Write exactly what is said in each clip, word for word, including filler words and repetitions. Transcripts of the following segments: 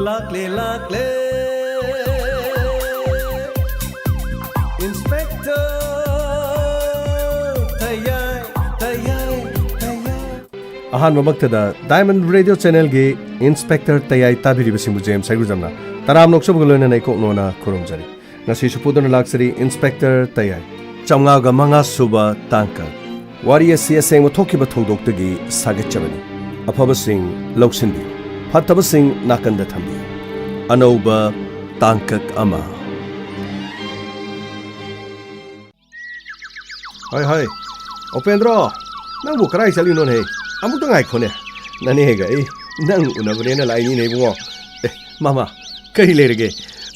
ꯂꯥꯛꯂꯦ, ꯂꯥꯛꯂꯦ, Inspector ꯇꯌꯥꯏ, ꯇꯌꯥꯏ, ꯇꯌꯥꯏ꯫ ꯑꯍꯥꯟꯕꯃꯛꯇꯗ Diamond Radio Channelꯒꯤ Inspector ꯇꯌꯥꯏ ꯇꯥꯕꯤꯔꯤꯕꯁꯤꯡꯕꯨ ꯖꯦꯝꯁ ꯍꯩꯒ꯭ꯔꯨꯖꯝꯅ ꯇꯔꯥꯝꯅ ꯑꯣꯛꯆꯕꯒ ꯂꯣꯏꯅꯅ ꯏꯀꯣꯛꯅꯣꯅ ꯈꯨꯔꯨꯝꯖꯔꯤ꯫ ꯉꯁꯤꯁꯨ ꯄꯨꯗꯨꯅ ꯂꯥꯛꯆꯔꯤ Inspector ꯇꯌꯥꯏ꯫ ꯆꯥꯝꯃꯉꯥꯒ ꯃꯉꯥ ꯁꯨꯕ ꯇꯥꯡꯀꯛ꯫ ꯋꯥꯔꯤ ꯑꯁꯤ ꯑꯁꯦꯡꯕ ꯊꯣꯛꯈꯤꯕ ꯊꯧꯗꯣꯛꯇꯒꯤ ꯁꯥꯒꯠꯆꯕꯅꯤ꯫ ꯑꯐꯕꯁꯤꯡ ꯂꯧꯁꯤꯟꯕꯤꯌꯨ, ꯐꯠꯇꯕꯁꯤꯡ ꯅꯥꯀꯟꯗ ꯊꯝꯕꯤꯌꯨ꯫ ꯑꯅꯧꯕ ꯇꯥꯡꯀꯛ ꯑꯃ꯫ ꯍꯣꯏ, ꯍꯣꯏ꯫ ꯎꯄꯦꯟꯗ꯭ꯔꯣ, ꯅꯪꯕꯨ ꯀꯗꯥꯏ ꯆꯠꯂꯤꯅꯣꯅꯦ? ꯑꯃꯨꯛꯇ ꯉꯥꯏꯈꯣꯅꯦ꯫ ꯅꯅꯦꯒ ꯑꯩ ꯅꯪ ꯎꯅꯕꯅꯦꯅ ꯂꯥꯛꯏꯅꯤꯅꯦ ꯏꯕꯨꯡꯉꯣ꯫ ꯑꯦ, ꯃꯥꯃ, ꯀꯔꯤ ꯂꯩꯔꯒꯦ?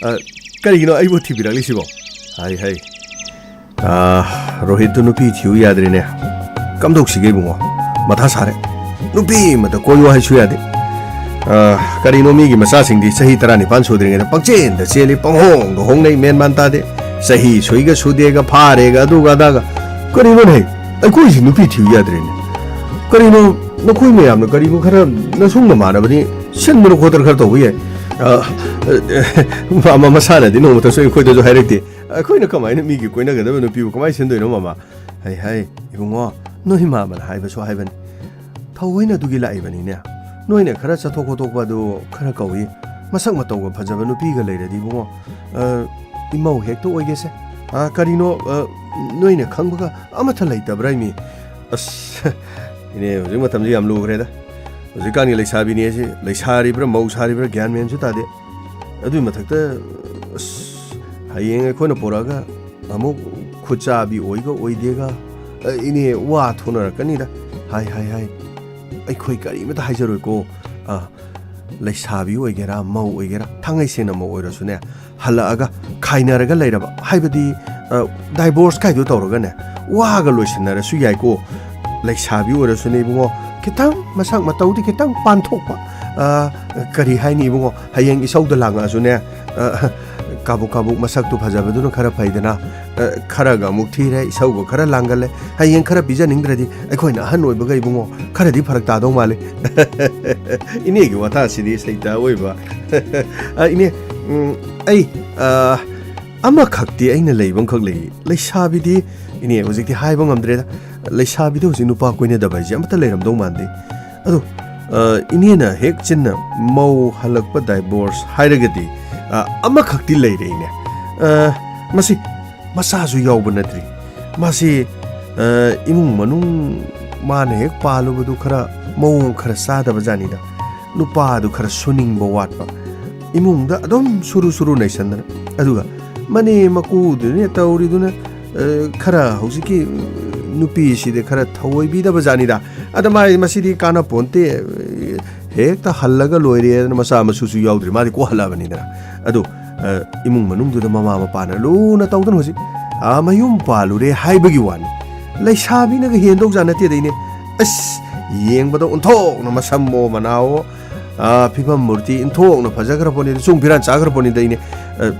ꯑ, ꯀꯔꯤꯒꯤꯅꯣ ꯑꯩꯕꯨ ꯊꯤꯕꯤꯔꯛꯂꯤꯁꯤꯕꯣ? ꯍꯥꯏ, ꯍꯥꯏ꯫ ꯑ, ꯔꯣꯍꯤꯠꯇꯨ ꯅꯨꯄꯤ ꯊꯤꯌꯨ ꯌꯥꯗ꯭ꯔꯦꯅꯦ꯫ ꯀꯝꯗꯧꯁꯤꯒꯦ ꯏꯕꯨꯡꯉꯣ? ꯃꯊꯥ ꯁꯥꯔꯦ꯫ ꯅꯨꯄꯤ ꯑꯃꯇ ꯀꯣꯏꯌꯨ ꯍꯥꯏꯁꯨ ꯌꯥꯗꯦ꯫ ꯑ, ꯀꯔꯤꯅꯣ ꯃꯤꯒꯤ ꯃꯆꯥꯁꯤꯡꯗꯤ ꯆꯍꯤ ꯇꯔꯥꯅꯤꯄꯥꯟ ꯁꯨꯗ꯭ꯔꯤꯉꯩꯗ ꯄꯪꯆꯦꯟꯗ ꯆꯦꯜꯂꯤ, ꯄꯪꯍꯣꯡꯗ ꯍꯣꯡꯅꯩ, ꯃꯦꯟ ꯃꯥꯟ ꯇꯥꯗꯦ꯫ ꯆꯍꯤ ꯁꯨꯏꯒ ꯁꯨꯗꯦꯒ, ꯐꯥꯔꯦꯒ, ꯑꯗꯨꯒ ꯑꯗꯥꯒ꯫ ꯀꯔꯤꯅꯣꯅꯦ? ꯑꯩꯈꯣꯏꯁꯤ ꯅꯨꯄꯤ ꯊꯤꯌꯨ ꯌꯥꯗ꯭ꯔꯦꯅꯦ꯫ ꯀꯔꯤꯅꯣ ꯅꯈꯣꯏ ꯃꯌꯥꯝꯅ ꯀꯔꯤꯅꯣ ꯈꯔ ꯅꯁꯨꯡ ꯅꯃꯥꯟꯅꯕꯅꯤ ꯁꯤꯟꯗꯅ ꯈꯣꯠꯇꯅ ꯈꯔ ꯇꯧꯕ ꯌꯥꯏ꯫ ꯑ, ꯑ, ꯃꯥ-, ꯃꯁꯥꯅꯗꯤ ꯅꯣꯡꯃꯇꯁꯨ ꯑꯩꯈꯣꯏꯗꯁꯨ ꯍꯥꯏꯔꯛꯇꯦ꯫ ꯑꯩꯈꯣꯏꯅ ꯀꯃꯥꯏꯅ ꯃꯤꯒꯤ ꯀꯣꯏꯅꯒꯗꯕ ꯅꯨꯄꯤꯕꯨ ꯀꯃꯥꯏꯅ ꯁꯤꯟꯗꯣꯏꯅꯣ, ꯃꯃꯥ? ꯍꯩ ꯍꯩ, ꯏꯕꯨꯡꯉꯣ, ꯅꯣꯏ ꯃꯥꯃꯅ ꯍꯥꯏꯕꯁꯨ ꯍꯥꯏꯕꯅꯤ꯫ ꯊꯑꯣꯏꯅ ꯑꯗꯨꯒꯤ ꯂꯥꯛꯏꯕꯅꯤꯅꯦ꯫ ꯅꯣꯏꯅ ꯈꯔ ꯆꯠꯊꯣꯛ ꯈꯣꯠꯇꯣꯛꯄ ꯑꯗꯨ ꯈꯔ ꯀꯧꯏ꯫ ꯃꯁꯛ ꯃꯇꯧꯒ ꯐꯖꯕ ꯅꯨꯄꯤꯒ ꯂꯩꯔꯗꯤ, ꯏꯕꯨꯡꯉꯣ, ꯑ, ꯏꯃꯧ ꯍꯦꯛꯇ ꯑꯣꯏꯒꯦꯁꯦ꯫ ꯑ, ꯀꯔꯤꯅꯣ, ꯑ, ꯅꯣꯏꯅ ꯈꯪꯕꯒ ꯑꯃꯠꯇ ꯂꯩꯇꯕ꯭ꯔꯥ, ꯏꯃꯤ? ꯑꯁ, ꯏꯅꯦ, ꯍꯧꯖꯤꯛ ꯃꯇꯝꯁꯤ ꯌꯥꯝ ꯂꯨꯈ꯭ꯔꯦꯗ꯫ ꯍꯧꯖꯤꯛꯀꯥꯟꯒꯤ ꯂꯩꯁꯥꯕꯤꯅꯦ ꯑꯁꯤ, ꯂꯩꯁꯥꯔꯤꯕ꯭ꯔꯥ ꯃꯧ ꯁꯥꯔꯤꯕ꯭ꯔꯥ ꯒ꯭ꯌꯥꯟ ꯃꯦꯟꯁꯨ ꯇꯥꯗꯦ꯫ ꯑꯗꯨꯏ ꯃꯊꯛꯇ, ꯑꯁ, ꯍꯌꯦꯡ ꯑꯩꯈꯣꯏꯅ ꯄꯨꯔꯛꯑꯒ ꯑꯃꯨꯛ ꯈꯨꯠꯆꯥꯕꯤ ꯑꯣꯏꯒ ꯑꯣꯏꯗꯦꯒ, ꯑ, ꯏꯅꯦ, ꯋꯥ ꯊꯣꯛꯅꯔꯛꯀꯅꯤꯗ꯫ ꯍꯥꯏ, ꯍꯥꯏ, ꯍꯥꯏ꯫ ꯑꯩꯈꯣꯏ ꯀꯔꯤꯃꯇ ꯍꯥꯏꯖꯔꯣꯏꯀꯣ꯫ ꯑ, ꯂꯩꯁꯥꯕꯤ ꯑꯣꯏꯒꯦꯔꯥ, ꯃꯧ ꯑꯣꯏꯒꯦꯔꯥ, ꯊꯥꯡꯉꯩ ꯁꯦꯡꯅ ꯃꯧ ꯑꯣꯏꯔꯁꯨꯅꯦ, ꯍꯜꯂꯛꯑꯒ ꯈꯥꯏꯅꯔꯒ ꯂꯩꯔꯕ, ꯍꯥꯏꯕꯗꯤ, ꯑ, divorce ꯀꯥꯏꯗꯣ ꯇꯧꯔꯒꯅꯦ, ꯋꯥꯒ ꯂꯣꯏꯁꯤꯟꯅꯔꯁꯨ ꯌꯥꯏꯀꯣ꯫ ꯂꯩꯁꯥꯕꯤ ꯑꯣꯏꯔꯁꯨꯅꯦ ꯏꯕꯨꯡꯉꯣ, ꯈꯤꯇꯪ ꯃꯁꯛ ꯃꯇꯧꯗꯤ ꯈꯤꯇꯪ ꯄꯥꯟꯊꯣꯛꯄ, ꯑ, ꯀꯔꯤ ꯍꯥꯏꯅꯤ ꯏꯕꯨꯡꯉꯣ, ꯍꯌꯦꯡ ꯏꯁꯧꯗ ꯂꯥꯡꯉꯛꯑꯁꯨꯅꯦ, ꯑ, ꯀꯥꯕꯨꯛ ꯀꯥꯕꯨꯛ ꯃꯁꯛꯇꯨ ꯐꯖꯕꯗꯨꯅ ꯈꯔ ꯐꯩꯗꯅ, ꯑ, ꯈꯔꯒ ꯑꯃꯨꯛ ꯊꯤꯔꯦ, ꯏꯁꯧꯒ ꯈꯔ ꯂꯥꯡꯒꯜꯂꯦ, ꯍꯌꯦꯡ ꯈꯔ ꯄꯤꯖꯅꯤꯡꯗ꯭ꯔꯗꯤ ꯑꯩꯈꯣꯏꯅ ꯑꯍꯟ ꯑꯣꯏꯕꯒ ꯏꯕꯨꯡꯉꯣ ꯈꯔꯗꯤ ꯐꯔꯛ ꯇꯥꯗꯧ ꯃꯥꯜꯂꯤ꯫ ꯏꯅꯦꯒꯤ ꯋꯥꯇꯥꯁꯤꯗꯤ ꯁꯩꯇ ꯑꯣꯏꯕ꯫ ꯑ, ꯏꯅꯦ, ꯎꯝ, ꯑꯩ, ꯑ, ꯑꯃꯈꯛꯇꯤ ꯑꯩꯅ ꯂꯩꯕ ꯑꯃꯈꯛ ꯂꯩ꯫ ꯂꯩꯁꯥꯕꯤꯗꯤ, ꯏꯅꯦ, ꯍꯧꯖꯤꯛꯇꯤ ꯍꯥꯏꯕ ꯉꯝꯗ꯭ꯔꯦꯗ꯫ ꯂꯩꯁꯥꯕꯤꯗ ꯍꯧꯖꯤꯛ ꯅꯨꯄꯥ ꯀꯣꯏꯅꯗꯕ ꯍꯥꯏꯁꯦ ꯑꯃꯠꯇ ꯂꯩꯔꯝꯗꯧ ꯃꯥꯟꯗꯦ꯫ ꯑꯗꯣ, ꯑ, ꯏꯅꯦꯅ ꯍꯦꯛ ꯆꯤꯟꯅ ꯃꯧ ꯍꯜꯂꯛꯄ divorce ꯍꯥꯏꯔꯒꯗꯤ, ꯑ, ꯑꯃꯈꯛꯇꯤ ꯂꯩꯔꯦ, ꯏꯅꯦ꯫ ꯑ, ꯃꯁꯤ ꯃꯆꯥꯁꯨ ꯌꯥꯎꯕ ꯅꯠꯇ꯭ꯔꯤ꯫ ꯃꯥꯁꯤ, ꯑ, ꯏꯃꯨꯡ ꯃꯅꯨꯡ ꯃꯥꯅ ꯍꯦꯛ ꯄꯥꯜꯂꯨꯕꯗꯨ ꯈꯔ ꯃꯑꯣꯡ ꯈꯔ ꯆꯥꯗꯕ ꯖꯥꯠꯅꯤꯗ꯫ ꯅꯨꯄꯥꯗꯨ ꯈꯔ ꯁꯨꯅꯤꯡꯕ ꯋꯥꯠꯄ꯫ ꯏꯃꯨꯡꯗ ꯑꯗꯨꯝ ꯁꯨꯔꯨ ꯁꯨꯔꯨ ꯅꯩꯁꯟꯗꯅ꯫ ꯑꯗꯨꯒ ꯃꯅꯦ ꯃꯀꯨꯗꯨꯅꯦ ꯇꯧꯔꯤꯗꯨꯅ, ꯑ, ꯈꯔ ꯍꯧꯖꯤꯛꯀꯤ, ꯎꯝ, ꯅꯨꯄꯤꯁꯤꯗꯤ ꯈꯔ ꯊꯑꯣꯏꯕꯤꯗꯕ ꯖꯥꯠꯅꯤꯗ꯫ ꯑꯗ ꯃꯥꯏ ꯃꯁꯤꯗꯤ ꯀꯥꯟꯅꯄꯣꯟꯇꯦ, ꯍꯦꯛꯇ ꯍꯜꯂꯒ ꯂꯣꯏꯔꯦꯅ ꯃꯆꯥ ꯃꯁꯨꯁꯨ ꯌꯥꯎꯗ꯭ꯔꯤ꯫ ꯃꯥꯗꯤ ꯀꯣꯛꯍꯜꯂꯛꯑꯕꯅꯤꯗꯅ꯫ ꯑꯗꯨ, ꯑ, ꯏꯃꯨꯡ ꯃꯅꯨꯡꯗꯨꯗ ꯃꯃꯥ ꯃꯄꯥꯅ ꯂꯨꯅ ꯇꯧꯗꯅ ꯍꯧꯖꯤꯛ, ꯑ, ꯃꯌꯨꯝ ꯄꯥꯜꯂꯨꯔꯦ ꯍꯥꯏꯕꯒꯤ ꯋꯥꯅꯤ꯫ ꯂꯩꯁꯥꯕꯤꯅꯒ ꯍꯦꯟꯗꯧꯖꯥꯠ ꯅꯠꯇꯦꯗ, ꯏꯅꯦ꯫ ꯑꯁ, ꯌꯦꯡꯕꯗ ꯑꯣꯟꯊꯣꯛꯅ ꯃꯁꯝꯃꯣ ꯃꯅꯥꯑꯣ, ꯑ, ꯐꯤꯕꯝ ꯃꯨꯔꯇꯤ ꯏꯟꯊꯣꯛꯅ ꯐꯖꯈ꯭ꯔ ꯄꯣꯠꯅꯤꯗ, ꯆꯨꯡ ꯐꯤꯔꯥꯟ ꯆꯥꯈ꯭ꯔ ꯄꯣꯠꯅꯤꯗ, ꯏꯅꯦ꯫ ꯑ,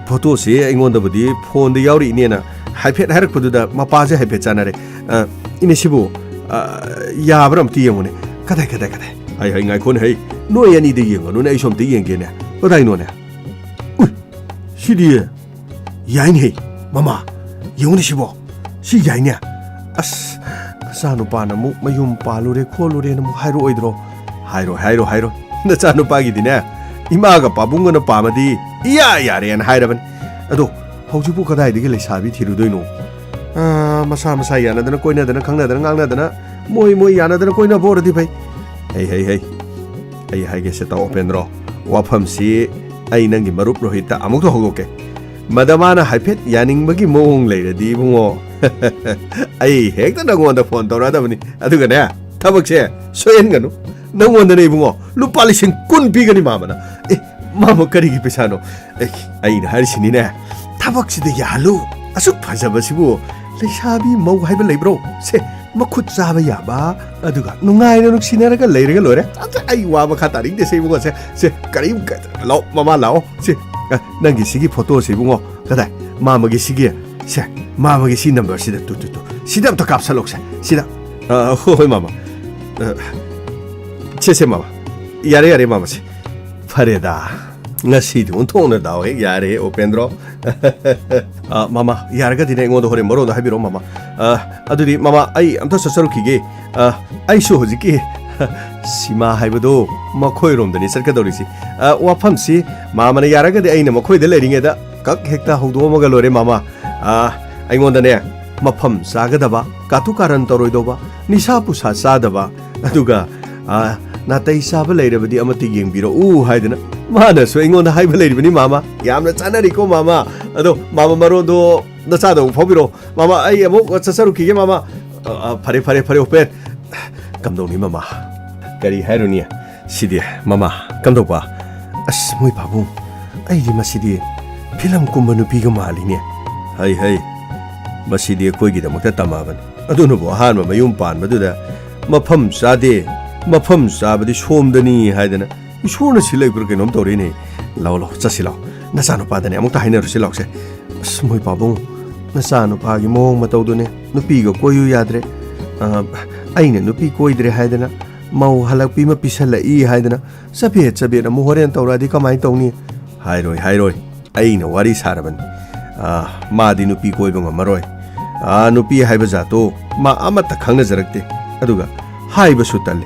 ꯐꯣꯇꯣꯁꯤ ꯑꯩꯉꯣꯟꯗꯕꯨꯗꯤ ꯐꯣꯟꯗ ꯌꯥꯎꯔꯤ, ꯏꯅꯦꯅ ꯍꯥꯏꯐꯦꯠ ꯍꯥꯏꯔꯛꯄꯗꯨꯗ ꯃꯄꯥꯁꯦ ꯍꯥꯏꯐꯦꯠ ꯆꯥꯟꯅꯔꯦ꯫ ꯑ, ꯏꯅꯦ, ꯁꯤꯕꯨ, ꯑ, ꯌꯥꯕ꯭ꯔꯥ ꯑꯝꯇ ꯌꯦꯡꯉꯨꯅꯦ꯫ ꯀꯗꯥꯏ, ꯀꯗꯥꯏ, ꯀꯗꯥꯏ? ꯍꯩ, ꯍꯩ, ꯉꯥꯏꯈꯣꯅꯦ, ꯍꯩ꯫ ꯅꯣꯏ ꯑꯅꯤꯗ ꯌꯦꯡꯉꯅꯨꯅꯦ, ꯑꯩꯁꯨ ꯑꯝꯇ ꯌꯦꯡꯒꯦꯅꯦ꯫ ꯀꯗꯥꯏꯅꯣꯅꯦ? ꯎꯏ, ꯁꯤꯗꯤ ꯌꯥꯏꯅꯦ, ꯃꯃꯥ꯫ ꯌꯦꯡꯉꯨꯅꯦ ꯁꯤꯕꯣ꯫ ꯁꯤ ꯌꯥꯏꯅꯦ꯫ ꯑꯁ, ꯅꯆꯥꯅꯨꯄꯥꯅ ꯑꯃꯨꯛ ꯃꯌꯨꯝ ꯄꯥꯜꯂꯨꯔꯦ ꯈꯣꯠꯂꯨꯔꯦꯅ ꯑꯃꯨꯛ ꯍꯥꯏꯔꯛꯑꯣꯏꯗ꯭ꯔꯣ? ꯍꯥꯏꯔꯣꯏ, ꯍꯥꯏꯔꯣꯏ, ꯍꯥꯏꯔꯣꯏ꯫ ꯅꯆꯥꯅꯨꯄꯥꯒꯤꯗꯤꯅꯦ, ꯏꯃꯥꯒ ꯄꯥꯕꯨꯡꯒꯅ ꯄꯥꯝꯃꯗꯤ ꯏꯌꯥ ꯌꯥꯔꯦꯅ ꯍꯥꯏꯔꯕꯅꯤ꯫ ꯑꯗꯣ ꯍꯧꯖꯤꯛꯄꯨ ꯀꯗꯥꯏꯗꯒꯤ ꯂꯩꯁꯥꯕꯤ ꯊꯤꯔꯨꯗꯣꯏꯅꯣ? ꯑꯥ, ꯃꯁꯥ ꯃꯁꯥ ꯌꯥꯅꯗꯅ, ꯀꯣꯏꯅꯗꯅ, ꯈꯪꯅꯗꯅ, ꯉꯥꯡꯅꯗꯅ, ꯃꯣꯏ ꯃꯣꯏ ꯌꯥꯅꯗꯅ ꯀꯣꯏꯅꯕ ꯑꯣꯏꯔꯗꯤ ꯐꯩ꯫ ꯍꯩ, ꯍꯩ, ꯍꯩ꯫ ꯑꯩ ꯍꯥꯏꯒꯦꯁꯦ, ꯇꯥꯎ ꯎꯄꯦꯟꯗ꯭ꯔꯣ, ꯋꯥꯐꯝꯁꯤ ꯑꯩ ꯅꯪꯒꯤ ꯃꯔꯨꯞ ꯔꯣꯍꯤꯠꯇ ꯑꯃꯨꯛꯇ ꯍꯧꯗꯣꯛꯀꯦ꯫ ꯃꯗ ꯃꯥꯅ ꯍꯥꯏꯐꯦꯠ ꯌꯥꯅꯤꯡꯕꯒꯤ ꯃꯑꯣꯡ ꯂꯩꯔꯗꯤ, ꯏꯕꯨꯡꯉꯣ, ꯑꯩ ꯍꯦꯛꯇ ꯅꯪꯉꯣꯟꯗ ꯐꯣꯟ ꯇꯧꯔꯛꯑꯗꯕꯅꯤ꯫ ꯑꯗꯨꯒꯅꯦ, ꯊꯕꯛꯁꯦ ꯁꯣꯏꯍꯟꯒꯅꯨ꯫ ꯅꯪꯉꯣꯟꯗꯅꯦ, ꯏꯕꯨꯡꯉꯣ, ꯂꯨꯄꯥ ꯂꯤꯁꯤꯡ ꯀꯨꯟ ꯄꯤꯒꯅꯤ ꯃꯥꯃꯅ꯫ ꯑꯦ, ꯃꯥꯃ, ꯀꯔꯤꯒꯤ ꯄꯩꯁꯥꯅꯣ? ꯑꯦ, ꯑꯩꯅ ꯍꯥꯏꯔꯤꯁꯤꯅꯤꯅꯦ, ꯊꯕꯛꯁꯤꯗ ꯌꯥꯍꯜꯂꯨ꯫ ꯑꯁꯨꯛ ꯐꯖꯕꯁꯤꯕꯨ ꯂꯩꯁꯥꯕꯤ ꯃꯧ ꯍꯥꯏꯕ ꯂꯩꯕ꯭ꯔꯣ? ꯁꯦ, ꯃꯈꯨꯠ ꯆꯥꯕ ꯌꯥꯕ, ꯑꯗꯨꯒ ꯅꯨꯡꯉꯥꯏꯅ ꯅꯨꯡꯁꯤꯅꯔꯒ ꯂꯩꯔꯒ ꯂꯣꯏꯔꯦ꯫ ꯑꯗ ꯑꯩ ꯋꯥ ꯃꯈꯥ ꯇꯥꯅꯤꯡꯗꯦꯁꯦ, ꯏꯕꯨꯡꯉꯣ꯫ ꯁꯦ, ꯁꯦ, ꯀꯔꯤꯝ ꯀ-, ꯂꯥꯛꯑꯣ, ꯃꯃꯥ, ꯂꯥꯛꯑꯣ꯫ ꯁꯦ, ꯑ, ꯅꯪꯒꯤ ꯁꯤꯒꯤ ꯐꯣꯇꯣꯁꯦ, ꯏꯕꯨꯡꯉꯣ, ꯀꯗꯥꯏ? ꯃꯥꯃꯒꯤ ꯁꯤꯒꯤ, ꯁꯦ, ꯃꯥꯃꯒꯤ ꯁꯤ ꯅꯝꯕꯔꯁꯤꯗ, ꯇꯨ, ꯇꯨ, ꯇꯨ, ꯁꯤꯗ ꯑꯝꯇ ꯀꯥꯞꯁꯜꯂꯣꯛꯁꯦ, ꯁꯤꯗ꯫ ꯑ, ꯍꯣꯏ, ꯍꯣꯏ, ꯃꯥꯃ꯫ ꯑ, ꯁꯦ, ꯁꯦ, ꯃꯥꯃ꯫ ꯌꯥꯔꯦ, ꯌꯥꯔꯦ, ꯃꯥꯃ, ꯁꯦ꯫ ꯐꯔꯦꯗ, ꯉꯁꯤꯗꯤ ꯑꯣꯟꯊꯣꯛꯅ ꯗꯥꯎ ꯍꯦꯛ ꯌꯥꯔꯦ, ꯎꯄꯦꯟꯗ꯭ꯔꯣ꯫ ꯑ, ꯃꯃꯥ, ꯌꯥꯔꯒꯗꯤꯅꯦ, ꯑꯩꯉꯣꯟꯗ ꯍꯣꯔꯦꯟ ꯃꯔꯣꯟꯗꯣ ꯍꯥꯏꯕꯤꯔꯛꯑꯣ, ꯃꯃꯥ꯫ ꯑ, ꯑꯗꯨꯗꯤ, ꯃꯃꯥ, ꯑꯩ ꯑꯝꯇ ꯆꯠꯆꯔꯨꯈꯤꯒꯦ꯫ ꯑ, ꯑꯩꯁꯨ ꯍꯧꯖꯤꯛꯀꯤ ꯁꯤꯃꯥ ꯍꯥꯏꯕꯗꯣ ꯃꯈꯣꯏꯔꯣꯝꯗꯅꯤ ꯆꯠꯀꯗꯧꯔꯤꯁꯤ꯫ ꯑ, ꯋꯥꯐꯝꯁꯤ ꯃꯥꯃꯅ ꯌꯥꯔꯒꯗꯤ ꯑꯩꯅ ꯃꯈꯣꯏꯗ ꯂꯩꯔꯤꯉꯩꯗ ꯀꯛ ꯍꯦꯛꯇ ꯍꯧꯗꯣꯛꯑꯝꯃꯒ ꯂꯣꯏꯔꯦ, ꯃꯃꯥ꯫ ꯑ, ꯑꯩꯉꯣꯟꯗꯅꯦ, ꯃꯐꯝ ꯆꯥꯒꯗꯕ, ꯀꯥꯇꯨ ꯀꯥꯔꯟ ꯇꯧꯔꯣꯏꯗꯧꯕ, ꯅꯤꯁꯥ ꯄꯨꯁꯥ ꯆꯥꯗꯕ, ꯑꯗꯨꯒ, ꯑ, ꯅꯥꯇꯩ ꯆꯥꯕ ꯂꯩꯔꯕꯗꯤ ꯑꯃꯠꯇ ꯌꯦꯡꯕꯤꯔꯛꯎ ꯍꯥꯏꯗꯅ ꯃꯥꯅꯁꯨ ꯑꯩꯉꯣꯟꯗ ꯍꯥꯏꯕ ꯂꯩꯔꯤꯕꯅꯤ, ꯃꯥꯃ꯫ ꯌꯥꯝꯅ ꯆꯥꯟꯅꯔꯤꯀꯣ, ꯃꯥꯃ꯫ ꯑꯗꯣ, ꯃꯥꯃ, ꯃꯔꯣꯟꯗꯣ ꯅꯆꯥꯗ ꯑꯃꯨꯛ ꯐꯥꯎꯕꯤꯔꯛꯑꯣ꯫ ꯃꯥꯃ, ꯑꯩ ꯑꯃꯨꯛ ꯆꯠꯆꯔꯨꯈꯤꯒꯦ, ꯃꯥꯃ꯫ ꯑ, ꯑ, ꯐꯔꯦ, ꯐꯔꯦ, ꯐꯔꯦ, ꯎꯄꯦꯟ꯫ ꯀꯝꯗꯧꯅꯤ, ꯃꯃꯥ? ꯀꯔꯤ ꯍꯥꯏꯔꯨꯅꯤ? ꯁꯤꯗꯤ, ꯃꯃꯥ, ꯀꯝꯗꯧꯕ? ꯑꯁ, ꯃꯣꯏ ꯄꯥꯕꯨꯡ, ꯑꯩꯗꯤ ꯃꯁꯤꯗꯤ ꯐꯤꯂꯝ ꯀꯨꯝꯕ ꯅꯨꯄꯤꯒ ꯃꯥꯜꯂꯤꯅꯦ꯫ ꯍꯩ, ꯍꯩ, ꯃꯁꯤꯗꯤ ꯑꯩꯈꯣꯏꯒꯤꯗꯃꯛꯇ ꯇꯝꯃꯛꯑꯕꯅꯤ꯫ ꯑꯗꯨꯅꯕꯨ ꯑꯍꯥꯟꯕ ꯃꯌꯨꯝ ꯄꯥꯟꯕꯗꯨꯗ ꯃꯐꯝ ꯆꯥꯗꯦ, ꯃꯐꯝ ꯆꯥꯕꯗꯤ ꯁꯣꯝꯗꯅꯤ ꯍꯥꯏꯗꯅ ꯏꯁꯣꯔꯅ ꯁꯤꯜꯂꯛꯄ꯭ꯔꯥ ꯀꯩꯅꯣꯝ ꯇꯧꯔꯤꯅꯦ꯫ ꯂꯥꯎ, ꯂꯥꯎ, ꯆꯠꯁꯤ ꯂꯥꯎ꯫ ꯅꯆꯥꯅꯨꯄꯥꯗꯅꯦ ꯑꯃꯨꯛꯇ ꯍꯥꯏꯅꯔꯨꯁꯤ ꯂꯥꯎꯁꯦ꯫ ꯑꯁ, ꯃꯣꯏ ꯄꯥꯕꯨꯡ, ꯅꯆꯥꯅꯨꯄꯥꯒꯤ ꯃꯑꯣꯡ ꯃꯇꯧꯗꯨꯅꯦ, ꯅꯨꯄꯤꯒ ꯀꯣꯏꯌꯨ ꯌꯥꯗ꯭ꯔꯦ꯫ ꯑ, ꯑꯩꯅ ꯅꯨꯄꯤ ꯀꯣꯏꯗ꯭ꯔꯦ ꯍꯥꯏꯗꯅ, ꯃꯧ ꯍꯜꯂꯛꯄꯤ ꯑꯃ ꯄꯤꯁꯜꯂꯛꯏ ꯍꯥꯏꯗꯅ, ꯆꯕꯦꯠ ꯆꯕꯦꯠ ꯑꯃꯨꯛ ꯍꯣꯔꯦꯟ ꯇꯧꯔꯛꯑꯗꯤ ꯀꯃꯥꯏꯅ ꯇꯧꯅꯤ? ꯍꯥꯏꯔꯣꯏ, ꯍꯥꯏꯔꯣꯏ꯫ ꯑꯩꯅ ꯋꯥꯔꯤ ꯁꯥꯔꯕꯅꯤ꯫ ꯑ, ꯃꯥꯗꯤ ꯅꯨꯄꯤ ꯀꯣꯏꯕ ꯉꯝꯃꯔꯣꯏ꯫ ꯑ, ꯅꯨꯄꯤ ꯍꯥꯏꯕ ꯖꯥꯠꯇꯣ ꯃꯥ ꯑꯃꯠꯇ ꯈꯪꯅꯖꯔꯛꯇꯦ꯫ ꯑꯗꯨꯒ ꯍꯥꯏꯕꯁꯨ ꯇꯜꯂꯤ꯫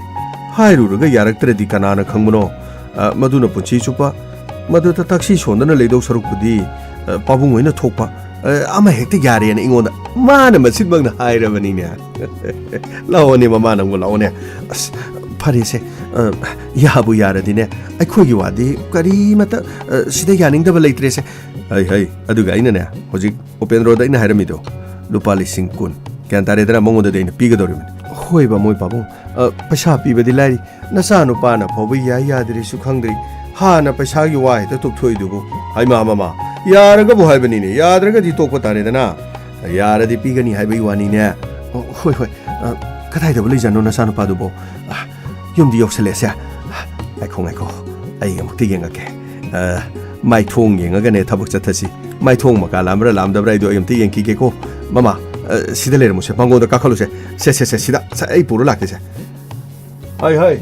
ꯍꯥꯏꯔꯨꯔꯒ ꯌꯥꯔꯛꯇ꯭ꯔꯗꯤ ꯀꯅꯥꯅ ꯈꯪꯕꯅꯣ? ꯑ, ꯃꯗꯨꯅ ꯄꯨꯟꯁꯤ ꯆꯨꯞꯄ ꯃꯗꯨꯗ ꯇꯛꯁꯤ ꯁꯣꯟꯗꯅ ꯂꯩꯗꯧ ꯁꯔꯨꯛꯄꯨꯗꯤ, ꯑ, ꯄꯥꯕꯨꯡ ꯍꯣꯏꯅ ꯊꯣꯛꯄ, ꯑ, ꯑꯃ ꯍꯦꯛꯇ ꯌꯥꯔꯦꯅ ꯑꯩꯉꯣꯟꯗ ꯃꯥꯅ ꯃꯆꯤꯟꯃꯛꯅ ꯍꯥꯏꯔꯕꯅꯤꯅꯦ꯫ ꯂꯥꯛꯑꯣꯅꯦ, ꯃꯃꯥ, ꯅꯪꯕꯨ ꯂꯥꯛꯑꯣꯅꯦ꯫ ꯑꯁ, ꯐꯔꯦꯁꯦ, ꯑ, ꯌꯥꯕꯨ ꯌꯥꯔꯗꯤꯅꯦ, ꯑꯩꯈꯣꯏꯒꯤ ꯋꯥꯗꯤ ꯀꯔꯤꯃꯠꯇ, ꯑ, ꯁꯤꯗ ꯌꯥꯅꯤꯡꯗꯕ ꯂꯩꯇ꯭ꯔꯦꯁꯦ꯫ ꯍꯩ, ꯍꯩ, ꯑꯗꯨꯒ ꯑꯩꯅꯅꯦ, ꯍꯧꯖꯤꯛ ꯎꯄꯦꯟꯗ꯭ꯔꯣꯗ ꯑꯩꯅ ꯍꯥꯏꯔꯝꯃꯤꯗꯣ, ꯂꯨꯄꯥ ꯂꯤꯁꯤꯡ ꯀꯨꯟ꯫ ꯒ꯭ꯌꯥꯟ ꯇꯥꯔꯦꯗꯅ? ꯃꯉꯣꯟꯗꯗꯤ ꯑꯩꯅ ꯄꯤꯒꯗꯧꯔꯤꯕꯅꯤ꯫ ꯍꯣꯏꯕ, ꯃꯣꯏ ꯄꯥꯕꯨꯡ, ꯑ, ꯄꯩꯁꯥ ꯄꯤꯕꯗꯤ ꯂꯥꯏꯔꯤ, ꯅꯆꯥꯅꯨꯄꯥꯅ ꯐꯥꯎꯕ ꯌꯥꯏ ꯌꯥꯗ꯭ꯔꯤꯁꯨ ꯈꯪꯗ꯭ꯔꯤ꯫ ꯍꯥꯟꯅ ꯄꯩꯁꯥꯒꯤ ꯋꯥ ꯍꯦꯛꯇ ꯇꯣꯛꯊꯣꯛꯏꯗꯨꯕꯨ꯫ ꯍꯩꯃꯥ, ꯃꯃꯥ, ꯌꯥꯔꯒꯕꯨ ꯍꯥꯏꯕꯅꯤꯅꯦ, ꯌꯥꯗ꯭ꯔꯒꯗꯤ ꯇꯣꯛꯄ ꯇꯥꯔꯦꯗꯅ꯫ ꯌꯥꯔꯗꯤ ꯄꯤꯒꯅꯤ ꯍꯥꯏꯕꯒꯤ ꯋꯥꯅꯤꯅꯦ꯫ ꯑꯣ, ꯍꯣꯏ, ꯍꯣꯏ꯫ ꯑ, ꯀꯗꯥꯏꯗꯕꯨ ꯂꯩꯖꯥꯠꯅꯣ ꯅꯆꯥꯅꯨꯄꯥꯗꯨꯕꯣ? ꯑ, ꯌꯨꯝꯗꯤ ꯌꯧꯁꯜꯂꯛꯑꯦꯁꯦ꯫ ꯉꯥꯏꯈꯣ, ꯉꯥꯏꯈꯣ꯫ ꯑꯩ ꯑꯃꯨꯛꯇ ꯌꯦꯡꯉꯛꯀꯦ꯫ ꯑ, ꯃꯥꯏꯊꯣꯡ ꯌꯦꯡꯉꯒꯅꯦ ꯊꯕꯛ ꯆꯠꯊꯁꯤ꯫ ꯃꯥꯏꯊꯣꯡ ꯃꯀꯥ ꯂꯥꯝꯕ꯭ꯔꯥ ꯂꯥꯝꯗꯕ꯭ꯔꯥ ꯍꯥꯏꯗꯣ ꯑꯩ ꯑꯃꯨꯛꯇ ꯌꯦꯡꯈꯤꯒꯦꯀꯣ꯫ ꯃꯃꯥ, ꯑ, ꯁꯤꯗ ꯂꯩꯔꯝꯃꯨꯁꯦ, ꯃꯥꯡꯒꯣꯟꯗ ꯀꯥꯈꯠꯂꯨꯁꯦ꯫ ꯁꯦ, ꯁꯦ, ꯁꯦ, ꯁꯤꯗ꯫ ꯁꯦ, ꯑꯩ ꯄꯨꯔ ꯂꯥꯛꯀꯦꯁꯦ꯫ ꯍꯥꯏ, ꯍꯥꯏ꯫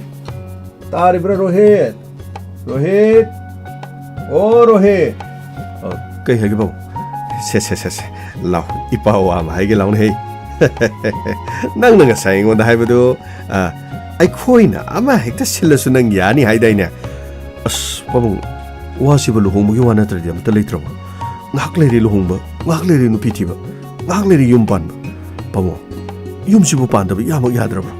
ꯇꯥꯔꯤꯕ꯭ꯔꯥ, ꯔꯣꯍꯤꯠ? ꯔꯣꯍꯤꯠ! ꯑꯣ, ꯔꯣꯍꯤꯠ! ꯑ, ꯀꯩ ꯍꯥꯏꯒꯦ, ꯄꯥꯕꯨꯡ? ꯁꯦ, ꯁꯦ, ꯁꯦ, ꯁꯦ꯫ ꯂꯥꯎ, ꯏꯄꯥ ꯋꯥ ꯑꯃ ꯍꯥꯏꯒꯦ, ꯂꯥꯎꯅꯦ, ꯍꯩ꯫ ꯅꯪꯅ ꯉꯁꯥꯏ ꯑꯩꯉꯣꯟꯗ ꯍꯥꯏꯕꯗꯨ, ꯑ, ꯑꯩꯈꯣꯏꯅ ꯑꯃ ꯍꯦꯛꯇ ꯁꯤꯜꯂꯁꯨ ꯅꯪ ꯌꯥꯅꯤ ꯍꯥꯏꯗꯥꯏꯅꯦ? ꯑꯁ, ꯄꯥꯕꯨꯡ, ꯋꯥꯁꯤꯕꯨ ꯂꯨꯍꯣꯡꯕꯒꯤ ꯋꯥ ꯅꯠꯇ꯭ꯔꯗꯤ ꯑꯝꯇ ꯂꯩꯇ꯭ꯔꯕꯣ? ꯉꯥꯏꯍꯥꯛ ꯂꯩꯔꯦ ꯂꯨꯍꯣꯡꯕ, ꯉꯥꯏꯍꯥꯛ ꯂꯩꯔꯦ ꯅꯨꯄꯤ ꯊꯤꯕ, ꯉꯥꯏꯍꯥꯛ ꯂꯩꯔꯦ ꯌꯨꯝ ꯄꯥꯟꯕ꯫ ꯄꯥꯕꯨꯡ, ꯌꯨꯝꯁꯤꯕꯨ ꯄꯥꯟꯗꯕ ꯏꯌꯥꯃꯛ ꯌꯥꯗ꯭ꯔꯕ꯭ꯔꯣ?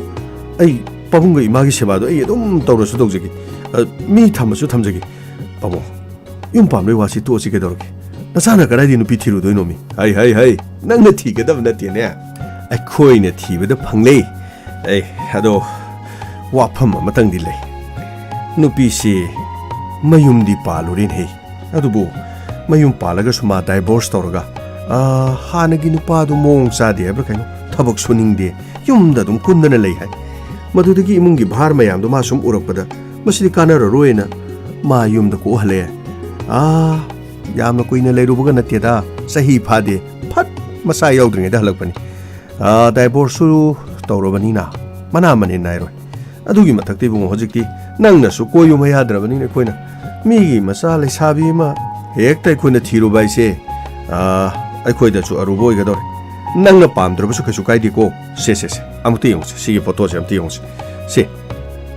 ꯑꯩ ꯄꯥꯕꯨꯡꯒ ꯏꯃꯥꯒꯤ ꯁꯦꯕꯥꯗꯣ ꯑꯩ ꯑꯗꯨꯝ ꯇꯧꯔꯁꯨ ꯇꯧꯖꯒꯦ꯫ ꯑ, ꯃꯤ ꯊꯝꯃꯁꯨ ꯊꯝꯖꯒꯦ꯫ ꯄꯥꯕꯨꯡ, ꯌꯨꯝ ꯄꯥꯟꯕꯩ ꯋꯥꯁꯤ ꯇꯣꯛꯑꯁꯤ ꯀꯩꯗꯧꯔꯒꯦ? ꯅꯆꯥꯅ ꯀꯗꯥꯏꯗꯒꯤ ꯅꯨꯄꯤ ꯊꯤꯔꯨꯗꯣꯏꯅꯣ ꯃꯤ? ꯍꯩ, ꯍꯩ, ꯍꯩ, ꯅꯪꯅ ꯊꯤꯒꯗꯕ ꯅꯠꯇꯦꯅꯦ꯫ ꯑꯩꯈꯣꯏꯅ ꯊꯤꯕꯗ ꯐꯪꯂꯦ꯫ ꯑꯩ, ꯑꯗꯣ ꯋꯥꯐꯝ ꯑꯃꯇꯪꯗꯤ ꯂꯩ꯫ ꯅꯨꯄꯤꯁꯤ ꯃꯌꯨꯝꯗꯤ ꯄꯥꯜꯂꯨꯔꯦꯅꯦꯍꯦ꯫ ꯑꯗꯨꯕꯨ ꯃꯌꯨꯝ ꯄꯥꯜꯂꯒꯁꯨ ꯃꯥ divorce ꯇꯧꯔꯒ, ꯑꯥ, ꯍꯥꯟꯅꯒꯤ ꯅꯨꯄꯥꯗꯨ ꯃꯑꯣꯡ ꯆꯥꯗꯦ ꯍꯥꯏꯕ꯭ꯔꯥ ꯀꯩꯅꯣ, ꯊꯕꯛ ꯁꯨꯅꯤꯡꯗꯦ, ꯌꯨꯝꯗ ꯑꯗꯨꯝ ꯀꯨꯟꯗꯅ ꯂꯩ ꯍꯥꯏ꯫ ꯃꯗꯨꯗꯒꯤ ꯏꯃꯨꯡꯒꯤ ꯚꯥꯔ ꯃꯌꯥꯝꯗꯣ ꯃꯥ ꯁꯨꯝ ꯎꯔꯛꯄꯗ ꯃꯁꯤꯗꯤ ꯀꯥꯟꯅꯔꯔꯣꯏꯅ ꯃꯥ ꯌꯨꯝꯗ ꯀꯣꯛꯍꯜꯂꯦ꯫ ꯑꯥ, ꯌꯥꯝꯅ ꯀꯨꯏꯅ ꯂꯩꯔꯨꯕꯒ ꯅꯠꯇꯦꯗ, ꯆꯍꯤ ꯐꯥꯗꯦ, ꯐꯠ ꯃꯆꯥ ꯌꯥꯎꯗ꯭ꯔꯤꯉꯩꯗ ꯍꯜꯂꯛꯄꯅꯤ꯫ ꯑꯥ, divorceꯁꯨ ꯇꯧꯔꯕꯅꯤꯅ ꯃꯅꯥ ꯃꯅꯤꯟ ꯅꯥꯏꯔꯣꯏ꯫ ꯑꯗꯨꯒꯤ ꯃꯊꯛꯇ ꯏꯕꯨꯡꯉꯣ, ꯍꯧꯖꯤꯛꯇꯤ ꯅꯪꯅꯁꯨ ꯀꯣꯏꯌꯨ ꯌꯥꯗ꯭ꯔꯕꯅꯤꯅ ꯑꯩꯈꯣꯏꯅ ꯃꯤꯒꯤ ꯃꯆꯥ ꯂꯩꯁꯥꯕꯤ ꯑꯃ ꯍꯦꯛꯇ ꯑꯩꯈꯣꯏꯅ ꯊꯤꯔꯨꯕ ꯍꯥꯏꯁꯦ, ꯑꯥ, ꯑꯩꯈꯣꯏꯗꯁꯨ ꯑꯔꯨꯕ ꯑꯣꯏꯒꯗꯧꯔꯦ꯫ ꯅꯪꯅ ꯄꯥꯝꯗ꯭ꯔꯕꯁꯨ ꯀꯩꯁꯨ ꯀꯥꯏꯗꯦꯀꯣ꯫ ꯁꯦ, ꯁꯦ, ꯁꯦ, ꯑꯃꯨꯛꯇ ꯌꯦꯡꯉꯨꯁꯦ, ꯁꯤꯒꯤ photoꯁꯦ ꯑꯃꯨꯛꯇ ꯌꯦꯡꯉꯨꯁꯦ꯫ ꯁꯦ,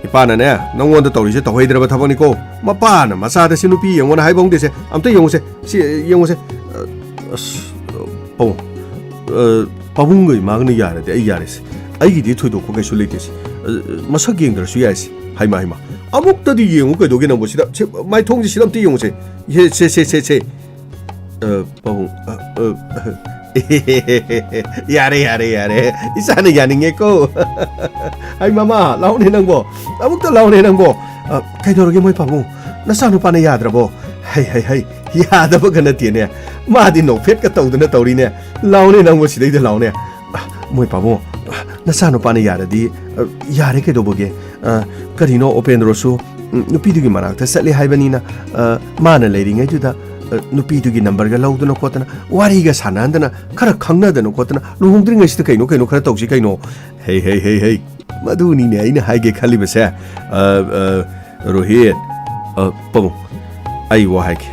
ꯏꯄꯥꯅꯅꯦ ꯅꯪꯉꯣꯟꯗ ꯇꯧꯔꯤꯁꯦ ꯇꯧꯍꯩꯗ꯭ꯔꯕ ꯊꯕꯛꯅꯤꯀꯣ꯫ ꯃꯄꯥꯅ ꯃꯆꯥꯗ ꯁꯤ ꯅꯨꯄꯤ ꯌꯦꯡꯉꯣꯅ ꯍꯥꯏꯕ ꯍꯧꯅꯗꯦꯁꯦ꯫ ꯑꯃꯨꯛꯇ ꯌꯦꯡꯉꯨꯁꯦ, ꯁꯤ ꯌꯦꯡꯉꯨꯁꯦ꯫ ꯑ, ꯑꯁ, ꯄꯥꯕꯨꯡ, ꯑ, ꯄꯥꯕꯨꯡꯒ ꯏꯃꯥꯒꯅ ꯌꯥꯔꯗꯤ ꯑꯩ ꯌꯥꯔꯦꯁꯦ꯫ ꯑꯩꯒꯤꯗꯤ ꯊꯣꯏꯗꯣꯛꯄ ꯀꯩꯁꯨ ꯂꯩꯇꯦꯁꯦ꯫ ꯑ, ꯃꯁꯛ ꯌꯦꯡꯗ꯭ꯔꯁꯨ ꯌꯥꯏꯁꯦ꯫ ꯍꯩꯃꯥ, ꯍꯩꯃꯥ꯫ ꯑꯃꯨꯛꯇꯗꯤ ꯌꯦꯡꯉꯨ ꯀꯩꯗꯧꯒꯦ ꯅꯪꯕꯣ? ꯁꯤꯗ, ꯁꯤ, ꯃꯥꯏꯊꯣꯡꯁꯦ ꯁꯤꯗ ꯑꯝꯇ ꯌꯦꯡꯉꯨꯁꯦ꯫ ꯌꯦ-, ꯁꯦ, ꯁꯦ, ꯁꯦ, ꯁꯦ꯫ ꯑ, ꯄꯥꯕꯨꯡ, ꯑ, ꯑ, ꯌꯥꯔꯦ, ꯌꯥꯔꯦ, ꯌꯥꯔꯦ꯫ ꯏꯆꯥꯅ ꯌꯥꯅꯤꯡꯉꯦꯀꯣ꯫ ꯍꯩ ꯃꯃꯥ, ꯂꯥꯎꯅꯦ ꯅꯪꯕꯣ꯫ ꯑꯃꯨꯛꯇ ꯂꯥꯎꯅꯦ ꯅꯪꯕꯣ꯫ ꯑ, ꯀꯩꯗꯧꯔꯒꯦ ꯃꯣꯏ ꯄꯥꯕꯨꯡ? ꯅꯆꯥꯅꯨꯄꯥꯅ ꯌꯥꯗ꯭ꯔꯕꯣ? ꯍꯩ, ꯍꯩ, ꯍꯩ, ꯌꯥꯗꯕꯒ ꯅꯠꯇꯦꯅꯦ꯫ ꯃꯥꯗꯤ ꯅꯣꯛꯐꯦꯠꯀ ꯇꯧꯗꯅ ꯇꯧꯔꯤꯅꯦ꯫ ꯂꯥꯎꯅꯦ ꯅꯪꯕꯣ ꯁꯤꯗꯩꯗ ꯂꯥꯎꯅꯦ꯫ ꯑ, ꯃꯣꯏ ꯄꯥꯕꯨꯡ, ꯑ, ꯅꯆꯥꯅꯨꯄꯥꯅ ꯌꯥꯔꯗꯤ, ꯑ, ꯌꯥꯔꯦ ꯀꯩꯗꯧꯕꯒꯦ? ꯑ, ꯀꯔꯤꯅꯣ ꯎꯄꯦꯟꯗ꯭ꯔꯣꯁꯨ, ꯎꯝ, ꯅꯨꯄꯤꯗꯨꯒꯤ ꯃꯅꯥꯛꯇ ꯆꯠꯂꯦ ꯍꯥꯏꯕꯅꯤꯅ, ꯑ, ꯃꯥꯅ ꯂꯩꯔꯤꯉꯩꯗꯨꯗ, ꯑ, ꯅꯨꯄꯤꯗꯨꯒꯤ numberꯒ ꯂꯧꯗꯅ ꯈꯣꯠꯇꯅ ꯋꯥꯔꯤꯒ ꯁꯥꯟꯅꯍꯟꯗꯅ ꯈꯔ ꯈꯪꯅꯗꯅ ꯈꯣꯠꯇꯅ ꯂꯨꯍꯣꯡꯗ꯭ꯔꯤꯉꯩꯁꯤꯗ ꯀꯩꯅꯣ ꯀꯩꯅꯣ ꯈꯔ ꯇꯧꯁꯤ ꯀꯩꯅꯣ꯫ ꯍꯩ, ꯍꯩ, ꯍꯩ, ꯍꯩ꯫ ꯃꯗꯨꯅꯤꯅꯦ ꯑꯩꯅ ꯍꯥꯏꯒꯦ ꯈꯜꯂꯤꯕꯁꯦ꯫ ꯑ, ꯑ, ꯔꯣꯍꯤꯠ, ꯑ, ꯄꯥꯕꯨꯡ, ꯑꯩ ꯋꯥ ꯍꯥꯏꯒꯦ꯫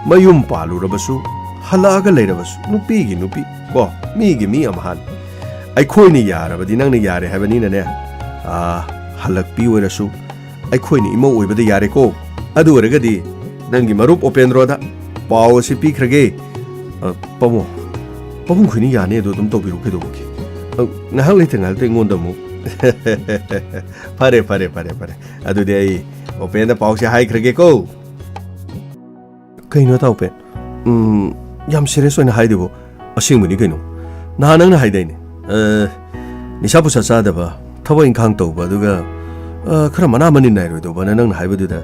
ꯃꯌꯨꯝ ꯄꯥꯜꯂꯨꯔꯕꯁꯨ, ꯍꯜꯂꯛꯑꯒ ꯂꯩꯔꯕꯁꯨ, ꯅꯨꯄꯤꯒꯤ ꯅꯨꯄꯤ, ꯀꯣ, ꯃꯤꯒꯤ ꯃꯤ ꯑꯃꯍꯥꯟ꯫ ꯑꯩꯈꯣꯏꯅ ꯌꯥꯔꯕꯗꯤ ꯅꯪꯅ ꯌꯥꯔꯦ ꯍꯥꯏꯕꯅꯤꯅꯅꯦ, ꯑ, ꯍꯜꯂꯛꯄꯤ ꯑꯣꯏꯔꯁꯨ, ꯑꯩꯈꯣꯏꯅ ꯏꯃꯧ ꯑꯣꯏꯕꯗ ꯌꯥꯔꯦꯀꯣ꯫ ꯑꯗꯨ ꯑꯣꯏꯔꯒꯗꯤ ꯅꯪꯒꯤ ꯃꯔꯨꯞ ꯎꯄꯦꯟꯗ꯭ꯔꯣꯗ ꯄꯥꯎ ꯑꯁꯤ ꯄꯤꯈ꯭ꯔꯒꯦ꯫ ꯑ, ꯄꯥꯕꯨꯡ, ꯄꯥꯕꯨꯡ ꯈꯣꯏꯅ ꯌꯥꯅꯤ, ꯑꯗꯨ ꯑꯗꯨꯝ ꯇꯧꯕꯤꯔꯣ, ꯀꯩꯗꯧꯕꯒꯦ? ꯑ, ꯉꯥꯏꯍꯥꯛ ꯂꯩꯇ ꯉꯥꯏꯍꯥꯛꯇ ꯑꯩꯉꯣꯟꯗ ꯑꯃꯨꯛ꯫ ꯐꯔꯦ, ꯐꯔꯦ, ꯐꯔꯦ, ꯐꯔꯦ꯫ ꯑꯗꯨꯗꯤ ꯑꯩ ꯎꯄꯦꯟꯗ ꯄꯥꯎꯁꯦ ꯍꯥꯏꯈ꯭ꯔꯒꯦꯀꯣ꯫ ꯀꯩꯅꯣ ꯇꯥꯎꯄꯦ? ꯎꯝ, ꯌꯥꯝ serious ꯑꯣꯏꯅ ꯍꯥꯏꯗꯨꯕꯨ꯫ ꯑꯁꯦꯡꯕꯅꯤ ꯀꯩꯅꯣ꯫ ꯅꯍꯥꯟ ꯅꯪꯅ ꯍꯥꯏꯗꯥꯏꯅꯦ? ꯑ, ꯅꯤꯁꯥ ꯄꯨꯁꯥ ꯆꯥꯗꯕ, ꯊꯕꯛ ꯏꯪꯈꯥꯡ ꯇꯧꯕ, ꯑꯗꯨꯒ, ꯑ, ꯈꯔ ꯃꯅꯥ ꯃꯅꯤꯟ ꯅꯥꯏꯔꯣꯏꯗꯧꯕꯅ ꯅꯪꯅ ꯍꯥꯏꯕꯗꯨꯗ,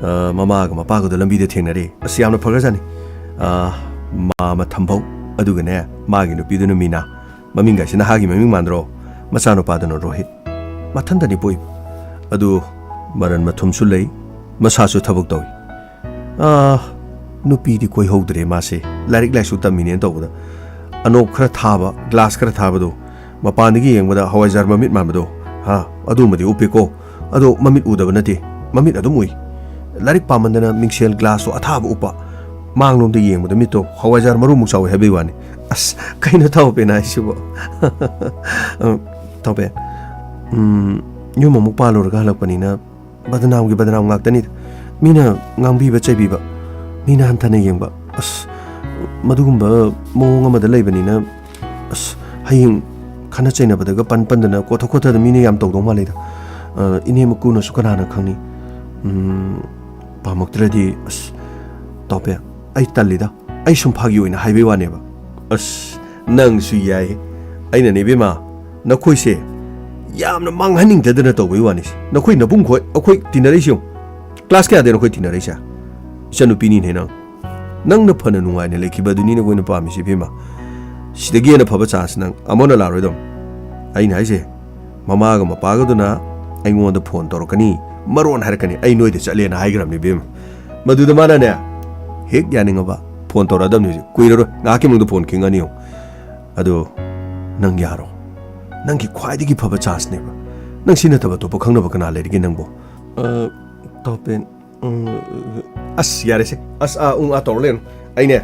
ꯑ, ꯃꯃꯥꯒ ꯃꯄꯥꯒꯗꯣ ꯂꯝꯕꯤꯗ ꯊꯦꯡꯅꯔꯦ꯫ ꯑꯁ, ꯌꯥꯝꯅ ꯐꯈ꯭ꯔꯖꯥꯠꯅꯤ꯫ ꯑ, ꯃꯥ ꯃꯊꯝꯐꯧ, ꯑꯗꯨꯒꯅꯦ, ꯃꯥꯒꯤ ꯅꯨꯄꯤꯗꯨꯅ ꯃꯤꯅꯥ꯫ ꯃꯃꯤꯡꯒꯥꯏꯁꯤ ꯅꯍꯥꯒꯤ ꯃꯃꯤꯡ ꯃꯥꯟꯗ꯭ꯔꯣ? ꯃꯆꯥꯅꯨꯄꯥꯗꯨꯅ ꯔꯣꯍꯤꯠ꯫ ꯃꯊꯟꯇꯅꯤ ꯄꯣꯛꯏꯕ꯫ ꯑꯗꯨ ꯃꯔꯟ ꯃꯊꯨꯝꯁꯨ ꯂꯩ, ꯃꯁꯥꯁꯨ ꯊꯕꯛ ꯇꯧꯏ꯫ ꯑꯥ, ꯅꯨꯄꯤꯗꯤ ꯀꯣꯏꯍꯧꯗ꯭ꯔꯦ ꯃꯥꯁꯦ, ꯂꯥꯏꯔꯤꯛ ꯂꯥꯏꯁꯨ ꯇꯝꯃꯤꯅꯦꯅ ꯇꯧꯕꯗ꯫ ꯑꯅꯣꯞ ꯈꯔ ꯊꯥꯕ, glass ꯈꯔ ꯊꯥꯕꯗꯣ, ꯃꯄꯥꯟꯗꯒꯤ ꯌꯦꯡꯕꯗ ꯍꯋꯥꯏꯖꯥꯔ ꯃꯃꯤꯠ ꯃꯥꯟꯕꯗꯣ, ꯍꯥ, ꯑꯗꯨꯃꯗꯤ ꯎꯞꯄꯦꯀꯣ꯫ ꯑꯗꯣ ꯃꯃꯤꯠ ꯎꯗꯕ ꯅꯠꯇꯦ, ꯃꯃꯤꯠ ꯑꯗꯨꯝ ꯎꯏ꯫ ꯂꯥꯏꯔꯤꯛ ꯄꯥꯃꯟꯗꯅ ꯃꯤꯡꯁꯦꯜ glassꯇꯣ ꯑꯊꯥꯕ ꯎꯞꯄ, ꯃꯥꯡꯂꯣꯝꯗ ꯌꯦꯡꯕꯗ ꯃꯤꯠꯇꯣ ꯍꯋꯥꯏꯖꯥꯔ ꯃꯔꯨꯃꯨꯛ ꯆꯥꯎꯋꯦ ꯍꯥꯏꯕꯩ ꯋꯥꯅꯤ꯫ ꯑꯁ, ꯀꯩꯅꯣ ꯇꯥꯎꯄꯦꯅ ꯍꯥꯏꯁꯤꯕꯣ? ꯑ, ꯇꯥꯎꯄꯦ, ꯎꯝ, ꯌꯨꯝ ꯑꯃꯨꯛ ꯄꯥꯜꯂꯨꯔꯒ ꯍꯜꯂꯛꯄꯅꯤꯅ ꯕꯗꯅꯥꯝꯒꯤ ꯕꯗꯅꯥꯝ ꯉꯥꯛꯇꯅꯤꯗ꯫ ꯃꯤꯅ ꯉꯥꯡꯕꯤꯕ ꯆꯩꯕꯤꯕ, ꯃꯤꯅ ꯍꯟꯊꯅ ꯌꯦꯡꯕ, ꯑꯁ, ꯃꯗꯨꯒꯨꯝꯕ ꯃꯑꯣꯡ ꯑꯃꯗ ꯂꯩꯕꯅꯤꯅ, ꯑꯁ, ꯍꯌꯦꯡ ꯈꯠꯅ ꯆꯩꯅꯕꯗꯒ ꯄꯟ ꯄꯟꯗꯅ ꯀꯣꯠꯊ ꯈꯣꯠꯊꯗ ꯃꯤꯅ ꯌꯥꯝ ꯇꯧꯗꯧ ꯃꯥꯜꯂꯤꯗ꯫ ꯑ, ꯏꯅꯦ ꯃꯀꯨꯅꯁꯨ ꯀꯅꯥꯅ ꯈꯪꯅꯤ? ꯎꯝ, ꯄꯥꯝꯃꯛꯇ꯭ꯔꯗꯤ, ꯑꯁ, ꯇꯥꯎꯄꯦ, ꯑꯩ ꯇꯜꯂꯤꯗ꯫ ꯑꯩ ꯁꯨꯝ ꯐꯥꯒꯤ ꯑꯣꯏꯅ ꯍꯥꯏꯕꯩ ꯋꯥꯅꯦꯕ꯫ ꯑꯁ, ꯅꯪꯁꯨ ꯌꯥꯏꯍꯦ꯫ ꯑꯩꯅꯅꯦ ꯏꯕꯦꯝꯃ, ꯅꯈꯣꯏꯁꯦ ꯌꯥꯝꯅ ꯃꯥꯡꯍꯟꯅꯤꯡꯗꯗꯅ ꯇꯧꯕꯩ ꯋꯥꯅꯤꯁꯦ꯫ ꯅꯈꯣꯏ ꯅꯕꯨꯡꯈꯣꯏ ꯑꯩꯈꯣꯏ ꯇꯤꯟꯅꯔꯛꯏꯁꯦ ꯌꯦꯡꯉꯨ꯫ Class ꯀꯌꯥꯗꯩꯅꯣ ꯑꯩꯈꯣꯏ ꯇꯤꯟꯅꯔꯛꯏꯁꯦ? ꯏꯆꯟꯅꯨꯄꯤꯅꯤꯅꯦ ꯅꯪ꯫ ꯅꯪꯅ ꯐꯅ ꯅꯨꯡꯉꯥꯏꯅ ꯂꯩꯈꯤꯕ ꯑꯗꯨꯅꯤꯅꯦ ꯑꯩꯈꯣꯏꯅ ꯄꯥꯝꯃꯤꯁꯦ ꯏꯕꯦꯝꯃ꯫ ꯁꯤꯗꯒꯤ ꯍꯦꯟꯅ ꯐꯕ chance ꯅꯪ ꯑꯃꯨꯛ ꯍꯟꯅ ꯂꯥꯛꯑꯔꯣꯏꯗꯧꯅꯤ꯫ ꯑꯩꯅ ꯍꯥꯏꯁꯦ, ꯃꯃꯥꯒ ꯃꯄꯥꯒꯗꯨꯅ ꯑꯩꯉꯣꯟꯗ phone ꯇꯧꯔꯛꯀꯅꯤ, ꯃꯔꯣꯟ ꯍꯥꯏꯔꯛꯀꯅꯤ, ꯑꯩ ꯅꯣꯏꯗ ꯆꯠꯂꯦꯅ ꯍꯥꯏꯈ꯭ꯔꯕꯅꯤ ꯏꯕꯦꯝꯃ꯫ ꯃꯗꯨꯗ ꯃꯥꯅꯅꯦ, ꯍꯦꯛ ꯌꯥꯅꯤꯡꯉꯕ phone ꯇꯧꯔꯛꯑꯗꯕꯅꯤ ꯍꯧꯖꯤꯛ꯫ ꯀꯨꯏꯔꯔꯣꯏ, ꯉꯥꯏꯍꯥꯛꯀꯤ ꯃꯅꯨꯡꯗ phone ꯈꯤꯡꯉꯅꯤ ꯌꯦꯡꯉꯨ꯫ ꯑꯗꯣ ꯅꯪ ꯌꯥꯔꯣ? ꯅꯪꯒꯤ ꯈ꯭ꯋꯥꯏꯗꯒꯤ ꯐꯕ chance ꯅꯦꯕ꯫ ꯅꯪ ꯁꯤ ꯅꯠꯇꯕ ꯑꯇꯣꯞꯄ ꯈꯪꯅꯕ ꯀꯅꯥ ꯂꯩꯔꯤꯒꯦ ꯅꯪꯕꯣ? ꯑ, ꯇꯥꯎꯄꯦꯟ, ꯎꯝ, ꯑꯁ, ꯌꯥꯔꯦꯁꯦ꯫ ꯑꯁ, ꯑꯥ, ꯎꯝ, ꯑꯥ ꯇꯧꯔ ꯂꯩꯔꯅꯨ꯫ ꯑꯩꯅꯦ,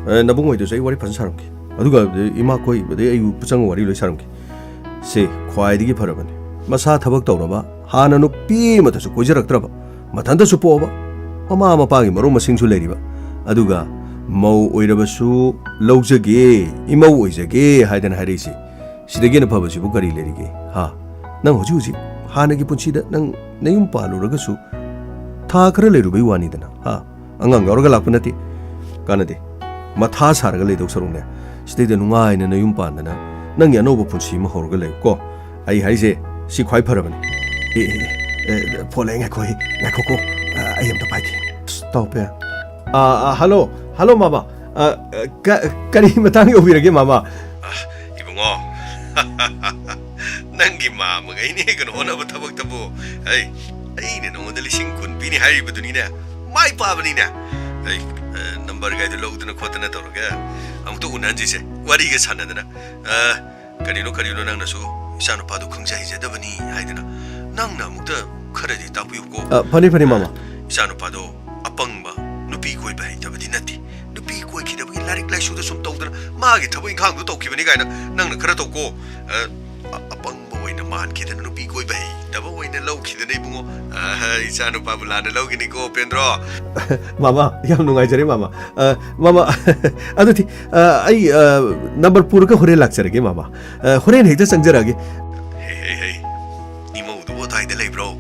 ꯑ, ꯅꯕꯨꯡ ꯑꯣꯏꯗꯁꯨ ꯑꯩ ꯋꯥꯔꯤ ꯐꯖꯅ ꯁꯥꯔꯝꯒꯦ꯫ ꯑꯗꯨꯒ, ꯑ, ꯏꯃꯥ ꯀꯣꯏ, ꯑꯗꯩ ꯑꯩ ꯄꯨꯆꯪ ꯋꯥꯔꯤ ꯂꯣꯏ ꯁꯥꯔꯝꯒꯦ꯫ ꯁꯦ, ꯈ꯭ꯋꯥꯏꯗꯒꯤ ꯐꯔꯕꯅꯤ꯫ ꯃꯁꯥ ꯊꯕꯛ ꯇꯧꯔꯕ, ꯍꯥꯟꯅ ꯅꯨꯄꯤ ꯑꯃꯠꯇꯁꯨ ꯀꯣꯏꯖꯔꯛꯇ꯭ꯔꯕ, ꯃꯊꯟꯇꯁꯨ ꯄꯣꯛꯑꯕ, ꯃꯃꯥ ꯃꯄꯥꯒꯤ ꯃꯔꯨꯞ ꯃꯁꯤꯡꯁꯨ ꯂꯩꯔꯤꯕ, ꯑꯗꯨꯒ ꯃꯧ ꯑꯣꯏꯔꯕꯁꯨ ꯂꯧꯖꯒꯦ, ꯏꯃꯧ ꯑꯣꯏꯖꯒꯦ ꯍꯥꯏꯗꯅ ꯍꯥꯏꯔꯛꯏꯁꯦ꯫ ꯁꯤꯗꯒꯤ ꯍꯦꯟꯅ ꯐꯕꯁꯤꯕꯨ ꯀꯔꯤ ꯂꯩꯔꯤꯒꯦ? ꯍꯥ? ꯅꯪ ꯍꯧꯖꯤꯛ ꯍꯧꯖꯤꯛ ꯍꯥꯟꯅꯒꯤ ꯄꯨꯟꯁꯤꯗ ꯅꯪ ꯅꯌꯨꯝ ꯄꯥꯜꯂꯨꯔꯒꯁꯨ ꯊꯥ ꯈꯔ ꯂꯩꯔꯨꯕꯩ ꯋꯥꯅꯤꯗꯅ, ꯍꯥ? ꯑꯉꯥꯡ ꯌꯥꯎꯔꯒ ꯂꯥꯛꯄ ꯅꯠꯇꯦ꯫ ꯀꯥꯟꯅꯗꯦ꯫ ꯃꯊꯥ ꯁꯥꯔꯒ ꯂꯩꯗꯧ ꯁꯔꯨꯛꯅꯦ, ꯁꯤꯗꯩꯗ ꯅꯨꯡꯉꯥꯏꯅ ꯅꯌꯨꯝ ꯄꯥꯟꯗꯅ ꯅꯪꯒꯤ ꯑꯅꯧꯕ ꯄꯨꯟꯁꯤ ꯑꯃ ꯍꯧꯔꯒ ꯂꯩꯌꯨ ꯀꯣ꯫ ꯑꯩ ꯍꯥꯏꯁꯦ ꯁꯤ ꯈ꯭ꯋꯥꯏ ꯐꯔꯕꯅꯤ꯫ ꯑꯦ, ꯑꯦ, ꯑꯦ, ꯐꯣꯟ ꯂꯥꯛꯑꯦ, ꯉꯥꯏꯈꯣ, ꯑꯦ, ꯉꯥꯏꯈꯣꯀꯣ꯫ ꯑ, ꯑꯩ ꯑꯝꯇ ꯄꯥꯏꯒꯦ꯫ ꯑꯁ, ꯇꯥꯎꯄꯦ꯫ ꯑ, ꯑ, ꯍꯜꯂꯣ, ꯍꯜꯂꯣ, ꯃꯥꯃ꯫ ꯑ, ꯑ, ꯀ-, ꯀꯔꯤ ꯃꯇꯥꯡ ꯌꯧꯕꯤꯔꯒꯦ, ꯃꯥꯃ? ꯑ, ꯏꯕꯨꯡꯉꯣ, ꯅꯪꯒꯤ ꯃꯥꯃꯒ ꯑꯩꯅ ꯍꯦꯛ ꯀꯩꯅꯣ ꯍꯣꯠꯅꯕ ꯊꯕꯛꯇꯕꯨ, ꯑꯩ, ꯑꯩꯅ ꯅꯉꯣꯟꯗ ꯂꯤꯁꯤꯡ ꯀꯨꯟ ꯄꯤꯅꯤ ꯍꯥꯏꯔꯤꯕꯗꯨꯅꯤꯅꯦ꯫ ꯃꯥꯏ ꯄꯥꯕꯅꯤꯅꯦ꯫ ꯑꯩ, ꯑ, ꯅꯝꯕꯔꯒꯥꯏꯗꯨ ꯂꯧꯗꯅ ꯈꯣꯠꯇꯅ ꯇꯧꯔꯒ ꯑꯃꯨꯛꯇ ꯎꯅꯍꯟꯁꯤꯁꯦ, ꯋꯥꯔꯤꯒ ꯁꯥꯟꯅꯗꯅ꯫ ꯑ, ꯀꯔꯤꯅꯣ, ꯀꯔꯤꯅꯣ ꯅꯪꯅꯁꯨ ꯏꯆꯥꯅꯨꯄꯥꯗꯨ ꯈꯪꯖ ꯍꯩꯖꯗꯕꯅꯤ ꯍꯥꯏꯗꯅ? ꯅꯪꯅ ꯑꯃꯨꯛꯇ ꯈꯔꯗꯤ ꯇꯥꯛꯄꯤꯌꯨꯀꯣ꯫ ꯑ, ꯐꯅꯤ, ꯐꯅꯤ, ꯃꯥꯃ꯫ ꯏꯆꯥꯅꯨꯄꯥꯗꯣ ꯑꯄꯪꯕ, ꯅꯨꯄꯤ ꯀꯣꯏꯕ ꯍꯩꯇꯕꯗꯤ ꯅꯠꯇꯦ꯫ ꯅꯨꯄꯤ ꯀꯣꯏꯈꯤꯗꯕꯒꯤ ꯂꯥꯏꯔꯤꯛ ꯂꯥꯏꯁꯨꯗ ꯁꯨꯝ ꯇꯧꯗꯅ ꯃꯥꯒꯤ ꯊꯕꯛ ꯏꯪꯈꯥꯡꯗꯣ ꯇꯧꯈꯤꯕꯅꯤ ꯀꯥꯏꯅ ꯅꯪꯅ ꯈꯔ ꯇꯧꯀꯣ꯫ ꯑ, ꯑ-, ꯑꯄꯪꯕ ꯑꯣꯏꯅ ꯃꯥꯟꯈꯤꯗꯅ ꯅꯨꯄꯤ ꯀꯣꯏꯕ ꯍꯩꯇꯕ ꯑꯣꯏꯅ ꯂꯧꯈꯤꯗꯅ ꯏꯕꯨꯡꯉꯣ꯫ ꯑ, ꯏꯆꯥꯅꯨꯄꯥꯕꯨ ꯂꯥꯟꯅ ꯂꯧꯒꯅꯤꯀꯣ, ꯎꯄꯦꯟꯗ꯭ꯔꯣ꯫ ꯃꯥꯃ, ꯌꯥꯝ ꯅꯨꯡꯉꯥꯏꯖꯔꯦ, ꯃꯥꯃ꯫ ꯑ, ꯃꯥꯃ, ꯑꯗꯨꯗꯤ, ꯑ, ꯑꯩ, ꯑ, ꯅꯝꯕꯔ ꯄꯨꯔꯒ ꯍꯣꯔꯦꯟ ꯂꯥꯛꯆꯔꯒꯦ, ꯃꯥꯃ꯫ ꯑ, ꯍꯣꯔꯦꯟ ꯍꯦꯛꯇ ꯆꯪꯖꯔꯛꯑꯒꯦ꯫ ꯍꯦ, ꯍꯦ, ꯍꯦ꯫ ꯏꯃꯧꯗꯨꯕꯨ ꯑꯗꯥꯏꯗ ꯂꯩꯕ꯭ꯔꯣ?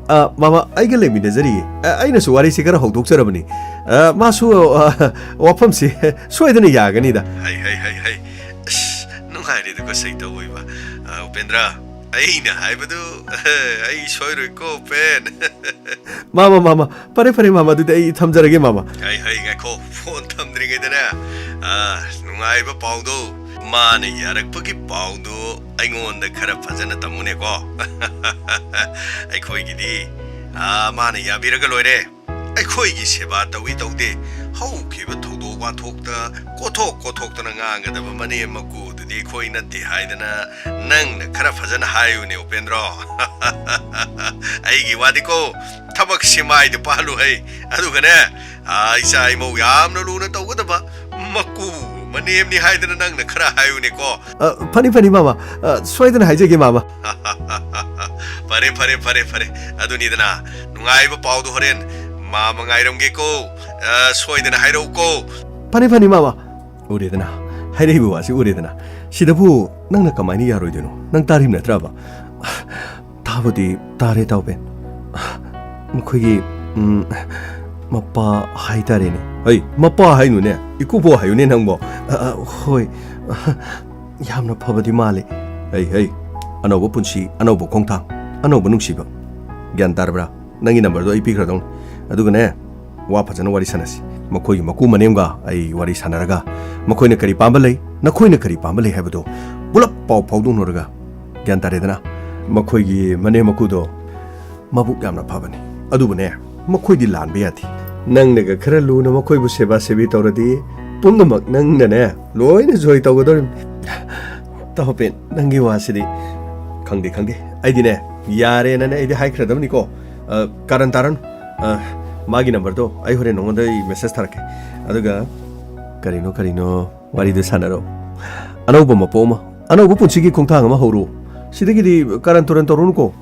ꯑ, ꯃꯥꯃ, ꯑꯩꯒ ꯂꯩꯃꯤꯟꯅꯖꯔꯤꯌꯦ꯫ ꯑ, ꯑꯩꯅꯁꯨ ꯋꯥꯔꯤꯁꯤ ꯈꯔ ꯍꯧꯗꯣꯛꯆꯔꯕꯅꯤ꯫ ꯑ, ꯃꯥꯁꯨ, ꯑ, ꯋꯥꯐꯝꯁꯤ ꯁꯣꯏꯗꯅ ꯌꯥꯒꯅꯤꯗ꯫ ꯍꯩ, ꯍꯩ, ꯍꯩ, ꯍꯩ꯫ ꯑꯁ, ꯅꯨꯡꯉꯥꯏꯔꯦꯗꯀꯣ, ꯁꯩꯇꯧ ꯑꯣꯏꯕ꯫ ꯑ, ꯎꯄꯦꯟꯗ꯭ꯔ, ꯑꯩꯅ ꯍꯥꯏꯕꯗꯨ, ꯑꯩ ꯁꯣꯏꯔꯣꯏꯀꯣ, ꯎꯄꯦꯟ꯫ ꯃꯥꯃ, ꯃꯥꯃ, ꯐꯔꯦ, ꯐꯔꯦ, ꯃꯥꯃ, ꯑꯗꯨꯗꯤ ꯑꯩ ꯊꯝꯖꯔꯒꯦ, ꯃꯥꯃ꯫ ꯍꯩ, ꯍꯩ, ꯉꯥꯏꯈꯣ, ꯐꯣꯟ ꯊꯝꯗ꯭ꯔꯤꯉꯩꯗꯅꯦ, ꯑ, ꯅꯨꯡꯉꯥꯏꯕ ꯄꯥꯎꯗꯣ, ꯃꯥꯅ ꯌꯥꯔꯛꯄꯒꯤ ꯄꯥꯎꯗꯣ ꯑꯩꯉꯣꯟꯗ ꯈꯔ ꯐꯖꯅ ꯇꯝꯃꯨꯅꯦꯀꯣ꯫ ꯑꯩꯈꯣꯏꯒꯤꯗꯤ, ꯑ, ꯃꯥꯅ ꯌꯥꯕꯤꯔꯒ ꯂꯣꯏꯔꯦ꯫ ꯑꯩꯈꯣꯏꯒꯤ ꯁꯦꯕꯥ ꯇꯧꯏ ꯇꯧꯗꯦ, ꯍꯧꯈꯤꯕ ꯊꯧꯗꯣꯛ ꯋꯥꯊꯣꯛꯇ ꯀꯣꯊꯣꯛ ꯀꯣꯊꯣꯛꯇꯅ ꯉꯥꯡꯒꯗꯕ ꯃꯅꯦꯝ ꯃꯀꯨꯗꯨꯗꯤ ꯑꯩꯈꯣꯏ ꯅꯠꯇꯦ ꯍꯥꯏꯗꯅ ꯅꯪꯅ ꯈꯔ ꯐꯖꯅ ꯍꯥꯏꯌꯨꯅꯦ, ꯎꯄꯦꯟꯗ꯭ꯔꯣ꯫ ꯑꯩꯒꯤ ꯋꯥꯗꯤꯀꯣ, ꯊꯕꯛꯁꯤ ꯃꯥꯏꯗ ꯄꯥꯜꯂꯨ ꯍꯩ꯫ ꯑꯗꯨꯒꯅꯦ, ꯑ, ꯏꯆꯥ ꯏꯃꯧ ꯌꯥꯝꯅ ꯂꯨꯅ ꯇꯧꯒꯗꯕ ꯃꯀꯨ ꯃꯅꯦꯝꯅꯤ ꯍꯥꯏꯗꯅ ꯅꯪꯅ ꯈꯔ ꯍꯥꯏꯌꯨꯅꯦꯀꯣ꯫ ꯑ, ꯐꯅꯤ, ꯐꯅꯤ, ꯃꯥꯃ꯫ ꯑ, ꯁꯣꯏꯗꯅ ꯍꯥꯏꯖꯒꯦ, ꯃꯥꯃ꯫ ꯐꯔꯦ, ꯐꯔꯦ, ꯐꯔꯦ, ꯐꯔꯦ꯫ ꯑꯗꯨꯅꯤꯗꯅ, ꯅꯨꯡꯉꯥꯏꯕ ꯄꯥꯎꯗꯣ ꯍꯣꯔꯦꯟ ꯃꯥꯃ ꯉꯥꯏꯔꯝꯒꯦꯀꯣ꯫ ꯑ, ꯁꯣꯏꯗꯅ ꯍꯥꯏꯔꯛꯎꯀꯣ꯫ ꯐꯅꯤ, ꯐꯅꯤ, ꯃꯥꯃ꯫ ꯎꯔꯦꯗꯅ, ꯍꯥꯏꯔꯛꯏꯕ ꯋꯥꯁꯤ ꯎꯔꯦꯗꯅ꯫ ꯁꯤꯗꯕꯨ ꯅꯪꯅ ꯀꯃꯥꯏꯅ ꯌꯥꯔꯣꯏꯗꯣꯏꯅꯣ? ꯅꯪ ꯇꯥꯔꯤꯕ ꯅꯠꯇ꯭ꯔꯕ? ꯇꯥꯕꯨꯗꯤ ꯇꯥꯔꯦ, ꯏꯇꯥꯎꯕꯦꯟ꯫ ꯃꯈꯣꯏꯒꯤ, ꯎꯝ, ꯃꯄꯥ ꯍꯥꯏꯇꯥꯔꯦꯅꯦ꯫ ꯍꯩ, ꯃꯄꯥ ꯍꯥꯏꯅꯨꯅꯦ, ꯏꯀꯨꯕꯣꯛ ꯍꯥꯏꯌꯨꯅꯦ ꯅꯪꯕꯣ꯫ ꯑ, ꯑ, ꯍꯣꯏ꯫ ꯌꯥꯝꯅ ꯐꯕꯗꯤ ꯃꯥꯜꯂꯤ꯫ ꯍꯩ, ꯍꯩ, ꯑꯅꯧꯕ ꯄꯨꯟꯁꯤ, ꯑꯅꯧꯕ ꯈꯣꯡꯊꯥꯡ, ꯑꯅꯧꯕ ꯅꯨꯡꯁꯤꯕ꯫ ꯒ꯭ꯌꯥꯟ ꯇꯥꯔꯕ꯭ꯔꯥ? ꯅꯪꯒꯤ ꯅꯝꯕꯔꯗꯣ ꯑꯩ ꯄꯤꯈ꯭ꯔꯗꯧꯅꯤ꯫ ꯑꯗꯨꯒꯅꯦ, ꯋꯥ ꯐꯖꯅ ꯋꯥꯔꯤ ꯁꯥꯟꯅꯁꯤ꯫ ꯃꯈꯣꯏꯒꯤ ꯃꯀꯨ ꯃꯅꯦꯝꯒ ꯑꯩ ꯋꯥꯔꯤ ꯁꯥꯟꯅꯔꯒ, ꯃꯈꯣꯏꯅ ꯀꯔꯤ ꯄꯥꯝꯕ ꯂꯩ, ꯅꯈꯣꯏꯅ ꯀꯔꯤ ꯄꯥꯝꯕ ꯂꯩ ꯍꯥꯏꯕꯗꯣ ꯄꯨꯂꯞ ꯄꯥꯎ ꯐꯥꯎꯗꯣꯛꯅꯔꯒ, ꯒ꯭ꯌꯥꯟ ꯇꯥꯔꯦꯗꯅ? ꯃꯈꯣꯏꯒꯤ ꯃꯅꯦꯝ ꯃꯀꯨꯗꯣ ꯃꯕꯨꯛ ꯌꯥꯝꯅ ꯐꯕꯅꯤ꯫ ꯑꯗꯨꯕꯨꯅꯦ, ꯃꯈꯣꯏꯗꯤ ꯂꯥꯟꯕ ꯌꯥꯗꯦ꯫ ꯅꯪꯅꯒ ꯈꯔ ꯂꯨꯅ ꯃꯈꯣꯏꯕꯨ ꯁꯦꯕꯥ ꯁꯦꯕꯤ ꯇꯧꯔꯗꯤ, ꯄꯨꯝꯅꯃꯛ ꯅꯪꯅꯅꯦ ꯂꯣꯏꯅ ꯖꯣꯏ ꯇꯧꯒꯗꯧꯔꯤꯕꯅꯤ꯫ ꯇꯥꯎꯄꯦꯟ, ꯅꯪꯒꯤ ꯋꯥꯁꯤꯗꯤ ꯈꯪꯗꯦ, ꯈꯪꯗꯦ꯫ ꯑꯩꯗꯤꯅꯦ, ꯌꯥꯔꯦꯅꯅꯦ ꯑꯩꯗꯤ ꯍꯥꯏꯈ꯭ꯔꯗꯕꯅꯤꯀꯣ꯫ ꯑ, ꯀꯥꯔꯟ ꯇꯥꯔꯅꯨ꯫ ꯑ, ꯃꯥꯒꯤ ꯅꯝꯕꯔꯗꯣ ꯑꯩ ꯍꯣꯔꯦꯟ ꯅꯉꯣꯟꯗ ꯑꯩ ꯃꯦꯁꯦꯖ ꯊꯥꯔꯛꯀꯦ꯫ ꯑꯗꯨꯒ ꯀꯔꯤꯅꯣ, ꯀꯔꯤꯅꯣ, ꯋꯥꯔꯤꯗꯨ ꯁꯥꯟꯅꯔꯣ꯫ ꯑꯅꯧꯕ ꯃꯄꯣ ꯑꯃ, ꯑꯅꯧꯕ ꯄꯨꯟꯁꯤꯒꯤ ꯈꯣꯡꯊꯥꯡ ꯑꯃ ꯍꯧꯔꯣ꯫ ꯁꯤꯗꯒꯤꯗꯤ ꯀꯥꯔꯟ ꯇꯨꯔꯟ ꯇꯧꯔꯨꯅꯨꯀꯣ꯫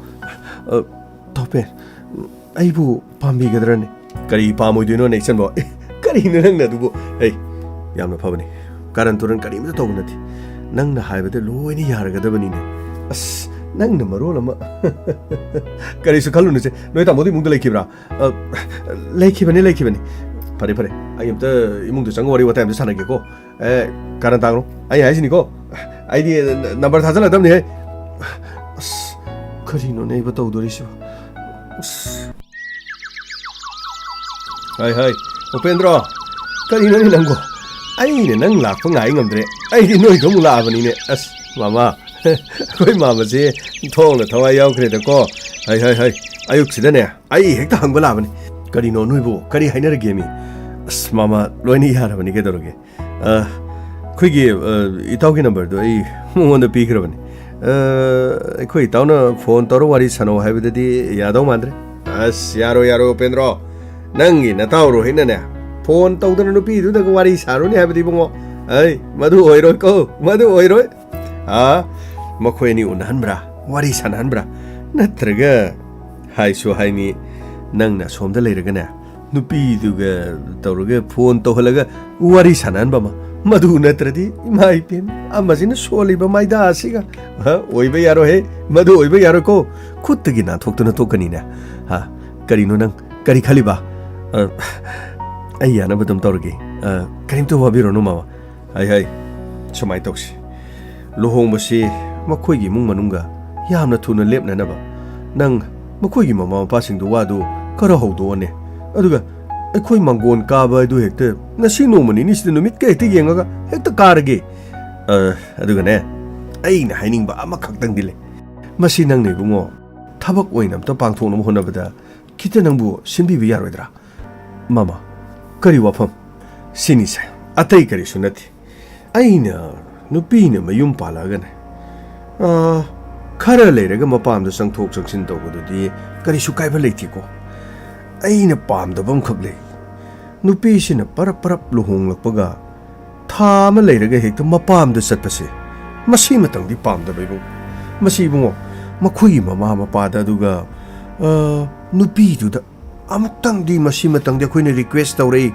ꯑ, ꯇꯥꯎꯄꯦꯟ, ꯑꯩꯕꯨ ꯄꯥꯝꯕꯤꯒꯗ꯭ꯔꯅꯦ? ꯀꯔꯤ ꯄꯥꯝꯃꯣꯏꯗꯣꯏꯅꯣꯅꯦ, ꯏꯆꯟꯕꯣ? ꯑꯦ, ꯀꯔꯤꯅꯣ ꯅꯪꯅ ꯑꯗꯨꯕꯨ? ꯍꯩ, ꯌꯥꯝꯅ ꯐꯕꯅꯤ꯫ ꯀꯥꯔꯟ ꯇꯨꯔꯟ ꯀꯔꯤꯝꯇ ꯇꯧꯕ ꯅꯠꯇꯦ꯫ ꯅꯪꯅ ꯍꯥꯏꯕꯗ ꯂꯣꯏꯅ ꯌꯥꯔꯒꯗꯕꯅꯤꯅꯦ꯫ ꯑꯁ, ꯅꯪꯅ ꯃꯔꯣꯜ ꯑꯃ꯫ ꯀꯔꯤꯁꯨ ꯈꯜꯂꯨꯅꯨꯁꯦ꯫ ꯅꯣꯏ ꯇꯥꯃꯣꯗꯤ ꯏꯃꯨꯡꯗ ꯂꯩꯈꯤꯕ꯭ꯔꯥ? ꯑ, ꯂꯩꯈꯤꯕꯅꯤ, ꯂꯩꯈꯤꯕꯅꯤ꯫ ꯐꯔꯦ, ꯐꯔꯦ꯫ ꯑꯩ ꯑꯝꯇ ꯏꯃꯨꯡꯗ ꯆꯪꯉ ꯋꯥꯔꯤ ꯋꯥꯇꯥꯏ ꯑꯝꯇ ꯁꯥꯟꯅꯒꯦꯀꯣ꯫ ꯑꯦ, ꯀꯥꯔꯟ ꯇꯥꯒꯅꯨ꯫ ꯑꯩ ꯍꯥꯏꯁꯤꯅꯤꯀꯣ꯫ ꯑꯩꯗꯤ ꯅꯝꯕꯔ ꯊꯥꯖꯜꯂꯛꯇꯕꯅꯤꯍꯦ꯫ ꯑꯁ, ꯀꯔꯤꯅꯣꯅꯦ ꯑꯩꯕꯨ ꯇꯧꯗꯣꯔꯤꯁꯤꯕꯣ? ꯑꯁ꯫ ꯍꯥꯏ, ꯍꯥꯏ, ꯎꯄꯦꯟꯗ꯭ꯔꯣ, ꯀꯔꯤꯅꯣꯅꯦ ꯅꯪꯕꯣ? ꯑꯩꯅ ꯅꯪ ꯂꯥꯛꯄ ꯉꯥꯏ ꯉꯝꯗ꯭ꯔꯦ꯫ ꯑꯩꯗꯤ ꯅꯣꯏꯗ ꯑꯃꯨꯛ ꯂꯥꯛꯑꯕꯅꯤꯅꯦ꯫ ꯑꯁ, ꯃꯃꯥ, ꯑꯩꯈꯣꯏ ꯃꯥꯃꯁꯦ ꯊꯣꯡꯅ ꯊꯋꯥꯏ ꯌꯥꯎꯈ꯭ꯔꯦꯗꯀꯣ꯫ ꯍꯥꯏ, ꯍꯥꯏ, ꯍꯥꯏ, ꯑꯌꯨꯛꯁꯤꯗꯅꯦ, ꯑꯩ ꯍꯦꯛꯇ ꯍꯪꯕ ꯂꯥꯛꯑꯕꯅꯤ꯫ ꯀꯔꯤꯅꯣ ꯅꯣꯏꯕꯨ? ꯀꯔꯤ ꯍꯥꯏꯅꯔꯒꯦꯃꯤ? ꯑꯁ, ꯃꯥꯃ, ꯂꯣꯏꯅ ꯌꯥꯔꯕꯅꯤ, ꯀꯩꯗꯧꯔꯒꯦ? ꯑ, ꯑꯩꯈꯣꯏꯒꯤ, ꯑ, ꯏꯇꯥꯎꯒꯤ ꯅꯝꯕꯔꯗꯣ ꯑꯩ ꯃꯉꯣꯟꯗ ꯄꯤꯈ꯭ꯔꯕꯅꯤ꯫ ꯑ, ꯑꯩꯈꯣꯏ ꯏꯇꯥꯎꯅ ꯐꯣꯟ ꯇꯧꯔ ꯋꯥꯔꯤ ꯁꯥꯟꯅꯧ ꯍꯥꯏꯕꯗꯗꯤ ꯌꯥꯗꯧ ꯃꯥꯟꯗ꯭ꯔꯦ꯫ ꯑ, ꯑꯁ, ꯌꯥꯔꯣꯏ, ꯌꯥꯔꯣꯏ, ꯎꯄꯦꯟꯗ꯭ꯔꯣ꯫ ꯅꯪꯒꯤ ꯅꯇꯥꯎ ꯔꯣꯍꯤꯠꯅꯅꯦ, ꯐꯣꯟ ꯇꯧꯗꯅ ꯅꯨꯄꯤꯗꯨꯗꯒ ꯋꯥꯔꯤ ꯁꯥꯔꯨꯅꯤ ꯍꯥꯏꯕꯗꯤ, ꯏꯕꯨꯡꯉꯣ꯫ ꯑꯩ, ꯃꯗꯨ ꯑꯣꯏꯔꯣꯏꯀꯣ, ꯃꯗꯨ ꯑꯣꯏꯔꯣꯏ꯫ ꯑꯥ, ꯃꯈꯣꯏ ꯑꯅꯤ ꯎꯅꯍꯟꯕ꯭ꯔꯥ? ꯋꯥꯔꯤ ꯁꯥꯟꯅꯍꯟꯕ꯭ꯔꯥ? ꯅꯠꯇ꯭ꯔꯒ, ꯍꯥꯏꯁꯨ ꯍꯥꯏꯅꯤ, ꯅꯪꯅ ꯑꯁꯣꯝꯗ ꯂꯩꯔꯒꯅꯦ, ꯅꯨꯄꯤꯗꯨꯒ ꯇꯧꯔꯒ ꯐꯣꯟ ꯇꯧꯍꯜꯂꯒ ꯋꯥꯔꯤ ꯁꯥꯟꯅꯍꯟꯕ ꯑꯃ? ꯃꯗꯨ ꯅꯠꯇ꯭ꯔꯗꯤ, ꯏꯃꯥ ꯏꯄꯦꯝ, ꯑꯃꯁꯤꯅ ꯁꯣꯜꯂꯤꯕ ꯃꯥꯏꯗꯥ ꯑꯁꯤꯒ꯫ ꯍ, ꯑꯣꯏꯕ ꯌꯥꯔꯣꯏꯍꯦ, ꯃꯗꯨ ꯑꯣꯏꯕ ꯌꯥꯔꯣꯏꯀꯣ꯫ ꯈꯨꯠꯇꯒꯤ ꯅꯥꯟꯊꯣꯛꯇꯨꯅ ꯊꯣꯛꯀꯅꯤꯅꯦ꯫ ꯍꯥ? ꯀꯔꯤꯅꯣ ꯅꯪ? ꯀꯔꯤ ꯈꯜꯂꯤꯕ? ꯑ, ꯑꯩ ꯌꯥꯅꯕ ꯑꯗꯨꯝ ꯇꯧꯔꯒꯦ꯫ ꯑ, ꯀꯔꯤꯝꯇ ꯋꯥꯕꯤꯔꯨꯅꯨ, ꯃꯥꯃ꯫ ꯍꯩ, ꯍꯩ, ꯁꯨꯃꯥꯏꯅ ꯇꯧꯁꯤ꯫ ꯂꯨꯍꯣꯡꯕꯁꯤ ꯃꯈꯣꯏꯒꯤ ꯏꯃꯨꯡ ꯃꯅꯨꯡꯒ ꯌꯥꯝꯅ ꯊꯨꯅ ꯂꯦꯞꯅꯅꯕ ꯅꯪ ꯃꯈꯣꯏꯒꯤ ꯃꯃꯥ ꯃꯄꯥꯁꯤꯡꯗꯨ ꯋꯥꯗꯨ ꯈꯔ ꯍꯧꯗꯣꯛꯑꯣꯅꯦ꯫ ꯑꯗꯨꯒ ꯑꯩꯈꯣꯏ ꯃꯥꯡꯒꯣꯟ ꯀꯥꯕ ꯍꯥꯏꯗꯨ ꯍꯦꯛꯇ ꯉꯁꯤ ꯅꯣꯡꯃ ꯅꯤꯅꯤꯁꯤꯗ ꯅꯨꯃꯤꯠꯀ ꯍꯦꯛꯇ ꯌꯦꯡꯉꯒ ꯍꯦꯛꯇ ꯀꯥꯔꯒꯦ꯫ ꯑ, ꯑꯗꯨꯒꯅꯦ, ꯑꯩꯅ ꯍꯥꯏꯅꯤꯡꯕ ꯑꯃꯈꯛꯇꯪꯗꯤ ꯂꯩ꯫ ꯃꯁꯤ ꯅꯪꯅ, ꯏꯕꯨꯡꯉꯣ, ꯊꯕꯛ ꯑꯣꯏꯅ ꯑꯝꯇ ꯄꯥꯡꯊꯣꯛꯅꯕ ꯍꯣꯠꯅꯕꯗ ꯈꯤꯇ ꯅꯪꯕꯨ ꯁꯤꯟꯕꯤꯕ ꯌꯥꯔꯣꯏꯗ꯭ꯔꯥ? ꯃꯃꯥ, ꯀꯔꯤ ꯋꯥꯐꯝ? ꯁꯤꯅꯤꯁꯦ, ꯑꯇꯩ ꯀꯔꯤꯁꯨ ꯅꯠꯇꯦ꯫ ꯑꯩꯅ ꯅꯨꯄꯤꯅ ꯃꯌꯨꯝ ꯄꯥꯜꯂꯛꯑꯒꯅꯦ, ꯑ, ꯈꯔ ꯂꯩꯔꯒ ꯃꯄꯥꯝꯗ ꯆꯪꯊꯣꯛ ꯆꯪꯁꯤꯟ ꯇꯧꯕꯗꯨꯗꯤ ꯀꯔꯤꯁꯨ ꯀꯥꯏꯕ ꯂꯩꯇꯦꯀꯣ꯫ ꯑꯩꯅ ꯄꯥꯝꯗꯕ ꯑꯃꯈꯛ ꯂꯩ꯫ ꯅꯨꯄꯤꯁꯤꯅ ꯄꯔꯞ ꯄꯔꯞ ꯂꯨꯍꯣꯡꯂꯛꯄꯒ ꯊꯥ ꯑꯃ ꯂꯩꯔꯒ ꯍꯦꯛꯇ ꯃꯄꯥꯝꯗ ꯆꯠꯄꯁꯦ, ꯃꯁꯤꯃꯇꯪꯗꯤ ꯄꯥꯝꯗꯕ, ꯏꯕꯨꯡ꯫ ꯃꯁꯤ, ꯏꯕꯨꯡꯉꯣ, ꯃꯈꯣꯏꯒꯤ ꯃꯃꯥ ꯃꯄꯥꯗ, ꯑꯗꯨꯒ, ꯑ, ꯅꯨꯄꯤꯗꯨꯗ ꯑꯃꯨꯛꯇꯪꯗꯤ, ꯃꯁꯤꯃꯇꯪꯗꯤ ꯑꯩꯈꯣꯏꯅ request ꯇꯧꯔꯛꯏ꯫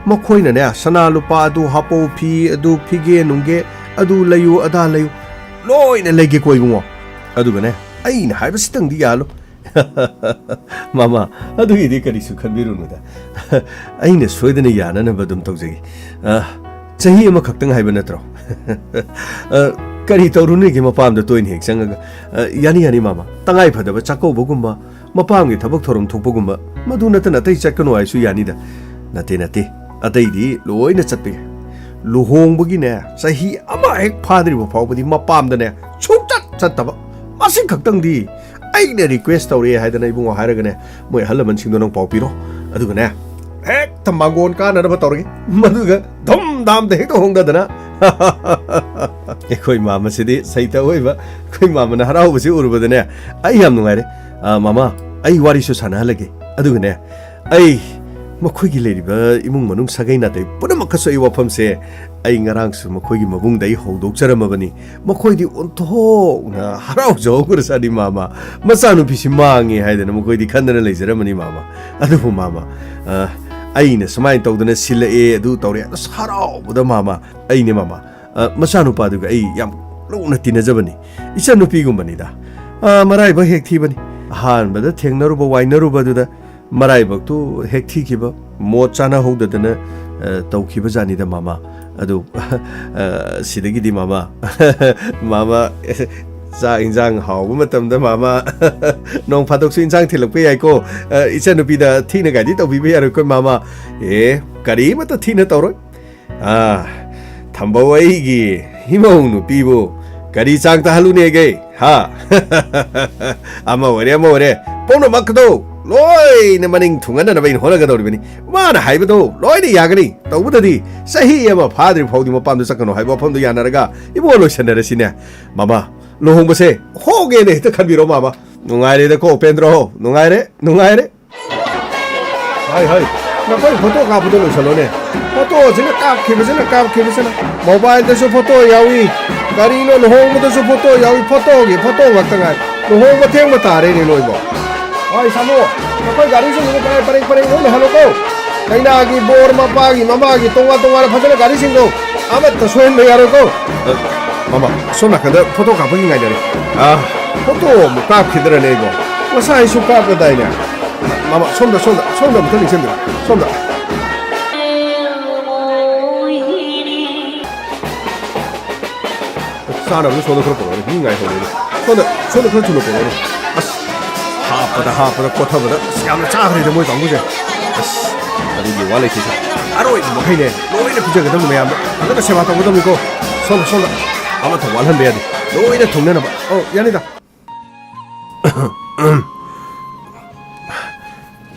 ꯃꯈꯣꯏꯅꯅꯦ, ꯁꯅꯥ ꯂꯨꯄꯥ ꯑꯗꯨ ꯍꯥꯞꯄꯧ, ꯐꯤ ꯑꯗꯨ, ꯐꯤꯒꯦ ꯅꯨꯡꯒꯦ ꯑꯗꯨ ꯂꯩꯌꯨ, ꯑꯗꯥ ꯂꯩꯌꯨ, ꯂꯣꯏꯅ ꯂꯩꯒꯦꯀꯣ, ꯏꯕꯨꯡꯉꯣ꯫ ꯑꯗꯨꯒꯅꯦ, ꯑꯩꯅ ꯍꯥꯏꯕꯁꯤꯇꯪꯗꯤ ꯌꯥꯍꯜꯂꯨ꯫ ꯃꯃꯥ, ꯑꯗꯨꯒꯤꯗꯤ ꯀꯔꯤꯁꯨ ꯈꯟꯕꯤꯔꯨꯅꯨꯗ꯫ ꯑꯩꯅ ꯁꯣꯏꯗꯅ ꯌꯥꯅꯅꯕ ꯑꯗꯨꯝ ꯇꯧꯖꯒꯦ꯫ ꯑ, ꯆꯍꯤ ꯑꯃꯈꯛꯇꯪ ꯍꯥꯏꯕ ꯅꯠꯇ꯭ꯔꯣ? ꯑ, ꯀꯔꯤ ꯇꯧꯔꯨꯅꯤꯒꯦ ꯃꯄꯥꯝꯗ ꯇꯣꯏꯅ ꯍꯦꯛ ꯆꯪꯉꯒ? ꯑ, ꯌꯥꯅꯤ, ꯌꯥꯅꯤ, ꯃꯃꯥ꯫ ꯇꯉꯥꯏ ꯐꯗꯕ ꯆꯥꯛꯀꯧꯕꯒꯨꯝꯕ, ꯃꯄꯥꯝꯒꯤ ꯊꯕꯛ ꯊꯧꯔꯝ ꯊꯣꯛꯄꯒꯨꯝꯕ, ꯃꯗꯨ ꯅꯠꯇꯅ ꯑꯇꯩ ꯆꯠꯀꯅꯨ ꯍꯥꯏꯁꯨ ꯌꯥꯅꯤꯗ꯫ ꯅꯠꯇꯦ, ꯅꯠꯇꯦ, ꯑꯇꯩꯗꯤ ꯂꯣꯏꯅ ꯆꯠꯄ ꯌꯥꯏ꯫ ꯂꯨꯍꯣꯡꯕꯒꯤꯅꯦ, ꯆꯍꯤ ꯑꯃ ꯍꯦꯛ ꯐꯥꯗ꯭ꯔꯤꯕ ꯐꯥꯎꯕꯗꯤ ꯃꯄꯥꯝꯗꯅꯦ ꯁꯨꯡꯆꯠ ꯆꯠꯇꯕ꯫ ꯃꯁꯤ ꯈꯛꯇꯪꯗꯤ ꯑꯩꯅ request ꯇꯧꯔꯛꯑꯦ ꯍꯥꯏꯗꯅ, ꯏꯕꯨꯡꯉꯣ, ꯍꯥꯏꯔꯒꯅꯦ, ꯃꯣꯏ ꯑꯍꯜ ꯂꯃꯟꯁꯤꯡꯗꯣ ꯅꯪ ꯄꯥꯎ ꯄꯤꯔꯣ꯫ ꯑꯗꯨꯒꯅꯦ, ꯍꯦꯛꯇ ꯃꯥꯡꯒꯣꯟ ꯀꯥꯅꯅꯕ ꯇꯧꯔꯒꯦ꯫ ꯃꯗꯨꯒ ꯙꯨꯝ ꯙꯥꯝꯗ ꯍꯦꯛꯇ ꯍꯣꯡꯗꯗꯅ꯫ ꯑꯩꯈꯣꯏ ꯃꯥꯃꯁꯤꯗꯤ ꯁꯩꯇ ꯑꯣꯏꯕ꯫ ꯑꯩꯈꯣꯏ ꯃꯥꯃꯅ ꯍꯔꯥꯎꯕꯁꯤ ꯎꯔꯨꯕꯗꯅꯦ, ꯑꯩ ꯌꯥꯝ ꯅꯨꯡꯉꯥꯏꯔꯦ꯫ ꯑ, ꯃꯃꯥ, ꯑꯩ ꯋꯥꯔꯤꯁꯨ ꯁꯥꯟꯅꯍꯜꯂꯒꯦ꯫ ꯑꯗꯨꯒꯅꯦ, ꯑꯩ ꯃꯈꯣꯏꯒꯤ ꯂꯩꯔꯤꯕ ꯏꯃꯨꯡ ꯃꯅꯨꯡ ꯁꯥꯒꯩ ꯅꯥꯇꯩ ꯄꯨꯝꯅꯃꯛꯀꯁꯨ ꯑꯩ ꯋꯥꯐꯝꯁꯦ ꯑꯩ ꯉꯔꯥꯡꯁꯨ ꯃꯈꯣꯏꯒꯤ ꯃꯕꯨꯡꯗ ꯑꯩ ꯍꯧꯗꯣꯛꯆꯔꯝꯃꯕꯅꯤ꯫ ꯃꯈꯣꯏꯗꯤ ꯑꯣꯟꯊꯣꯛꯅ ꯍꯔꯥꯎꯖꯍꯧꯈ꯭ꯔꯖꯥꯠꯅꯤ ꯃꯥꯃ꯫ ꯃꯆꯥꯅꯨꯄꯤꯁꯤ ꯃꯥꯡꯉꯦ ꯍꯥꯏꯗꯅ ꯃꯈꯣꯏꯗꯤ ꯈꯟꯗꯅ ꯂꯩꯖꯔꯝꯃꯅꯤ ꯃꯥꯃ꯫ ꯑꯗꯨꯕꯨ ꯃꯥꯃ, ꯑ, ꯑꯩꯅ ꯁꯨꯃꯥꯏꯅ ꯇꯧꯗꯅ ꯁꯤꯜꯂꯛꯑꯦ, ꯑꯗꯨ ꯇꯧꯔꯦ, ꯑꯁ, ꯍꯔꯥꯎꯕꯗ ꯃꯥꯃ꯫ ꯑꯩꯅꯦ ꯃꯥꯃ, ꯑ, ꯃꯆꯥꯅꯨꯄꯥꯗꯨꯒ ꯑꯩ ꯌꯥꯝ ꯂꯨꯅ ꯇꯤꯟꯅꯖꯕꯅꯤ꯫ ꯏꯆꯟꯅꯨꯄꯤꯒꯨꯝꯕꯅꯤꯗ꯫ ꯑ, ꯃꯔꯥꯏꯕꯛ ꯍꯦꯛ ꯊꯤꯕꯅꯤ꯫ ꯑꯍꯥꯟꯕꯗ ꯊꯦꯡꯅꯔꯨꯕ ꯋꯥꯏꯅꯔꯨꯕꯗꯨꯗ ꯃꯔꯥꯏꯕꯛꯇꯨ ꯍꯦꯛ ꯊꯤꯈꯤꯕ, ꯃꯣꯠ ꯆꯥꯅꯍꯧꯗꯗꯅ, ꯑ, ꯇꯧꯈꯤꯕ ꯖꯥꯠꯅꯤꯗ ꯃꯥꯃ꯫ ꯑꯗꯨ, ꯑ, ꯁꯤꯗꯒꯤꯗꯤ ꯃꯥꯃ, ꯃꯥꯃ, ꯆꯥꯛ ꯏꯟꯖꯥꯡ ꯍꯥꯎꯕ ꯃꯇꯝꯗ ꯃꯥꯃ, ꯅꯣꯡ ꯐꯥꯗꯣꯛꯁꯨ ꯏꯟꯖꯥꯡ ꯊꯤꯜꯂꯛꯄ ꯌꯥꯏꯀꯣ꯫ ꯑ, ꯏꯆꯟꯅꯨꯄꯤꯗ ꯊꯤꯅ ꯒꯥꯏꯗꯤ ꯇꯧꯕꯤꯕ ꯌꯥꯔꯣꯏꯀꯣ ꯃꯥꯃ꯫ ꯑꯦ, ꯀꯔꯤꯃꯠꯇ ꯊꯤꯅ ꯇꯧꯔꯣꯏ꯫ ꯑꯥ, ꯊꯝꯕꯧ ꯑꯩꯒꯤ ꯏꯃꯧ ꯅꯨꯄꯤꯕꯨ ꯀꯔꯤ ꯆꯥꯡ ꯇꯥꯍꯜꯂꯨꯅꯦꯒꯦ? ꯍꯥ? ꯑꯃ ꯑꯣꯏꯔꯦ, ꯑꯃ ꯑꯣꯏꯔꯦ꯫ ꯄꯨꯝꯅꯃꯛ ꯑꯗꯣ ꯂꯣꯏꯅ ꯃꯅꯤꯡ ꯊꯨꯡꯍꯟꯅꯅꯕ ꯑꯩꯅ ꯍꯣꯠꯅꯒꯗꯧꯔꯤꯕꯅꯤ꯫ ꯃꯥꯅ ꯍꯥꯏꯕꯗꯣ ꯂꯣꯏꯅ ꯌꯥꯒꯅꯤ꯫ ꯇꯧꯕꯗꯗꯤ ꯆꯍꯤ ꯑꯃ ꯐꯥꯗ꯭ꯔꯤ ꯐꯥꯎꯗꯤ ꯃꯄꯥꯝꯗ ꯆꯠꯀꯅꯨ ꯍꯥꯏꯕ ꯋꯥꯐꯝꯗꯣ ꯌꯥꯅꯔꯒ ꯏꯕꯨꯡꯉꯣ ꯂꯣꯏꯁꯟꯅꯔꯁꯤꯅꯦ꯫ ꯃꯃꯥ, ꯂꯨꯍꯣꯡꯕꯁꯦ ꯍꯣꯡꯒꯦꯅ ꯍꯦꯛꯇ ꯈꯟꯕꯤꯔꯣ ꯃꯥꯃ꯫ ꯅꯨꯡꯉꯥꯏꯔꯦꯗꯀꯣ ꯎꯄꯦꯟꯗ꯭ꯔꯣ, ꯅꯨꯡꯉꯥꯏꯔꯦ, ꯅꯨꯡꯉꯥꯏꯔꯦ꯫ ꯍꯥꯏ, ꯍꯥꯏ꯫ ꯅꯈꯣꯏ ꯐꯣꯇꯣ ꯀꯥꯞꯄꯗꯣ ꯂꯣꯏꯁꯜꯂꯣꯅꯦ꯫ ꯐꯣꯇꯣꯁꯤꯅ ꯀꯥꯞꯈꯤꯕꯁꯤꯅ, ꯀꯥꯞꯈꯤꯕꯁꯤꯅ꯫ ꯃꯣꯕꯥꯏꯜꯗꯁꯨ ꯐꯣꯇꯣ ꯌꯥꯎꯏ꯫ ꯀꯔꯤꯅꯣ, ꯂꯨꯍꯣꯡꯕꯗꯁꯨ ꯐꯣꯇꯣ ꯌꯥꯎꯏ꯫ ꯐꯣꯇꯣꯒꯤ ꯐꯣꯇꯣ ꯉꯥꯛꯇ ꯉꯥꯏ꯫ ꯂꯨꯍꯣꯡꯕ ꯊꯦꯡꯕ ꯇꯥꯔꯦꯅꯦ ꯅꯣꯏꯕꯣ꯫ ꯍꯣꯏ, ꯁꯥꯃꯨ, ꯅꯈꯣꯏ ꯒꯥꯔꯤꯁꯤꯡꯗꯨ ꯄꯔꯦꯡ, ꯄꯔꯦꯡ, ꯄꯔꯦꯡ ꯂꯣꯏ ꯂꯩꯍꯜꯂꯣꯀꯣ꯫ ꯀꯩꯅꯥꯒꯤ ꯕꯣꯔ ꯃꯄꯥꯒꯤ, ꯃꯃꯥꯒꯤ ꯇꯣꯉꯥꯟ ꯇꯣꯉꯥꯟꯅ ꯐꯖꯅ ꯒꯥꯔꯤꯁꯤꯡꯗꯣ ꯑꯃꯠꯇ ꯁꯣꯏꯍꯟꯕ ꯌꯥꯔꯣꯏꯀꯣ꯫ ꯑ, ꯃꯃꯥ, ꯁꯣꯝ ꯅꯥꯀꯟꯗ ꯐꯣꯇꯣ ꯀꯥꯞꯄꯒꯤ ꯉꯥꯏꯅꯔꯦ꯫ ꯑ, ꯐꯣꯇꯣ ꯑꯃꯨꯛ ꯀꯥꯞꯈꯤꯗ꯭ꯔꯅꯦ ꯑꯩꯕꯣ? ꯉꯁꯥꯏꯁꯨ ꯀꯥꯞꯄꯗꯥꯏꯅꯦ? ꯃꯃꯥ, ꯁꯣꯝꯗ, ꯁꯣꯝꯗ, ꯁꯣꯝꯗ ꯑꯃꯨꯛꯇ ꯅꯤꯡꯁꯤꯡꯕꯤꯔꯣ꯫ ꯁꯣꯝꯗ꯫ ꯆꯥꯅꯕꯗꯣ ꯁꯣꯝꯗ ꯈꯔ ꯄꯨꯔꯛꯑꯣꯅꯦ꯫ ꯃꯤ ꯉꯥꯏꯍꯧꯔꯦꯅꯦ꯫ ꯁꯣꯝꯗ, ꯁꯣꯝꯗ ꯈꯔ ꯊꯨꯅ ꯄꯨꯔꯛꯑꯣꯅꯦ꯫ ꯑꯁ, ꯍꯥꯞꯄꯗ, ꯍꯥꯞꯄꯗ, ꯀꯣꯠꯊꯕꯗ, ꯑꯁ, ꯌꯥꯝꯅ ꯆꯥꯈ꯭ꯔꯦꯗ ꯃꯣꯏ ꯀꯥꯡꯕꯨꯁꯦ꯫ ꯑꯁ, ꯑꯗꯨꯒꯤ ꯋꯥ ꯂꯩꯇꯦꯗ꯫ ꯑꯔꯣꯏꯕ ꯃꯈꯩꯅꯦ, ꯂꯣꯏꯅ ꯄꯤꯖꯒꯗꯕꯅꯤ ꯃꯌꯥꯝꯗ꯫ ꯐꯖꯅ ꯁꯦꯕꯥ ꯇꯧꯒꯗꯕꯅꯤꯀꯣ꯫ ꯁꯣꯝꯗ, ꯁꯣꯝꯗ꯫ ꯑꯃꯠꯇ ꯋꯥꯠꯍꯟꯕ ꯌꯥꯗꯦ꯫ ꯂꯣꯏꯅ ꯊꯨꯡꯅꯅꯕ꯫ ꯑꯧ, ꯌꯥꯅꯤꯗ꯫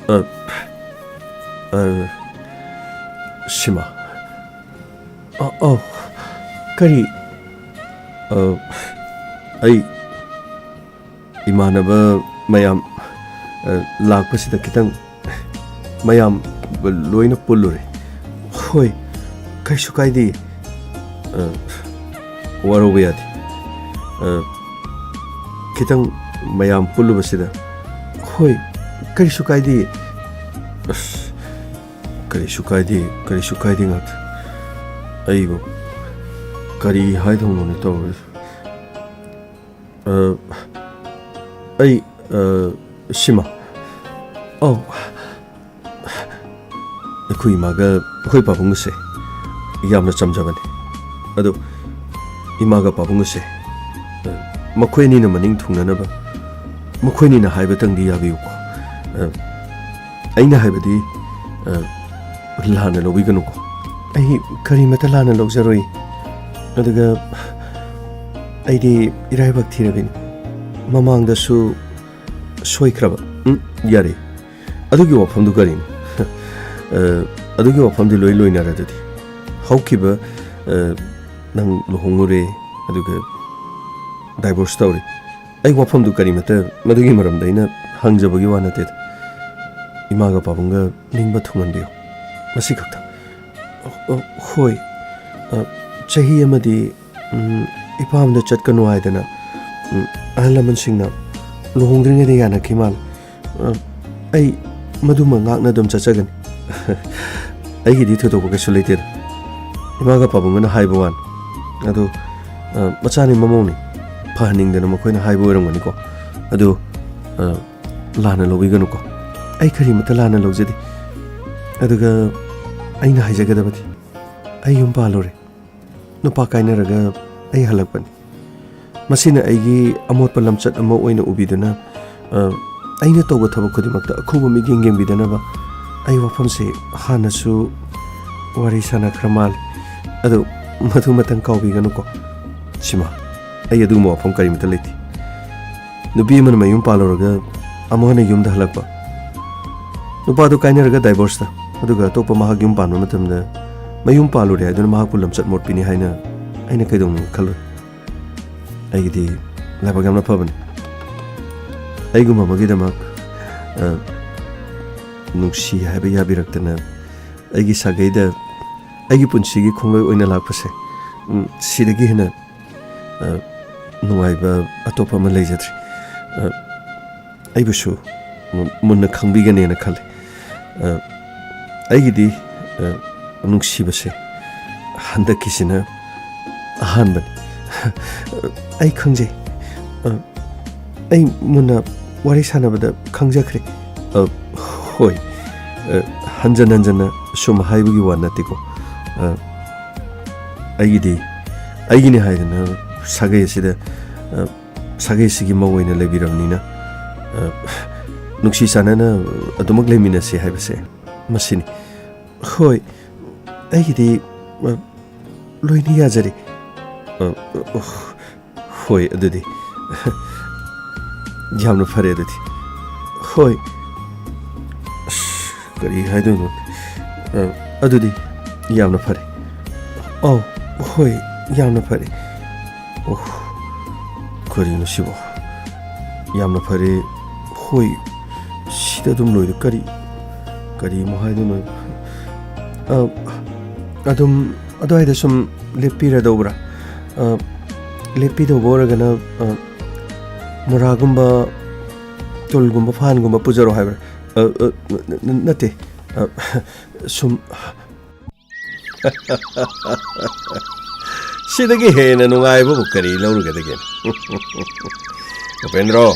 ꯑ, ꯑ, ꯁꯤꯃ꯫ ꯑ, ꯑꯧ, ꯀꯔꯤ? ꯑ, ꯑꯩ ꯏꯃꯥꯟꯅꯕ ꯃꯌꯥꯝ ꯑ, ꯂꯥꯛꯄꯁꯤꯗ ꯈꯤꯇꯪ ꯃꯌꯥꯝ ꯂꯣꯏꯅ ꯄꯨꯜꯂꯨꯔꯦ꯫ ꯍꯣꯏ, ꯀꯩꯁꯨ ꯀꯥꯏꯗꯦ꯫ ꯑ, ꯋꯥꯔꯧꯕ ꯌꯥꯗꯦ꯫ ꯑ, ꯈꯤꯇꯪ ꯃꯌꯥꯝ ꯄꯨꯜꯂꯨꯕꯁꯤꯗ, ꯍꯣꯏ, ꯀꯔꯤꯁꯨ ꯀꯥꯏꯗꯦ꯫ ꯑꯁ, ꯀꯔꯤꯁꯨ ꯀꯥꯏꯗꯦ, ꯀꯔꯤꯁꯨ ꯀꯥꯏꯗꯦ ꯉꯥꯛꯇ꯫ ꯑꯩꯕꯨ ꯀꯔꯤ ꯍꯥꯏꯗꯧꯅꯣꯅꯦ ꯇꯧꯔꯤꯁꯦ? ꯑ, ꯑꯩ, ꯑ, ꯁꯤꯃ꯫ ꯑꯧ꯫ ꯑꯩꯈꯣꯏ ꯏꯃꯥꯒ ꯑꯩꯈꯣꯏ ꯄꯥꯕꯨꯡꯒꯁꯦ ꯌꯥꯝꯅ ꯆꯝꯖꯕꯅꯤ꯫ ꯑꯗꯣ ꯏꯃꯥꯒ ꯄꯥꯕꯨꯡꯒꯁꯦ, ꯑ, ꯃꯈꯣꯏ ꯑꯅꯤꯅ ꯃꯅꯤꯡ ꯊꯨꯡꯅꯅꯕ ꯃꯈꯣꯏ ꯑꯅꯤꯅ ꯍꯥꯏꯕꯇꯪꯗꯤ ꯌꯥꯕꯤꯌꯨꯀꯣ꯫ ꯑ, ꯑꯩꯅ ꯍꯥꯏꯕꯗꯤ, ꯑ, ꯂꯥꯟꯅ ꯂꯧꯕꯤꯒꯅꯨꯀꯣ꯫ ꯑꯩ ꯀꯔꯤꯃꯠꯇ ꯂꯥꯟꯅ ꯂꯧꯖꯔꯣꯏ꯫ ꯑꯗꯨꯒ ꯑꯩꯗꯤ ꯏꯔꯥꯏꯕꯛ ꯊꯤꯔꯕꯤꯅꯤ꯫ ꯃꯃꯥꯡꯗꯁꯨ ꯁꯣꯏꯈ꯭ꯔꯕ꯫ ꯎꯝ, ꯌꯥꯔꯦ꯫ ꯑꯗꯨꯒꯤ ꯋꯥꯐꯝꯗꯨ ꯀꯔꯤꯅꯣ? ꯑ, ꯑꯗꯨꯒꯤ ꯋꯥꯐꯝꯗꯤ ꯂꯣꯏ ꯂꯣꯏꯅꯔꯗꯨꯗꯤ꯫ ꯍꯧꯈꯤꯕ, ꯑ, ꯅꯪ ꯂꯨꯍꯣꯡꯉꯨꯔꯦ, ꯑꯗꯨꯒ divorce ꯇꯧꯔꯦ꯫ ꯑꯩ ꯋꯥꯐꯝꯗꯨ ꯀꯔꯤꯃꯠꯇ ꯃꯗꯨꯒꯤ ꯃꯔꯝꯗ ꯑꯩꯅ ꯍꯪꯖꯕꯒꯤ ꯋꯥ ꯅꯠꯇꯦꯗ꯫ ꯏꯃꯥꯒ ꯄꯥꯕꯨꯡꯒ ꯅꯤꯡꯕ ꯊꯨꯡꯍꯟꯕꯤꯌꯨ꯫ ꯃꯁꯤ ꯈꯛꯇꯪ꯫ ꯑ, ꯑ, ꯍꯣꯏ꯫ ꯑ, ꯆꯍꯤ ꯑꯃꯗꯤ, ꯎꯝ, ꯏꯄꯥꯝꯗ ꯆꯠꯀꯅꯨ ꯍꯥꯏꯗꯅ, ꯎꯝ, ꯑꯍꯜ ꯂꯃꯟꯁꯤꯡꯅ ꯂꯨꯍꯣꯡꯗ꯭ꯔꯤꯉꯩꯗ ꯌꯥꯅꯈꯤ ꯃꯥꯜꯂꯦ꯫ ꯑ, ꯑꯩ ꯃꯗꯨꯃ ꯉꯥꯛꯅ ꯑꯗꯨꯝ ꯆꯠꯆꯒꯅꯤ꯫ ꯑꯩꯒꯤꯗꯤ ꯊꯣꯏꯗꯣꯛꯄ ꯀꯩꯁꯨ ꯂꯩꯇꯦꯗ꯫ ꯏꯃꯥꯒ ꯄꯥꯕꯨꯡꯒꯅ ꯍꯥꯏꯕ ꯋꯥꯅꯤ꯫ ꯑꯗꯨ, ꯑ, ꯃꯆꯥꯅꯤ ꯃꯃꯧꯅꯤ꯫ ꯐꯍꯟꯅꯤꯡꯗꯅ ꯃꯈꯣꯏꯅ ꯍꯥꯏꯕ ꯑꯣꯏꯔꯝꯒꯅꯤꯀꯣ꯫ ꯑꯗꯨ, ꯑ, ꯂꯥꯟꯅ ꯂꯧꯕꯤꯒꯅꯨꯀꯣ꯫ ꯑꯩ ꯀꯔꯤꯃꯠꯇ ꯂꯥꯟꯅ ꯂꯧꯖꯗꯦ꯫ ꯑꯗꯨꯒ ꯑꯩꯅ ꯍꯥꯏꯖꯒꯗꯕꯗꯤ, ꯑꯩ ꯌꯨꯝ ꯄꯥꯜꯂꯨꯔꯦ꯫ ꯅꯨꯄꯥ ꯀꯥꯏꯅꯔꯒ ꯑꯩ ꯍꯜꯂꯛꯄꯅꯤ꯫ ꯃꯁꯤꯅ ꯑꯩꯒꯤ ꯑꯃꯣꯠꯄ ꯂꯝꯆꯠ ꯑꯃ ꯑꯣꯏꯅ ꯎꯕꯤꯗꯨꯅ, ꯑ, ꯑꯩꯅ ꯇꯧꯕ ꯊꯕꯛ ꯈꯨꯗꯤꯡꯃꯛꯇ ꯑꯈꯨꯕ ꯃꯤꯠꯌꯦꯡ ꯌꯦꯡꯕꯤꯗꯅꯕ ꯑꯩ ꯋꯥꯐꯝꯁꯦ ꯍꯥꯟꯅꯁꯨ ꯋꯥꯔꯤ ꯁꯥꯟꯅꯈ꯭ꯔ ꯃꯥꯜꯂꯦ꯫ ꯑꯗꯨ ꯃꯗꯨꯃꯇꯪ ꯀꯥꯎꯕꯤꯒꯅꯨꯀꯣ꯫ ꯁꯤꯃ, ꯑꯩ ꯑꯗꯨꯒꯨꯝꯕ ꯋꯥꯐꯝ ꯀꯔꯤꯃꯇ ꯂꯩꯇꯦ꯫ ꯅꯨꯄꯤ ꯑꯃꯅ ꯃꯌꯨꯝ ꯄꯥꯜꯂꯨꯔꯒ ꯑꯃꯨꯛ ꯍꯟꯅ ꯌꯨꯝꯗ ꯍꯜꯂꯛꯄ, ꯅꯨꯄꯥꯗꯨ ꯀꯥꯏꯅꯔꯒ divorceꯇ, ꯑꯗꯨꯒ ꯑꯇꯣꯞꯄ ꯃꯍꯥꯛ ꯌꯨꯝ ꯄꯥꯟꯕ ꯃꯇꯝꯗ ꯃꯌꯨꯝ ꯄꯥꯜꯂꯨꯔꯦ ꯍꯥꯏꯗꯨꯅ ꯃꯍꯥꯛꯄꯨ ꯂꯝꯆꯠ ꯃꯣꯠꯄꯤꯅꯤ ꯍꯥꯏꯅ ꯑꯩꯅ ꯀꯩꯗꯧꯅꯨꯡꯗ ꯈꯜꯂꯨꯏ꯫ ꯑꯩꯒꯤꯗꯤ ꯂꯥꯏꯕꯛ ꯌꯥꯝꯅ ꯐꯕꯅꯤ꯫ ꯑꯩꯒꯨꯝꯕ ꯑꯃꯒꯤꯗꯃꯛ ꯑ, ꯅꯨꯡꯁꯤ ꯍꯥꯏꯕ ꯌꯥꯕꯤꯔꯛꯇꯅ ꯑꯩꯒꯤ ꯁꯥꯒꯩꯗ ꯑꯩꯒꯤ ꯄꯨꯟꯁꯤꯒꯤ ꯈꯣꯡꯂꯣꯏ ꯑꯣꯏꯅ ꯂꯥꯛꯄꯁꯦ, ꯎꯝ, ꯁꯤꯗꯒꯤ ꯍꯦꯟꯅ, ꯑ, ꯅꯨꯡꯉꯥꯏꯕ ꯑꯇꯣꯞꯄ ꯑꯃ ꯂꯩꯖꯗ꯭ꯔꯦ꯫ ꯑ, ꯑꯩꯕꯨꯁꯨ ꯃꯨ-, ꯃꯨꯟꯅ ꯈꯪꯕꯤꯒꯅꯦꯅ ꯈꯜꯂꯤ꯫ ꯑ, ꯑꯩꯒꯤꯗꯤ, ꯑ, ꯅꯨꯡꯁꯤꯕꯁꯦ ꯍꯟꯗꯛꯀꯤꯁꯤꯅ ꯑꯍꯥꯟꯕꯅꯤ꯫ ꯑꯩ ꯈꯪꯖꯩ꯫ ꯑ, ꯑꯩ ꯃꯨꯟꯅ ꯋꯥꯔꯤ ꯁꯥꯟꯅꯕꯗ ꯈꯪꯖꯈ꯭ꯔꯦ꯫ ꯑ, ꯍꯣꯏ꯫ ꯑ, ꯍꯟꯖꯟ ꯍꯟꯖꯟꯅ ꯁꯨꯝ ꯍꯥꯏꯕꯒꯤ ꯋꯥ ꯅꯠꯇꯦꯀꯣ꯫ ꯑ, ꯑꯩꯒꯤꯗꯤ, ꯑꯩꯒꯤꯅꯤ ꯍꯥꯏꯗꯅ ꯁꯥꯒꯩ ꯑꯁꯤꯗ, ꯑ, ꯁꯥꯒꯩꯁꯤꯒꯤ ꯃꯧ ꯑꯣꯏꯅ ꯂꯩꯕꯤꯔꯕꯅꯤꯅ, ꯑ, ꯅꯨꯡꯁꯤ ꯆꯥꯟꯅꯅ ꯑꯗꯨꯃꯛ ꯂꯩꯃꯤꯟꯅꯁꯤ ꯍꯥꯏꯕꯁꯦ ꯃꯁꯤꯅꯤ꯫ ꯍꯣꯏ, ꯑꯩꯒꯤꯗꯤ, ꯑ, ꯂꯣꯏꯅ ꯌꯥꯖꯔꯦ꯫ ꯑ, ꯑ, ꯍꯣꯏ, ꯑꯗꯨꯗꯤ꯫ ꯌꯥꯝꯅ ꯐꯔꯦ ꯑꯗꯨꯗꯤ꯫ ꯍꯣꯏ꯫ ꯑꯁ, ꯀꯔꯤ ꯍꯥꯏꯗꯣꯏꯅꯣ? ꯑ, ꯑꯗꯨꯗꯤ ꯌꯥꯝꯅ ꯐꯔꯦ꯫ ꯑꯧ, ꯍꯣꯏ, ꯌꯥꯝꯅ ꯐꯔꯦ꯫ ꯑꯣ, ꯀꯔꯤꯅꯣ ꯁꯤꯕꯣ? ꯌꯥꯝꯅ ꯐꯔꯦ꯫ ꯍꯣꯏ, ꯁꯤꯗ ꯑꯗꯨꯝ ꯂꯣꯏꯔꯦ꯫ ꯀꯔꯤ, ꯀꯔꯤ ꯑꯃꯨꯛ ꯍꯥꯏꯗꯣꯏꯅꯣ? ꯑ, ꯑꯗꯨꯝ ꯑꯗꯨꯋꯥꯏꯗ ꯁꯨꯝ ꯂꯦꯞꯄꯤꯔꯗꯧꯕ꯭ꯔꯥ? ꯑ, ꯂꯦꯞꯄꯤꯗꯧꯕ ꯑꯣꯏꯔꯒꯅ, ꯑ, ꯃꯣꯔꯥꯒꯨꯝꯕ, ꯇꯨꯜꯒꯨꯝꯕ, ꯐꯥꯟꯒꯨꯝꯕ ꯄꯨꯖꯔꯣ ꯍꯥꯏꯕ꯭ꯔꯥ? ꯑ, ꯑ, ꯅ-, ꯅ-, ꯅꯠꯇꯦ꯫ ꯑ, ꯁꯨꯝ꯫ ꯁꯤꯗꯒꯤ ꯍꯦꯟꯅ ꯅꯨꯡꯉꯥꯏꯕꯕꯨ ꯀꯔꯤ ꯂꯧꯔꯨꯒꯗꯒꯦ? ꯎꯄꯦꯟꯗ꯭ꯔꯣ,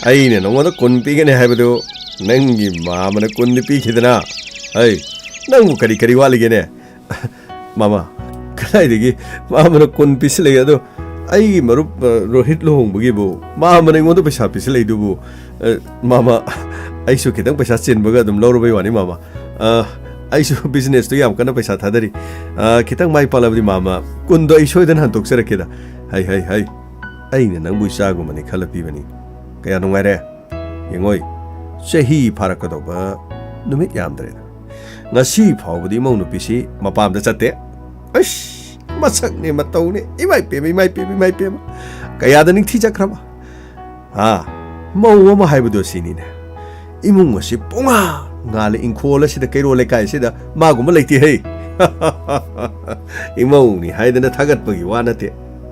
ꯑꯩꯅ ꯅꯉꯣꯟꯗ ꯀꯨꯟ ꯄꯤꯒꯅꯤ ꯍꯥꯏꯕꯗꯨ ꯅꯪꯒꯤ ꯃꯥꯃꯅ ꯀꯨꯟꯗꯤ ꯄꯤꯈꯤꯗꯅ꯫ ꯑꯩ, ꯅꯪꯕꯨ ꯀꯔꯤ ꯀꯔꯤ ꯋꯥꯠꯂꯤꯒꯦꯅꯦ? ꯃꯥꯃ, ꯀꯗꯥꯏꯗꯒꯤ ꯃꯥꯃꯅ ꯀꯨꯟ ꯄꯤꯁꯤꯜꯂꯛꯏ? ꯑꯗꯣ ꯑꯩꯒꯤ ꯃꯔꯨꯞ, ꯑ, ꯔꯣꯍꯤꯠ ꯂꯨꯍꯣꯡꯕꯒꯤꯕꯨ ꯃꯥꯃꯅ ꯑꯩꯉꯣꯟꯗ ꯄꯩꯁꯥ ꯄꯤꯁꯤꯜꯂꯛꯏꯗꯨꯕꯨ, ꯑ, ꯃꯥꯃ, ꯑꯩꯁꯨ ꯈꯤꯇꯪ ꯄꯩꯁꯥ ꯆꯤꯟꯕꯒ ꯑꯗꯨꯝ ꯂꯧꯔꯨꯕꯩ ꯋꯥꯅꯤ, ꯃꯥꯃ꯫ ꯑ, ꯑꯩꯁꯨ businessꯇꯨ ꯌꯥꯝ ꯀꯟꯅ ꯄꯩꯁꯥ ꯊꯥꯗꯔꯤ꯫ ꯑ, ꯈꯤꯇꯪ ꯃꯥꯏ ꯄꯥꯛꯂꯕꯗꯤ, ꯃꯥꯃ, ꯀꯨꯟꯗꯣ ꯑꯩ ꯁꯣꯏꯗꯅ ꯍꯟꯗꯣꯛꯆꯔꯛꯀꯦꯗ꯫ ꯍꯩ, ꯍꯩ, ꯍꯩ꯫ ꯑꯩꯅ ꯅꯪꯕꯨ ꯏꯆꯥꯒꯨꯝꯕꯅꯤ ꯈꯜꯂ ꯄꯤꯕꯅꯤ꯫ ꯀꯌꯥ ꯅꯨꯡꯉꯥꯏꯔꯦ꯫ ꯌꯦꯡꯉꯣꯏ, ꯆꯍꯤ ꯐꯥꯔꯛꯀꯗꯧꯕ ꯅꯨꯃꯤꯠ ꯌꯥꯝꯗ꯭ꯔꯦꯗ꯫ ꯉꯁꯤ ꯐꯥꯎꯕꯗꯤ ꯏꯃꯧ ꯅꯨꯄꯤꯁꯤ ꯃꯄꯥꯝꯗ ꯆꯠꯇꯦ꯫ ꯑꯩꯁ, ꯃꯁꯛꯅꯦ ꯃꯇꯧꯅꯦ, ꯏꯃꯥꯏ ꯄꯦꯝꯃ, ꯏꯃꯥꯏ ꯄꯦꯝꯃ, ꯏꯃꯥꯏ ꯄꯦꯝꯃ꯫ ꯀꯌꯥꯗ ꯅꯤꯡꯊꯤꯖꯈ꯭ꯔꯕ? ꯍꯥ? ꯃꯧ ꯑꯃ ꯍꯥꯏꯕꯗꯣ ꯁꯤꯅꯤꯅꯦ꯫ ꯏꯃꯨꯡ ꯑꯁꯤ ꯄꯨꯡꯉꯥ ꯉꯥꯜꯂꯦ꯫ ꯏꯪꯈꯣꯜ ꯑꯁꯤꯗ, ꯀꯩꯔꯣꯜ ꯂꯩꯀꯥꯏ ꯑꯁꯤꯗ ꯃꯥꯒꯨꯝꯕ ꯂꯩꯇꯦ ꯍꯩ꯫ ꯏꯃꯧꯅꯤ ꯍꯥꯏꯗꯅ ꯊꯥꯒꯠꯄꯒꯤ ꯋꯥ ꯅꯠꯇꯦ,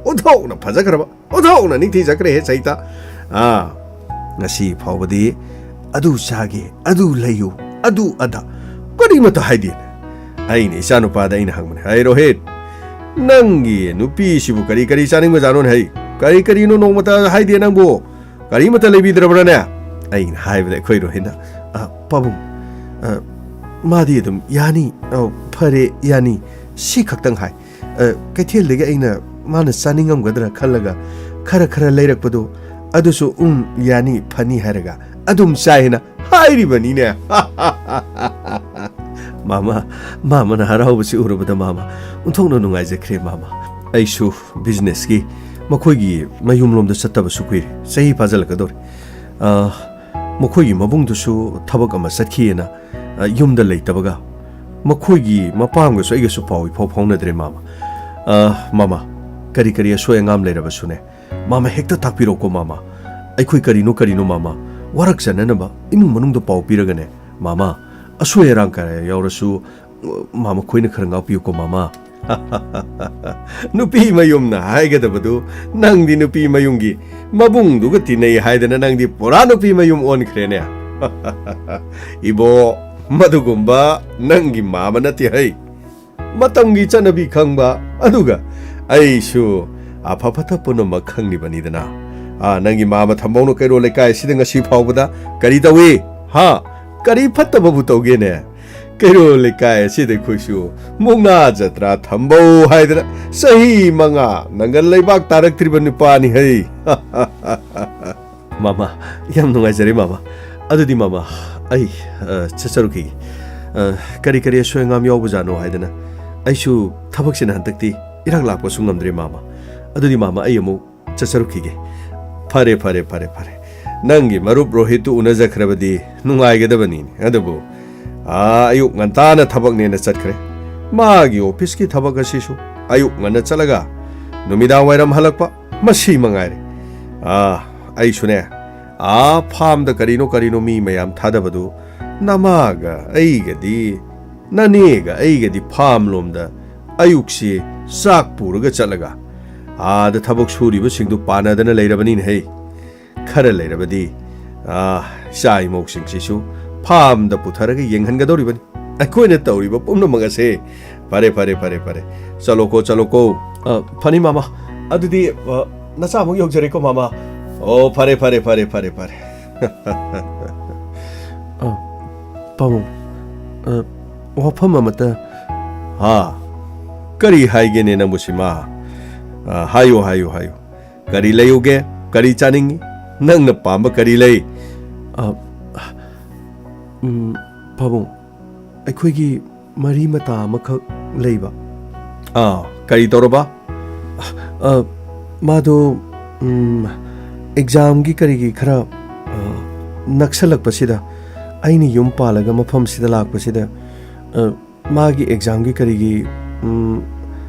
ꯑꯣꯟꯊꯣꯛꯅ ꯐꯖꯈ꯭ꯔꯕ, ꯑꯣꯟꯊꯣꯛꯅ ꯅꯤꯡꯊꯤꯖꯈ꯭ꯔꯦ ꯍꯦ ꯁꯩꯇ꯫ ꯑꯥ, ꯉꯁꯤ ꯐꯥꯎꯕꯗꯤ ꯑꯗꯨ ꯆꯥꯒꯦ, ꯑꯗꯨ ꯂꯩꯌꯨ, ꯑꯗꯨ ꯑꯗꯥ ꯀꯔꯤꯃꯠꯇ ꯍꯥꯏꯗꯦ꯫ ꯑꯩꯅ ꯏꯆꯥꯅꯨꯄꯥꯗ ꯑꯩꯅ ꯍꯪꯕꯅꯦ, "ꯍꯩ ꯔꯣꯍꯤꯠ, ꯅꯪꯒꯤ ꯅꯨꯄꯤꯁꯤꯕꯨ ꯀꯔꯤ ꯀꯔꯤ ꯆꯥꯅꯤꯡꯕꯖꯥꯠꯅꯣꯅꯦ ꯍꯩ? ꯀꯔꯤ ꯀꯔꯤꯅꯣ ꯅꯣꯡꯃꯇ ꯍꯥꯏꯗꯦ ꯅꯪꯕꯨ? ꯀꯔꯤꯃꯠꯇ ꯂꯩꯕꯤꯗ꯭ꯔꯕ꯭ꯔꯥꯅꯦ?" ꯑꯩꯅ ꯍꯥꯏꯕꯗ ꯑꯩꯈꯣꯏ ꯔꯣꯍꯤꯠꯅ, "ꯑ, ꯄꯥꯕꯨꯡ, ꯑ, ꯃꯥꯗꯤ ꯑꯗꯨꯝ ꯌꯥꯅꯤ, ꯑ, ꯐꯔꯦ, ꯌꯥꯅꯤ," ꯁꯤ ꯈꯛꯇꯪ ꯍꯥꯏ꯫ ꯑ, ꯀꯩꯊꯦꯜꯗꯒꯤ ꯑꯩꯅ ꯃꯥꯅ ꯆꯥꯅꯤꯡꯉꯝꯒꯗ꯭ꯔꯥ ꯈꯜꯂꯒ ꯈꯔ ꯈꯔ ꯂꯩꯔꯛꯄꯗꯣ, ꯑꯗꯨꯁꯨ "ꯎꯝ, ꯌꯥꯅꯤ, ꯐꯅꯤ" ꯍꯥꯏꯔꯒ ꯑꯗꯨꯝ ꯆꯥꯏ ꯍꯥꯏꯅ ꯍꯥꯏꯔꯤꯕꯅꯤꯅꯦ꯫ ꯃꯥꯃ, ꯃꯥꯃꯅ ꯍꯔꯥꯎꯕꯁꯤ ꯎꯔꯨꯕꯗ ꯃꯥꯃ ꯑꯣꯟꯊꯣꯛꯅ ꯅꯨꯡꯉꯥꯏꯖꯈ꯭ꯔꯦ ꯃꯥꯃ꯫ ꯑꯩꯁꯨ ꯕꯤꯖꯤꯅꯦꯁꯀꯤ ꯃꯈꯣꯏꯒꯤ ꯃꯌꯨꯝꯂꯣꯝꯗ ꯆꯠꯇꯕꯁꯨ ꯀꯨꯏꯔꯦ, ꯆꯍꯤ ꯐꯥꯖꯤꯜꯂꯛꯀꯗꯧꯔꯦ꯫ ꯑ, ꯃꯈꯣꯏꯒꯤ ꯃꯕꯨꯡꯗꯨꯁꯨ ꯊꯕꯛ ꯑꯃ ꯆꯠꯈꯤꯑꯅ, ꯑ, ꯌꯨꯝꯗ ꯂꯩꯇꯕꯒ ꯃꯈꯣꯏꯒꯤ ꯃꯄꯥꯝꯒꯁꯨ ꯑꯩꯒꯁꯨ ꯄꯥꯎ ꯏꯐꯥꯎ ꯐꯥꯎꯅꯗ꯭ꯔꯦ ꯃꯥꯃ꯫ ꯑ, ꯃꯥꯃ, ꯀꯔꯤ ꯀꯔꯤ ꯑꯁꯣꯏ ꯑꯉꯥꯝ ꯂꯩꯔꯕꯁꯨꯅꯦ, ꯃꯥꯃ ꯍꯦꯛꯇ ꯇꯥꯛꯄꯤꯔꯛꯎꯀꯣ ꯃꯥꯃ꯫ ꯑꯩꯈꯣꯏ ꯀꯔꯤꯅꯣ ꯀꯔꯤꯅꯣ ꯃꯥꯃ, ꯋꯥꯔꯛꯆꯅꯅꯕ ꯏꯃꯨꯡ ꯃꯅꯨꯡꯗ ꯄꯥꯎ ꯄꯤꯔꯒꯅꯦ ꯃꯥꯃ, ꯑꯁꯣꯏ ꯑꯔꯥꯡ ꯀꯌꯥ ꯌꯥꯎꯔꯁꯨ ꯃꯥꯃ ꯈꯣꯏꯅ ꯈꯔ ꯉꯥꯛꯄꯤꯌꯨꯀꯣ ꯃꯥꯃ꯫ ꯅꯨꯄꯤ ꯃꯌꯨꯝꯅ ꯍꯥꯏꯒꯗꯕꯗꯨ ꯅꯪꯗꯤ ꯅꯨꯄꯤ ꯃꯌꯨꯝꯒꯤ ꯃꯕꯨꯡꯗꯨꯒ ꯇꯤꯟꯅꯩ ꯍꯥꯏꯗꯅ ꯅꯪꯗꯤ ꯄꯨꯔꯥ ꯅꯨꯄꯤ ꯃꯌꯨꯝ ꯑꯣꯟꯈ꯭ꯔꯦꯅꯦ꯫ ꯏꯕꯣ, ꯃꯗꯨꯒꯨꯝꯕ ꯅꯪꯒꯤ ꯃꯥꯃ ꯅꯠꯇꯦ ꯍꯩ꯫ ꯃꯇꯝꯒꯤ ꯆꯠꯅꯕꯤ ꯈꯪꯕ, ꯑꯗꯨꯒ ꯑꯩꯁꯨ ꯑꯐ ꯐꯠꯇ ꯄꯨꯝꯅꯃꯛ ꯈꯪꯂꯤꯕꯅꯤꯗꯅ꯫ ꯑꯥ, ꯅꯪꯒꯤ ꯃꯥꯃ ꯊꯝꯕꯧꯅ ꯀꯩꯔꯣꯜ ꯂꯩꯀꯥꯏ ꯑꯁꯤꯗ ꯉꯁꯤ ꯐꯥꯎꯕꯗ ꯀꯔꯤ ꯇꯧꯏ? ꯍꯥ? ꯀꯔꯤ ꯐꯠꯇꯕꯕꯨ ꯇꯧꯒꯦꯅꯦ? ꯀꯩꯔꯣꯜ ꯂꯩꯀꯥꯏ ꯑꯁꯤꯗ ꯑꯩꯈꯣꯏꯁꯨ ꯃꯨꯛꯅꯥ ꯖꯇ꯭ꯔꯥ ꯊꯝꯕꯧ ꯍꯥꯏꯗꯅ ꯆꯍꯤ ꯃꯉꯥ ꯅꯪꯒꯜ ꯂꯩꯕꯥꯛ ꯇꯥꯔꯛꯇ꯭ꯔꯤꯕ ꯅꯨꯄꯥꯅꯤ ꯍꯩ꯫ ꯃꯥꯃ, ꯌꯥꯝ ꯅꯨꯡꯉꯥꯏꯖꯔꯦ ꯃꯥꯃ꯫ ꯑꯗꯨꯗꯤ ꯃꯥꯃ, ꯑꯩ, ꯑ, ꯆꯠꯆꯔꯨꯈꯤꯒꯦ꯫ ꯑ, ꯀꯔꯤ ꯀꯔꯤ ꯑꯁꯣꯏ ꯑꯉꯥꯝ ꯌꯥꯎꯕꯖꯥꯠꯅꯣ ꯍꯥꯏꯗꯅ ꯑꯩꯁꯨ ꯊꯕꯛꯁꯤꯅ ꯍꯟꯗꯛꯇꯤ ꯏꯔꯥꯛ ꯂꯥꯛꯄꯁꯨ ꯉꯝꯗ꯭ꯔꯦ ꯃꯥꯃ꯫ ꯑꯗꯨꯗꯤ ꯃꯥꯃ, ꯑꯩ ꯑꯃꯨꯛ ꯆꯠꯆꯔꯨꯈꯤꯒꯦ꯫ ꯐꯔꯦ, ꯐꯔꯦ, ꯐꯔꯦ, ꯐꯔꯦ꯫ ꯅꯪꯒꯤ ꯃꯔꯨꯞ ꯔꯣꯍꯤꯠꯇꯨ ꯎꯅꯖꯈ꯭ꯔꯕꯗꯤ ꯅꯨꯡꯉꯥꯏꯒꯗꯕꯅꯤꯅꯦ꯫ ꯑꯗꯨꯕꯨ, ꯑꯥ, ꯑꯌꯨꯛ ꯉꯟꯇꯥꯅ ꯊꯕꯛꯅꯦꯅ ꯆꯠꯈ꯭ꯔꯦ꯫ ꯃꯥꯒꯤ ꯑꯣꯐꯤꯁꯀꯤ ꯊꯕꯛ ꯑꯁꯤꯁꯨ ꯑꯌꯨꯛ ꯉꯟꯅ ꯆꯠꯂꯒ ꯅꯨꯃꯤꯗꯥꯡ ꯋꯥꯏꯔꯝ ꯍꯜꯂꯛꯄ, ꯃꯁꯤ ꯃꯉꯥꯏꯔꯦ꯫ ꯑꯥ, ꯑꯩꯁꯨꯅꯦ, ꯑꯥ ꯐꯥꯝꯗ ꯀꯔꯤꯅꯣ ꯀꯔꯤꯅꯣ ꯃꯤ ꯃꯌꯥꯝ ꯊꯥꯗꯕꯗꯨ, ꯅꯃꯥꯒ ꯑꯩꯒꯗꯤ, ꯅꯅꯦꯒ ꯑꯩꯒꯗꯤ ꯐꯥꯝ ꯂꯣꯝꯗ ꯑꯌꯨꯛꯁꯤ ꯆꯥꯛ ꯄꯨꯔꯒ ꯆꯠꯂꯒ ꯑꯥꯗ ꯊꯕꯛ ꯁꯨꯔꯤꯕꯁꯤꯡꯗꯨ ꯄꯥꯟꯅꯗꯅ ꯂꯩꯔꯕꯅꯤꯅꯦꯍꯦ꯫ ꯈꯔ ꯂꯩꯔꯕꯗꯤ, ꯑꯥ, ꯏꯆꯥ ꯏꯃꯧꯁꯤꯡꯁꯤꯁꯨ ꯐꯥꯝꯗ ꯄꯨꯊꯔꯒ ꯌꯦꯡꯍꯟꯒꯗꯧꯔꯤꯕꯅꯤ꯫ ꯑꯩꯈꯣꯏꯅ ꯇꯧꯔꯤꯕ ꯄꯨꯝꯅꯃꯛ ꯑꯁꯦ꯫ ꯐꯔꯦ, ꯐꯔꯦ, ꯐꯔꯦ, ꯐꯔꯦ꯫ ꯆꯠꯂꯣꯀꯣ, ꯆꯠꯂꯣꯀꯣ꯫ ꯑ, ꯐꯅꯤ, ꯃꯥꯃ꯫ ꯑꯗꯨꯗꯤ, ꯑ, ꯅꯆꯥ ꯑꯃꯨꯛ ꯌꯧꯖꯔꯦꯀꯣ, ꯃꯥꯃ꯫ ꯑꯣ, ꯐꯔꯦ, ꯐꯔꯦ, ꯐꯔꯦ, ꯐꯔꯦ, ꯐꯔꯦ꯫ ꯑ, ꯄꯥꯕꯨꯡ, ꯑ, ꯋꯥꯐꯝ ꯑꯃꯇ꯫ ꯍꯥ? ꯀꯔꯤ ꯍꯥꯏꯒꯦꯅꯦ ꯅꯪꯕꯨ, ꯁꯤꯃꯥ? ꯑ, ꯍꯥꯏꯌꯨ, ꯍꯥꯏꯌꯨ, ꯍꯥꯏꯌꯨ꯫ ꯀꯔꯤ ꯂꯩꯌꯨꯒꯦ? ꯀꯔꯤ ꯆꯥꯅꯤꯡꯉꯤ? ꯅꯪꯅ ꯄꯥꯝꯕ ꯀꯔꯤ ꯂꯩ? ꯑ, ꯎꯝ, ꯄꯥꯕꯨꯡ, ꯑꯩꯈꯣꯏꯒꯤ ꯃꯔꯤ ꯃꯇꯥ ꯑꯃꯈꯛ ꯂꯩꯕ꯫ ꯑꯥ, ꯀꯔꯤ ꯇꯧꯔꯕ? ꯑ, ꯃꯥꯗꯣ, ꯎꯝ, ꯑꯦꯛꯖꯥꯝꯒꯤ ꯀꯔꯤꯒꯤ ꯈꯔ, ꯑ, ꯅꯛꯁꯜꯂꯛꯄꯁꯤꯗ, ꯑꯩꯅ ꯌꯨꯝ ꯄꯥꯜꯂꯒ ꯃꯐꯝꯁꯤꯗ ꯂꯥꯛꯄꯁꯤꯗ, ꯑ, ꯃꯥꯒꯤ ꯑꯦꯛꯖꯥꯝꯒꯤ ꯀꯔꯤꯒꯤ, ꯎꯝ,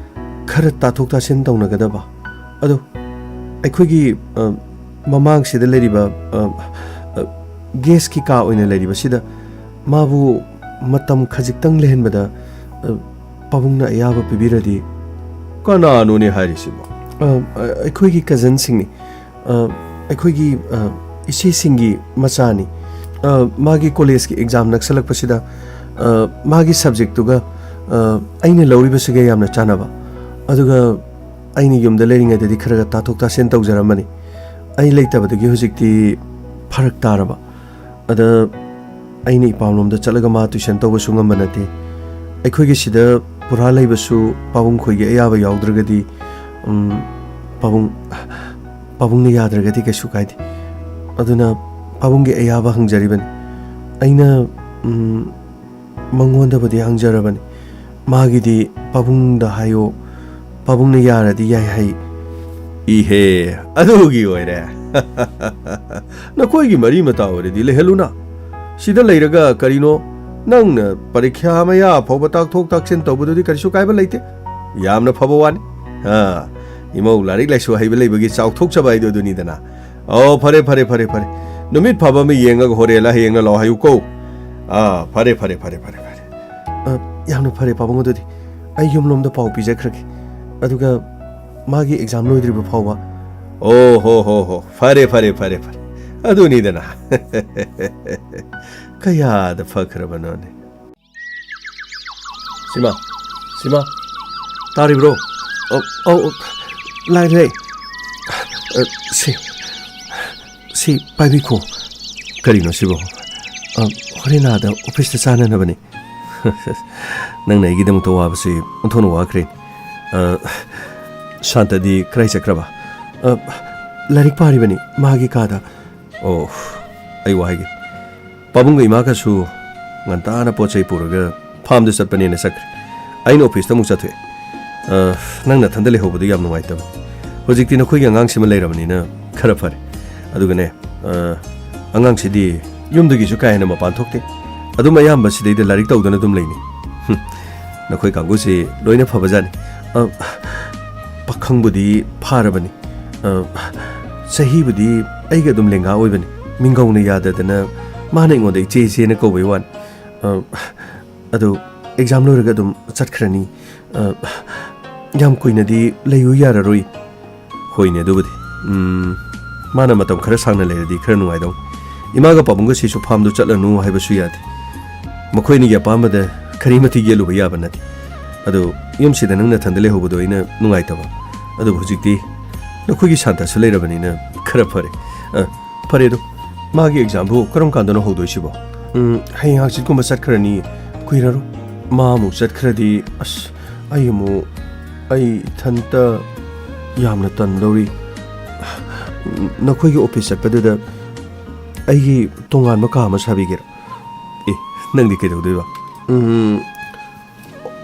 ꯈꯔ ꯇꯥꯊꯣꯛ ꯇꯥꯁꯤꯟ ꯇꯧꯅꯒꯗꯕ꯫ ꯑꯗꯣ ꯑꯩꯈꯣꯏꯒꯤ, ꯑ, ꯃꯃꯥꯡꯁꯤꯗ ꯂꯩꯔꯤꯕ, ꯑ, ꯑ, ꯒꯦꯁꯀꯤ ꯀꯥ ꯑꯣꯏꯅ ꯂꯩꯔꯤꯕꯁꯤꯗ ꯃꯥꯕꯨ ꯃꯇꯝ ꯈꯖꯤꯛꯇꯪ ꯂꯩꯍꯟꯕꯗ, ꯑ, ꯄꯥꯕꯨꯡꯅ ꯑꯌꯥꯕ ꯄꯤꯕꯤꯔꯗꯤ꯫ ꯀꯅꯥꯅꯣꯅꯦ ꯍꯥꯏꯔꯤꯁꯤꯕꯣ? ꯑ, ꯑ, ꯑꯩꯈꯣꯏꯒꯤ ꯀꯖꯟꯁꯤꯡꯅꯤ꯫ ꯑ, ꯑꯩꯈꯣꯏꯒꯤ, ꯑ, ꯏꯆꯦꯁꯤꯡꯒꯤ ꯃꯆꯥꯅꯤ꯫ ꯑ, ꯃꯥꯒꯤ ꯀꯣꯂꯦꯖꯀꯤ ꯑꯦꯛꯖꯥꯝ ꯅꯛꯁꯜꯂꯛꯄꯁꯤꯗ, ꯑ, ꯃꯥꯒꯤ ꯁꯕꯖꯦꯛꯇꯨꯒ, ꯑ, ꯑꯩꯅ ꯂꯧꯔꯤꯕꯁꯤꯒ ꯌꯥꯝꯅ ꯆꯥꯟꯅꯕ꯫ ꯑꯗꯨꯒ ꯑꯩꯅ ꯌꯨꯝꯗ ꯂꯩꯔꯤꯉꯩꯗꯗꯤ ꯈꯔ ꯈꯔ ꯇꯥꯊꯣꯛ ꯇꯥꯁꯤꯟ ꯇꯧꯖꯔꯝꯕꯅꯤ꯫ ꯑꯩ ꯂꯩꯇꯕꯗꯒꯤ ꯍꯧꯖꯤꯛꯇꯤ ꯐꯔꯛ ꯇꯥꯔꯕ꯫ ꯑꯗ ꯑꯩꯅ ꯏꯄꯥꯝꯂꯣꯝꯗ ꯆꯠꯂꯒ ꯃꯥ ꯇ꯭ꯌꯨꯁꯟ ꯇꯧꯕꯁꯨ ꯉꯝꯕ ꯅꯠꯇꯦ꯫ ꯑꯩꯈꯣꯏꯒꯤ ꯁꯤꯗ ꯄꯨꯔꯥ ꯂꯩꯕꯁꯨ ꯄꯥꯕꯨꯡ ꯈꯣꯏꯒꯤ ꯑꯌꯥꯕ ꯌꯥꯎꯗ꯭ꯔꯒꯗꯤ, ꯎꯝ, ꯄꯥꯕꯨꯡ, ꯄꯥꯕꯨꯡꯅ ꯌꯥꯗ꯭ꯔꯒꯗꯤ ꯀꯩꯁꯨ ꯀꯥꯏꯗꯦ꯫ ꯑꯗꯨꯅ ꯄꯥꯕꯨꯡꯒꯤ ꯑꯌꯥꯕ ꯍꯪꯖꯔꯤꯕꯅꯤ꯫ ꯑꯩꯅ, ꯎꯝ, ꯃꯉꯣꯟꯗꯕꯨꯗꯤ ꯍꯪꯖꯔꯕꯅꯤ꯫ ꯃꯥꯒꯤꯗꯤ ꯄꯥꯕꯨꯡꯗ ꯍꯥꯏꯌꯣ, ꯄꯥꯕꯨꯡꯅ ꯌꯥꯔꯗꯤ ꯌꯥꯏ ꯍꯥꯏ꯫ ꯏꯍꯦ, ꯑꯗꯨꯒꯤ ꯑꯣꯏꯔꯦ꯫ ꯅꯈꯣꯏꯒꯤ ꯃꯔꯤ ꯃꯇꯥ ꯑꯣꯏꯔꯗꯤ ꯂꯩꯍꯜꯂꯨꯅ꯫ ꯁꯤꯗ ꯂꯩꯔꯒ ꯀꯔꯤꯅꯣ? ꯅꯪꯅ ꯄꯔꯤꯈ꯭ꯌꯥ ꯃꯌꯥ ꯐꯥꯎꯕ ꯇꯥꯛꯊꯣꯛ ꯇꯥꯛꯁꯤꯟ ꯇꯧꯕꯗꯨꯗꯤ ꯀꯔꯤꯁꯨ ꯀꯥꯏꯕ ꯂꯩꯇꯦ꯫ ꯌꯥꯝꯅ ꯐꯕ ꯋꯥꯅꯤ꯫ ꯑꯥ, ꯏꯃꯧ ꯂꯥꯏꯔꯤꯛ ꯂꯥꯏꯁꯨ ꯍꯩꯕ ꯂꯩꯕꯒꯤ ꯆꯥꯎꯊꯣꯛꯆꯕ ꯍꯥꯏꯗꯨ ꯑꯗꯨꯅꯤꯗꯅ꯫ ꯑꯣ, ꯐꯔꯦ, ꯐꯔꯦ, ꯐꯔꯦ, ꯐꯔꯦ꯫ ꯅꯨꯃꯤꯠ ꯐꯕ ꯑꯃ ꯌꯦꯡꯉꯒ ꯍꯣꯔꯦꯟꯂ ꯍꯌꯦꯡꯂ ꯂꯥꯛꯑꯣ ꯍꯥꯏꯌꯨꯀꯣ꯫ ꯑꯥ, ꯐꯔꯦ, ꯐꯔꯦ, ꯐꯔꯦ, ꯐꯔꯦ, ꯐꯔꯦ꯫ ꯑ, ꯌꯥꯝꯅ ꯐꯔꯦ, ꯄꯥꯕꯨꯡ꯫ ꯑꯗꯨꯗꯤ ꯑꯩ ꯌꯨꯝꯂꯣꯝꯗ ꯄꯥꯎ ꯄꯤꯖꯈ꯭ꯔꯒꯦ꯫ ꯑꯗꯨꯒ ꯃꯥꯒꯤ ꯑꯦꯛꯖꯥꯝ ꯂꯣꯏꯗ꯭ꯔꯤꯕ ꯐꯥꯎꯕ꯫ ꯑꯣ, ꯍꯣ, ꯍꯣ, ꯍꯣ꯫ ꯐꯔꯦ, ꯐꯔꯦ, ꯐꯔꯦ, ꯐꯔꯦ꯫ ꯑꯗꯨꯅꯤꯗꯅ꯫ ꯀꯌꯥꯗ ꯐꯈ꯭ꯔꯕꯅꯣꯅꯦ꯫ ꯁꯤꯃꯥ, ꯁꯤꯃꯥ, ꯇꯥꯔꯤꯕ꯭ꯔꯣ? ꯑꯧ, ꯑꯧ, ꯑꯧ, ꯂꯥꯛꯂꯦ꯫ ꯑ, ꯁꯤ, ꯁꯤ ꯄꯥꯏꯕꯤꯈꯣ꯫ ꯀꯔꯤꯅꯣ ꯁꯤꯕꯣ? ꯑ, ꯍꯣꯔꯦꯟ ꯑꯥꯗ ꯑꯣꯐꯤꯁꯇ ꯆꯥꯅꯅꯕꯅꯤ꯫ ꯅꯪꯅ ꯑꯩꯒꯤꯗꯃꯛꯇ ꯋꯥꯕꯁꯤ ꯑꯣꯟꯊꯣꯛꯅ ꯋꯥꯈ꯭ꯔꯦ꯫ ꯑ, ꯁꯥꯟꯇꯗꯤ ꯀꯗꯥꯏ ꯆꯠꯈ꯭ꯔꯕ? ꯑ, ꯂꯥꯏꯔꯤꯛ ꯄꯥꯔꯤꯕꯅꯤ ꯃꯥꯒꯤ ꯀꯥꯗ꯫ ꯑꯣ, ꯑꯩ ꯋꯥ ꯍꯥꯏꯒꯦ꯫ ꯄꯥꯕꯨꯡꯒ ꯏꯃꯥꯒꯁꯨ ꯉꯟꯇꯥꯅ ꯄꯣꯠ ꯆꯩ ꯄꯨꯔꯒ ꯐꯥꯔꯝꯗ ꯆꯠꯄꯅꯦꯅ ꯆꯠꯈ꯭ꯔꯦ꯫ ꯑꯩꯅ ꯑꯣꯐꯤꯁꯇ ꯑꯃꯨꯛ ꯆꯠꯊꯣꯛꯑꯦ꯫ ꯑ, ꯅꯪ ꯅꯊꯟꯗ ꯂꯩꯍꯧꯕꯗꯨ ꯌꯥꯝ ꯅꯨꯡꯉꯥꯏꯇꯕꯅꯤ꯫ ꯍꯧꯖꯤꯛꯇꯤ ꯅꯈꯣꯏꯒꯤ ꯑꯉꯥꯡꯁꯤꯃ ꯂꯩꯔꯕꯅꯤꯅ ꯈꯔ ꯐꯔꯦ꯫ ꯑꯗꯨꯒꯅꯦ, ꯑ, ꯑꯉꯥꯡꯁꯤꯗꯤ ꯌꯨꯝꯗꯒꯤꯁꯨ ꯀꯥ ꯍꯦꯟꯅ ꯃꯄꯥꯟ ꯊꯣꯛꯇꯦ꯫ ꯑꯗꯨꯝ ꯑꯌꯥꯝꯕ ꯁꯤꯗꯩꯗ ꯂꯥꯏꯔꯤꯛ ꯇꯧꯗꯨꯅ ꯑꯗꯨꯝ ꯂꯩꯅꯤ꯫ ꯍꯨꯝ, ꯅꯈꯣꯏ ꯀꯥꯡꯕꯨꯁꯤ ꯂꯣꯏꯅ ꯐꯕꯖꯥꯠꯅꯤ꯫ ꯑ, ꯄꯥꯈꯪꯕꯨꯗꯤ ꯐꯥꯔꯕꯅꯤ꯫ ꯑ, ꯆꯍꯤꯕꯨꯗꯤ ꯑꯩꯒ ꯑꯗꯨꯝ ꯂꯦꯡꯒꯥ ꯑꯣꯏꯕꯅꯤ꯫ ꯃꯤꯡꯒꯧꯅ ꯌꯥꯗꯗꯅ ꯃꯥꯅ ꯑꯩꯉꯣꯟꯗ "ꯏꯆꯦ, ꯏꯆꯦꯅ" ꯀꯧꯕꯩ ꯋꯥꯅꯤ꯫ ꯑ, ꯑꯗꯨ ꯑꯦꯛꯖꯥꯝ ꯂꯣꯏꯔꯒ ꯑꯗꯨꯝ ꯆꯠꯈ꯭ꯔꯅꯤ꯫ ꯑ, ꯌꯥꯝ ꯀꯨꯏꯅꯗꯤ ꯂꯩꯌꯨ ꯌꯥꯔꯔꯣꯏ꯫ ꯍꯣꯏꯅꯦ, ꯑꯗꯨꯕꯨꯗꯤ꯫ ꯎꯝ, ꯃꯥꯅ ꯃꯇꯝ ꯈꯔ ꯁꯥꯡꯅ ꯂꯩꯔꯗꯤ ꯈꯔ ꯅꯨꯡꯉꯥꯏꯗꯧꯅꯤ꯫ ꯏꯃꯥꯒ ꯄꯥꯕꯨꯡꯒꯁꯤꯁꯨ ꯐꯥꯔꯝꯗꯨ ꯆꯠꯂꯅꯨ ꯍꯥꯏꯕꯁꯨ ꯌꯥꯗꯦ꯫ ꯃꯈꯣꯏ ꯑꯅꯤꯒꯤ ꯑꯄꯥꯝꯕꯗ ꯀꯔꯤꯃꯠꯇ ꯌꯦꯠꯂꯨꯕ ꯌꯥꯕ ꯅꯠꯇꯦ꯫ ꯑꯗꯨ ꯌꯨꯝꯁꯤꯗ ꯅꯪ ꯅꯊꯟꯗ ꯂꯩꯍꯧꯕꯗꯣ ꯑꯩꯅ ꯅꯨꯡꯉꯥꯏꯇꯕ꯫ ꯑꯗꯨꯕꯨ ꯍꯧꯖꯤꯛꯇꯤ ꯅꯈꯣꯏꯒꯤ ꯁꯥꯟꯇꯁꯨ ꯂꯩꯔꯕꯅꯤꯅ ꯈꯔ ꯐꯔꯦ꯫ ꯑ, ꯐꯔꯦ ꯑꯗꯣ, ꯃꯥꯒꯤ ꯑꯦꯛꯖꯥꯝꯕꯨ ꯀꯔꯝ ꯀꯥꯟꯗꯅꯣ ꯍꯧꯗꯣꯏꯁꯤꯕꯣ? ꯎꯝ, ꯍꯌꯦꯡ ꯍꯪꯆꯤꯠꯀꯨꯝꯕ ꯆꯠꯈ꯭ꯔꯅꯤ꯫ ꯀꯨꯏꯔꯔꯣꯏ꯫ ꯃꯥ ꯑꯃꯨꯛ ꯆꯠꯈ꯭ꯔꯗꯤ, ꯑꯁ, ꯑꯩ ꯑꯃꯨꯛ, ꯑꯩ ꯏꯊꯟꯇ ꯌꯥꯝꯅ ꯇꯟꯗꯧꯔꯤ꯫ ꯅꯈꯣꯏꯒꯤ ꯑꯣꯐꯤꯁ ꯆꯠꯄꯗꯨꯗ ꯑꯩꯒꯤ ꯇꯣꯉꯥꯟꯕ ꯀꯥ ꯑꯃ ꯁꯥꯕꯤꯒꯦꯔꯥ? ꯑꯦ, ꯅꯪꯗꯤ ꯀꯩꯗꯧꯗꯣꯏꯕ? ꯎꯝ,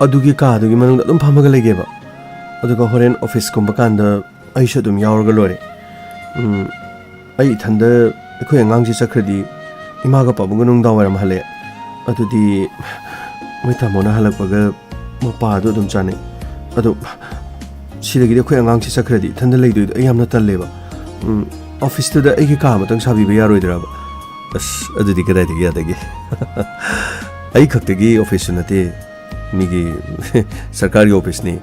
ꯑꯗꯨꯒꯤ ꯀꯥꯗꯨꯒꯤ ꯃꯅꯨꯡꯗ ꯑꯗꯨꯝ ꯐꯝꯃꯒ ꯂꯩꯒꯦꯕ꯫ ꯑꯗꯨꯒ ꯍꯣꯔꯦꯟ ꯑꯣꯐꯤꯁꯀꯨꯝꯕ ꯀꯥꯟꯗ ꯑꯩꯁꯨ ꯑꯗꯨꯝ ꯌꯥꯎꯔꯒ ꯂꯣꯏꯔꯦ꯫ ꯎꯝ, ꯑꯩ ꯏꯊꯟꯗ ꯑꯩꯈꯣꯏ ꯑꯉꯥꯡꯁꯤ ꯆꯠꯈ꯭ꯔꯗꯤ ꯏꯃꯥꯒ ꯄꯥꯕꯨꯡꯒ ꯅꯨꯡꯗꯥꯡ ꯋꯥꯏꯔꯝ ꯍꯜꯂꯛꯑꯦ꯫ ꯑꯗꯨꯗꯤ ꯃꯣꯏ ꯇꯥꯃꯣꯅ ꯍꯜꯂꯛꯄꯒ ꯃꯄꯥꯗꯣ ꯑꯗꯨꯝ ꯆꯥꯅꯩ꯫ ꯑꯗꯣ ꯁꯤꯗꯒꯤꯗꯤ ꯑꯩꯈꯣꯏ ꯑꯉꯥꯡꯁꯤ ꯆꯠꯈ꯭ꯔꯗꯤ ꯏꯊꯟꯗ ꯂꯩꯗꯣꯏꯗꯣ ꯑꯩ ꯌꯥꯝꯅ ꯇꯜꯂꯦꯕ꯫ ꯎꯝ, ꯑꯣꯐꯤꯁꯇꯨꯗ ꯑꯩꯒꯤ ꯀꯥ ꯑꯃꯇꯪ ꯁꯥꯕꯤꯕ ꯌꯥꯔꯣꯏꯗ꯭ꯔꯕ? ꯑꯁ, ꯑꯗꯨꯗꯤ ꯀꯗꯥꯏꯗꯒꯤ ꯌꯥꯗꯒꯦ? ꯑꯩ ꯈꯛꯇꯒꯤ ꯑꯣꯐꯤꯁꯁꯨ ꯅꯠꯇꯦ, ꯃꯤꯒꯤ ꯁꯔꯀꯥꯔꯒꯤ ꯑꯣꯐꯤꯁꯅꯤ꯫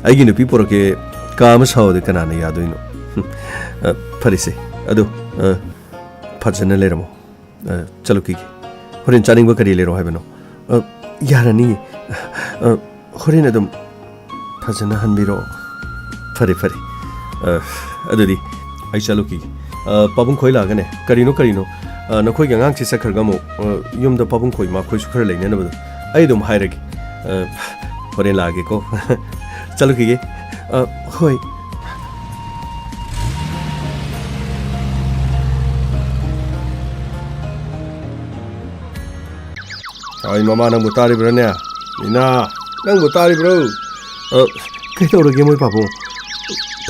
ꯑꯩꯒꯤ ꯅꯨꯄꯤ ꯄꯣꯔꯛꯀꯦ, ꯀꯥ ꯑꯃ ꯁꯥꯎꯑꯣꯗꯤ ꯀꯅꯥꯅ ꯌꯥꯗꯣꯏꯅꯣ? ꯑ, ꯐꯔꯦꯁꯦ, ꯑꯗꯨ, ꯑ, ꯐꯖꯅ ꯂꯩꯔꯝꯃꯣ꯫ ꯑ, ꯆꯠꯂꯨꯈꯤꯒꯦ꯫ ꯍꯣꯔꯦꯟ ꯆꯥꯅꯤꯡꯕ ꯀꯔꯤ ꯂꯩꯔꯛꯑꯣ ꯍꯥꯏꯕꯅꯣ? ꯑ, ꯌꯥꯔꯅꯤ꯫ ꯑ, ꯍꯣꯔꯦꯟ ꯑꯗꯨꯝ ꯐꯖꯅ ꯍꯟꯕꯤꯔꯛꯑꯣ꯫ ꯐꯔꯦ, ꯐꯔꯦ꯫ ꯑ, ꯑꯗꯨꯗꯤ ꯑꯩ ꯆꯠꯂꯨꯈꯤꯒꯦ꯫ ꯑ, ꯄꯥꯕꯨꯡ ꯈꯣꯏ ꯂꯥꯛꯑꯒꯅꯦ, ꯀꯔꯤꯅꯣ, ꯀꯔꯤꯅꯣ, ꯑ, ꯅꯈꯣꯏꯒꯤ ꯑꯉꯥꯡꯁꯤ ꯆꯠꯈ꯭ꯔꯒ ꯑꯃꯨꯛ, ꯑ, ꯌꯨꯝꯗ ꯄꯥꯕꯨꯡ ꯈꯣꯏ ꯏꯃꯥ ꯈꯣꯏꯁꯨ ꯈꯔ ꯂꯩꯅꯅꯕꯗꯣ ꯑꯩ ꯑꯗꯨꯝ ꯍꯥꯏꯔꯒꯦ꯫ ꯑ, ꯍꯣꯔꯦꯟ ꯂꯥꯛꯑꯒꯦꯀꯣ꯫ ꯆꯠꯂꯨꯈꯤꯒꯦ꯫ ꯑ, ꯍꯣꯏ꯫ ꯑꯩ ꯃꯃꯥ, ꯅꯪꯕꯨ ꯇꯥꯔꯤꯕ꯭ꯔꯥꯅꯦ? ꯃꯤꯅꯥ, ꯅꯪꯕꯨ ꯇꯥꯔꯤꯕ꯭ꯔꯣ? ꯑ, ꯀꯩꯗꯧꯔꯒꯦ ꯃꯣꯏ ꯄꯥꯕꯨꯡ?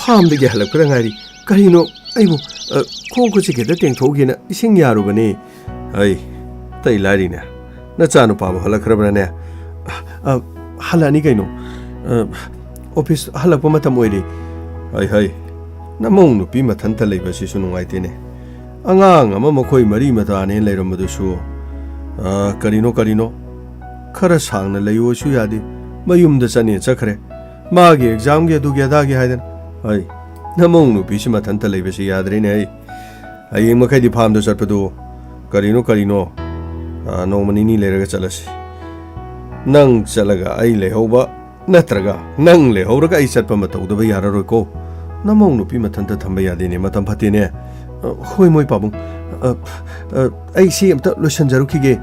ꯐꯥꯝꯗꯒꯤ ꯍꯜꯂꯛꯄꯗ ꯉꯥꯏꯔꯤ꯫ ꯀꯔꯤꯅꯣ ꯑꯩꯕꯨ, ꯑ, ꯈꯣꯡ ꯈꯨꯠꯁꯤ ꯈꯤꯇ ꯇꯦꯡꯊꯣꯛꯎꯒꯦꯅ ꯏꯁꯤꯡ ꯌꯥꯔꯨꯕꯅꯤ꯫ ꯑꯩ, ꯑꯇꯩ ꯂꯥꯏꯔꯤꯅꯦ꯫ ꯅꯆꯥꯅꯨꯄꯥꯕꯨ ꯍꯜꯂꯛꯈ꯭ꯔꯕ꯭ꯔꯥꯅꯦ? ꯑ, ꯍꯜꯂꯛꯑꯅꯤ ꯀꯩꯅꯣ꯫ ꯑ, ꯑꯣꯐꯤꯁ ꯍꯜꯂꯛꯄ ꯃꯇꯝ ꯑꯣꯏꯔꯦ꯫ ꯍꯩ, ꯍꯩ, ꯅꯃꯧ ꯅꯨꯄꯤ ꯃꯊꯟꯇ ꯂꯩꯕꯁꯤꯁꯨ ꯅꯨꯡꯉꯥꯏꯇꯦꯅꯦ꯫ ꯑꯉꯥꯡ ꯑꯃ ꯃꯈꯣꯏ ꯃꯔꯤ ꯃꯇꯥꯅꯦ ꯂꯩꯔꯝꯕꯗꯨꯁꯨ, ꯑ, ꯀꯔꯤꯅꯣ, ꯀꯔꯤꯅꯣ, ꯈꯔ ꯁꯥꯡꯅ ꯂꯩꯌꯨꯁꯨ ꯌꯥꯗꯦ꯫ ꯃꯌꯨꯝꯗ ꯆꯠꯅꯦ ꯆꯠꯈ꯭ꯔꯦ꯫ ꯃꯥꯒꯤ ꯑꯦꯛꯖꯥꯝꯒꯤ ꯑꯗꯨꯒꯤ ꯑꯗꯥꯒꯤ ꯍꯥꯏꯗꯅ꯫ ꯑꯩ, ꯅꯃꯧ ꯅꯨꯄꯤꯁꯤ ꯃꯊꯟꯇ ꯂꯩꯕꯁꯤ ꯌꯥꯗ꯭ꯔꯦꯅꯦ꯫ ꯑꯩ, ꯍꯌꯦꯡ ꯃꯈꯩꯗꯤ ꯐꯥꯝꯗ ꯆꯠꯄꯗꯨ ꯀꯔꯤꯅꯣ, ꯀꯔꯤꯅꯣ, ꯑ, ꯅꯣꯡꯃ ꯅꯤꯅꯤ ꯂꯩꯔꯒ ꯆꯠꯂꯁꯤ꯫ ꯅꯪ ꯆꯠꯂꯒ ꯑꯩ ꯂꯩꯍꯧꯕ, ꯅꯠꯇ꯭ꯔꯒ ꯅꯪ ꯂꯩꯍꯧꯔꯒ ꯑꯩ ꯆꯠꯄ ꯑꯃ ꯇꯧꯗꯕ ꯌꯥꯔꯔꯣꯏꯀꯣ꯫ ꯅꯃꯧ ꯅꯨꯄꯤ ꯃꯊꯟꯇ ꯊꯝꯕ ꯌꯥꯗꯦꯅꯦ, ꯃꯇꯝ ꯐꯠꯇꯦꯅꯦ꯫ ꯑ, ꯍꯣꯏ, ꯃꯣꯏ ꯄꯥꯕꯨꯡ꯫ ꯑ, ꯑ, ꯑꯩ ꯁꯤ ꯑꯝꯇ ꯂꯣꯏꯁꯤꯟꯖꯔꯨꯈꯤꯒꯦ꯫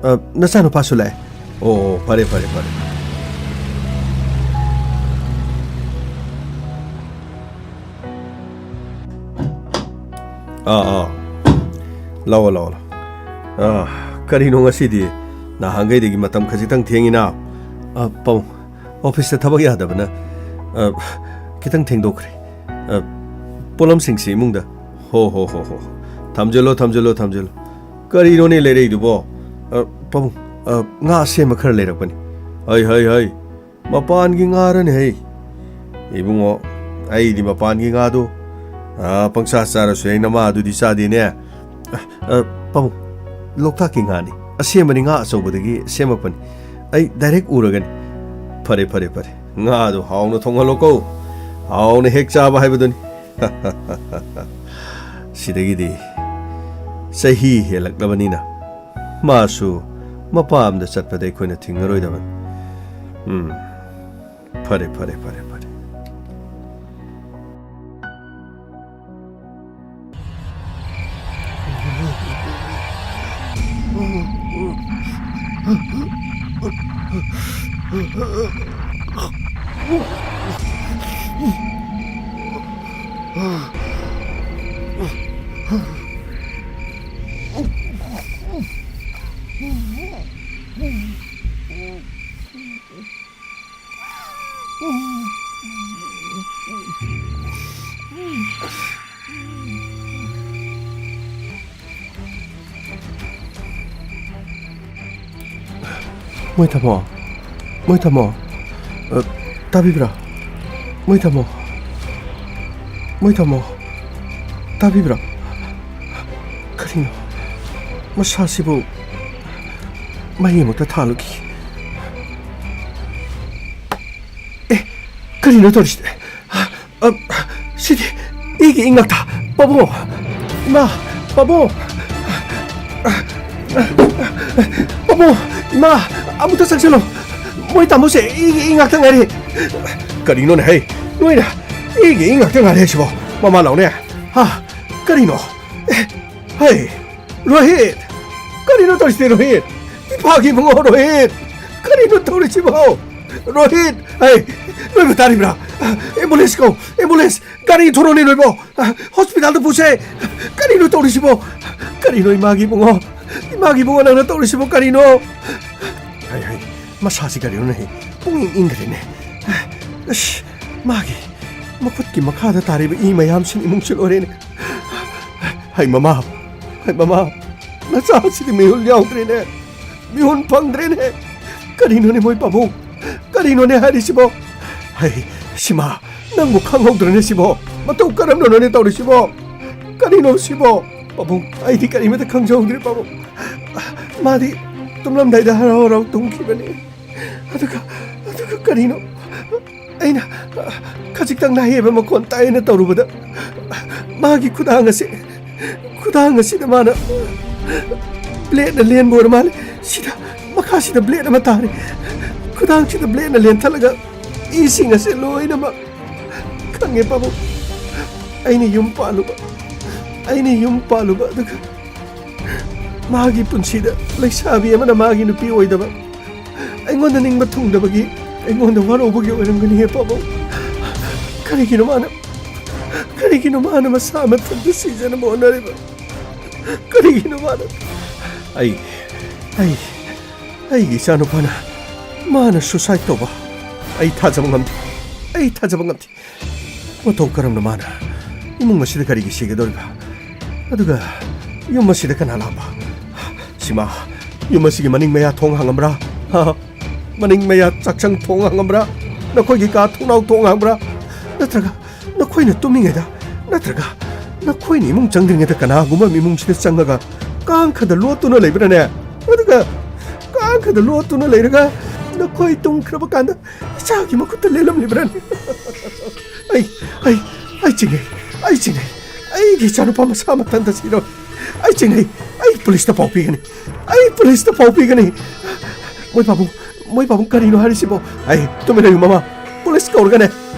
ꯑ, ꯅꯆꯥꯅꯨꯄꯥꯁꯨ ꯂꯥꯛꯑꯦ꯫ ꯑꯣ, ꯑꯣ, ꯐꯔꯦ, ꯐꯔꯦ, ꯐꯔꯦ꯫ ꯑꯥ, ꯑꯥ꯫ ꯂꯥꯛꯑꯣ, ꯂꯥꯛꯑꯣ, ꯂꯥꯛꯑꯣ꯫ ꯑꯥ, ꯀꯔꯤꯅꯣ ꯉꯁꯤꯗꯤ? ꯅꯍꯥꯟꯈꯩꯗꯒꯤ ꯃꯇꯝ ꯈꯖꯤꯛꯇꯪ ꯊꯦꯡꯉꯤꯅ? ꯑ, ꯄꯥꯕꯨꯡ, ꯑꯣꯐꯤꯁꯇ ꯊꯕꯛ ꯌꯥꯗꯕꯅ, ꯑ, ꯈꯤꯇꯪ ꯊꯦꯡꯗꯣꯛꯈ꯭ꯔꯦ꯫ ꯑ, ꯄꯣꯠꯂꯝꯁꯤꯡꯁꯤ ꯏꯃꯨꯡꯗ꯫ ꯍꯣ, ꯍꯣ, ꯍꯣ, ꯍꯣ꯫ ꯊꯝꯖꯜꯂꯣ, ꯊꯝꯖꯜꯂꯣ, ꯊꯝꯖꯜꯂꯣ꯫ ꯀꯔꯤꯅꯣꯅꯦ ꯂꯩꯔꯛꯏꯗꯨꯕꯣ? ꯑ, ꯄꯥꯕꯨꯡ, ꯑ, ꯉꯥ ꯑꯁꯦꯝꯕ ꯈꯔ ꯂꯩꯔꯛꯄꯅꯤ꯫ ꯍꯩ, ꯍꯩ, ꯍꯩ꯫ ꯃꯄꯥꯟꯒꯤ ꯉꯥꯔꯅꯦ ꯍꯩ? ꯏꯕꯨꯡꯉꯣ, ꯑꯩꯗꯤ ꯃꯄꯥꯟꯒꯤ ꯉꯥꯗꯨ ꯑꯥ, ꯄꯪꯆꯥ ꯆꯥꯔꯁꯨ ꯌꯥꯏ, ꯅꯃꯥ ꯑꯗꯨꯗꯤ ꯆꯥꯗꯦꯅꯦ꯫ ꯑ, ꯑ, ꯄꯥꯕꯨꯡ, ꯂꯣꯛꯇꯥꯛꯀꯤ ꯉꯥꯅꯤ꯫ ꯑꯁꯦꯝꯕꯅꯤ, ꯉꯥ ꯑꯆꯧꯕꯗꯒꯤ ꯁꯦꯝꯃꯛꯄꯅꯤ꯫ ꯑꯩ direct ꯎꯔꯒꯅꯤ꯫ ꯐꯔꯦ, ꯐꯔꯦ, ꯐꯔꯦ꯫ ꯉꯥꯗꯨ ꯍꯥꯎꯅ ꯊꯣꯡꯍꯜꯂꯣꯀꯣ꯫ ꯍꯥꯎꯅ ꯍꯦꯛ ꯆꯥꯕ ꯍꯥꯏꯕꯗꯨꯅꯤ꯫ ꯁꯤꯗꯒꯤꯗꯤ ꯆꯍꯤ ꯍꯦꯜꯂꯛꯂꯕꯅꯤꯅ ꯃꯥꯁꯨ ꯃꯄꯥꯝꯗ ꯆꯠꯄꯗ ꯑꯩꯈꯣꯏꯅ ꯊꯤꯡꯉꯔꯣꯏꯗꯕꯅꯤ꯫ ꯎꯝ, ꯐꯔꯦ, ꯐꯔꯦ, ꯐꯔꯦ, ꯐꯔꯦ꯫ ꯃꯣꯏ ꯊꯝꯃꯣ꯫ ꯃꯣꯏ ꯊꯝꯃꯣ꯫ ꯑ, ꯇꯥꯕꯤꯕ꯭ꯔꯥ? ꯃꯣꯏ ꯊꯝꯃꯣ꯫ ꯃꯣꯏ ꯊꯝꯃꯣ꯫ ꯇꯥꯕꯤꯕ꯭ꯔꯥ? ꯀꯔꯤꯅꯣ? ꯃꯁꯥꯁꯤꯕꯨ ꯃꯩ ꯑꯃꯨꯛꯇ ꯊꯥꯜꯂꯨꯈꯤ꯫ ꯑꯦ, ꯀꯔꯤꯅꯣ ꯇꯧꯔꯤꯁꯤꯗꯤ? ꯑ, ꯁꯤꯗꯤ ꯏꯒꯤ ꯏ ꯉꯥꯛꯇ꯫ ꯄꯥꯕꯨꯡ! ꯏꯃꯥ! ꯄꯥꯕꯨꯡ! ꯄꯥꯕꯨꯡ! ꯏꯃꯥ! ꯑꯃꯨꯛꯇ ꯆꯪꯁꯤꯜꯂꯣ꯫ ꯃꯣꯏ ꯇꯥꯃꯣꯁꯦ ꯏꯒꯤ ꯏ ꯉꯥꯛꯇ ꯉꯥꯏꯔꯦ꯫ ꯀꯔꯤꯅꯣꯅꯦ ꯍꯩ? ꯅꯣꯏꯅ ꯏꯒꯤ ꯏ ꯉꯥꯛꯇ ꯉꯥꯏꯔꯦ ꯍꯥꯏꯁꯤꯕꯣ? ꯃꯃꯥ ꯂꯥꯎꯅꯦ꯫ ꯍꯥ? ꯀꯔꯤꯅꯣ? ꯑꯦ, ꯍꯩ! ꯔꯣꯍꯤꯠ! ꯀꯔꯤꯅꯣ ꯇꯧꯔꯤꯁꯤꯗꯤ, ꯔꯣꯍꯤꯠ? ꯏꯄꯥꯒꯤ ꯏꯕꯨꯡꯉꯣ, ꯔꯣꯍꯤꯠ! ꯀꯔꯤꯅꯣ ꯇꯧꯔꯤꯁꯤꯕꯣ? ꯔꯣꯍꯤꯠ! ꯑꯩ, ꯅꯣꯏꯕꯨ ꯇꯥꯔꯤꯕ꯭ꯔꯥ? ꯑꯦꯝꯕꯨꯂꯦꯟꯁ ꯀꯧ! ꯑꯦꯝꯕꯨꯂꯦꯟꯁ! ꯒꯥꯔꯤ ꯊꯣꯔꯛꯑꯣꯅꯦ ꯅꯣꯏꯕꯣ! ꯍꯣꯁꯄꯤꯇꯥꯜꯗ ꯄꯨꯁꯦ! ꯀꯔꯤꯅꯣ ꯇꯧꯔꯤꯁꯤꯕꯣ? ꯀꯔꯤꯅꯣ ꯏꯃꯥꯒꯤ ꯏꯕꯨꯡꯉꯣ? ꯏꯃꯥꯒꯤ ꯏꯕꯨꯡꯉꯣ, ꯅꯪꯅ ꯇꯧꯔꯤꯁꯤꯕꯣ ꯀꯔꯤꯅꯣ? ꯍꯩ, ꯍꯩ, ꯃꯁꯥꯁꯤ ꯀꯔꯤꯅꯣꯅꯦ? ꯄꯨꯡꯏꯪ ꯏꯪꯈ꯭ꯔꯦꯅꯦ꯫ ꯑꯁ, ꯃꯥꯒꯤ ꯃꯈꯨꯠꯀꯤ ꯃꯈꯥꯗ ꯇꯥꯔꯤꯕ ꯏ ꯃꯌꯥꯝꯁꯤꯅ ꯏꯃꯨꯡꯁꯤ ꯂꯣꯏꯔꯦꯅꯦ꯫ ꯍꯩ ꯃꯃꯥ, ꯍꯩ ꯃꯃꯥ, ꯅꯆꯥꯁꯤꯗꯤ ꯃꯤꯍꯨꯟ ꯌꯥꯎꯗ꯭ꯔꯦꯅꯦ, ꯃꯤꯍꯨꯟ ꯐꯪꯗ꯭ꯔꯦꯅꯦ꯫ ꯀꯔꯤꯅꯣꯅꯦ ꯃꯣꯏ ꯄꯥꯕꯨꯡ? ꯀꯔꯤꯅꯣꯅꯦ ꯍꯥꯏꯔꯤꯁꯤꯕꯣ? ꯍꯩ, ꯁꯤꯃꯥ, ꯅꯪꯕꯨ ꯈꯪꯍꯧꯗ꯭ꯔꯦꯅꯦ ꯁꯤꯕꯣ? ꯃꯇꯧ ꯀꯔꯝꯅꯅꯣꯅꯦ ꯇꯧꯔꯤꯁꯤꯕꯣ? ꯀꯔꯤꯅꯣ ꯁꯤꯕꯣ? ꯄꯥꯕꯨꯡ, ꯑꯩꯗꯤ ꯀꯔꯤꯃꯠꯇ ꯈꯪꯖꯍꯧꯗ꯭ꯔꯦ, ꯄꯥꯕꯨꯡ꯫ ꯃꯥꯗꯤ ꯇꯨꯝꯂꯝꯗꯥꯏꯗ ꯍꯔꯥꯎ ꯍꯔꯥꯎ ꯇꯨꯝꯈꯤꯕꯅꯤ꯫ ꯑꯗꯨꯒ, ꯑꯗꯨꯒ ꯀꯔꯤꯅꯣ? ꯑꯩꯅ ꯈꯖꯤꯛꯇꯪ ꯅꯥꯍꯦꯕ ꯃꯈꯣꯟ ꯇꯥꯏꯅ ꯇꯧꯔꯨꯕꯗ, ꯃꯥꯒꯤ ꯈꯨꯗꯥꯡ ꯑꯁꯤ, ꯈꯨꯗꯥꯡ ꯑꯁꯤꯗ ꯃꯥꯅ ꯕ꯭ꯂꯦꯗꯅ ꯂꯦꯟꯕ ꯑꯣꯏꯔ ꯃꯥꯜꯂꯦ꯫ ꯁꯤꯗ, ꯃꯈꯥꯁꯤꯗ ꯕ꯭ꯂꯦꯗ ꯑꯃ ꯇꯥꯔꯤ꯫ ꯈꯨꯗꯥꯡꯁꯤꯗ ꯕ꯭ꯂꯦꯗꯅ ꯂꯦꯟꯊꯠꯂꯒ ꯏꯁꯤꯡ ꯑꯁꯦ ꯂꯣꯏꯅꯃꯛ ꯈꯪꯉꯦ, ꯄꯥꯕꯨꯡ꯫ ꯑꯩꯅ ꯌꯨꯝ ꯄꯥꯜꯂꯨꯕ, ꯑꯩꯅ ꯌꯨꯝ ꯄꯥꯜꯂꯨꯕ, ꯑꯗꯨꯒ ꯃꯥꯒꯤ ꯄꯨꯟꯁꯤꯗ ꯂꯩꯁꯥꯕꯤ ꯑꯃꯅ ꯃꯥꯒꯤ ꯅꯨꯄꯤ ꯑꯣꯏꯗꯕ, ꯑꯩꯉꯣꯟꯗ ꯅꯤꯡꯕ ꯊꯨꯡꯗꯕꯒꯤ, ꯑꯩꯉꯣꯟꯗ ꯋꯥꯔꯧꯕꯒꯤ ꯑꯣꯏꯔꯝꯒꯅꯤ, ꯍꯦ ꯄꯥꯕꯨꯡ꯫ ꯀꯔꯤꯒꯤꯅꯣ ꯃꯥꯅ, ꯀꯔꯤꯒꯤꯅꯣ ꯃꯥꯅ ꯃꯁꯥ ꯃꯊꯟꯇ ꯁꯤꯖꯅꯕ ꯍꯣꯠꯅꯔꯤꯕ? ꯀꯔꯤꯒꯤꯅꯣ ꯃꯥꯅ? ꯑꯩ, ꯑꯩ, ꯑꯩꯒꯤ ꯏꯆꯥꯅꯨꯄꯥꯅ ꯃꯥꯅ suicide ꯇꯧꯕ ꯑꯩ ꯊꯥꯖꯕ ꯉꯝꯗꯦ꯫ ꯑꯩ ꯊꯥꯖꯕ ꯉꯝꯗꯦ꯫ ꯃꯇꯧ ꯀꯔꯝꯅ ꯃꯥꯅ ꯏꯃꯨꯡ ꯑꯁꯤꯗ ꯀꯔꯤꯒꯤ ꯁꯤꯒꯗꯧꯔꯤꯕ? ꯑꯗꯨꯒ ꯌꯨꯝ ꯑꯁꯤꯗ ꯀꯅꯥ ꯂꯥꯛꯄ? ꯁꯤꯃꯥ, ꯌꯨꯝ ꯑꯁꯤꯒꯤ ꯃꯅꯤꯡ ꯃꯌꯥ ꯊꯣꯡ ꯍꯥꯡꯉꯝꯕ꯭ꯔꯥ? ꯍꯥ? ꯃꯅꯤꯡ ꯃꯌꯥ ꯆꯥꯛꯁꯪ ꯊꯣꯡ ꯍꯥꯡꯉꯝꯕ꯭ꯔꯥ? ꯅꯈꯣꯏꯒꯤ ꯀꯥ ꯊꯣꯡꯅꯥꯎ ꯊꯣꯡ ꯍꯥꯡꯕ꯭ꯔꯥ? ꯅꯠꯇ꯭ꯔꯒ ꯅꯈꯣꯏꯅ ꯇꯨꯝꯃꯤꯉꯩꯗ, ꯅꯠꯇ꯭ꯔꯒ ꯅꯈꯣꯏꯅ ꯏꯃꯨꯡ ꯆꯪꯗ꯭ꯔꯤꯉꯩꯗ ꯀꯅꯥꯒꯨꯝꯕ ꯑꯃ ꯏꯃꯨꯡꯁꯤꯗ ꯆꯪꯉꯒ ꯀꯥꯡꯈꯗ ꯂꯣꯠꯇꯨꯅ ꯂꯩꯕ꯭ꯔꯥꯅꯦ? ꯑꯗꯨꯒ ꯀꯥꯡꯈꯗ ꯂꯣꯠꯇꯨꯅ ꯂꯩꯔꯒ ꯅꯈꯣꯏ ꯇꯨꯝꯈ꯭ꯔꯕ ꯀꯥꯟꯗ ꯏꯆꯥꯒꯤ ꯃꯈꯨꯠꯇ ꯂꯦꯜꯂꯝꯂꯤꯕ꯭ꯔꯥꯅꯦ? ꯑꯩ, ꯑꯩ, ꯑꯩ ꯆꯤꯡꯅꯩ, ꯑꯩ ꯆꯤꯡꯅꯩ꯫ ꯑꯩꯒꯤ ꯏꯆꯥꯅꯨꯄꯥ ꯃꯁꯥ ꯃꯊꯟꯇ ꯁꯤꯔꯣꯏ꯫ ꯑꯩ ꯆꯤꯡꯅꯩ꯫ ꯑꯩ ꯄꯨꯂꯤꯁꯇ ꯄꯥꯎ ꯄꯤꯒꯅꯤ꯫ ꯑꯩ ꯄꯨꯂꯤꯁꯇ ꯄꯥꯎ ꯄꯤꯒꯅꯤ꯫ ꯃꯣꯏ ꯄꯥꯕꯨꯡ, ꯃꯣꯏ ꯄꯥꯕꯨꯡ, ꯀꯔꯤꯅꯣ ꯍꯥꯏꯔꯤꯁꯤꯕꯣ? ꯑꯩ ꯇꯨꯃꯤꯟ ꯂꯩꯌꯨ, ꯃꯃꯥ꯫ ꯄꯨꯂꯤꯁ ꯀꯧꯔꯒꯅꯦ,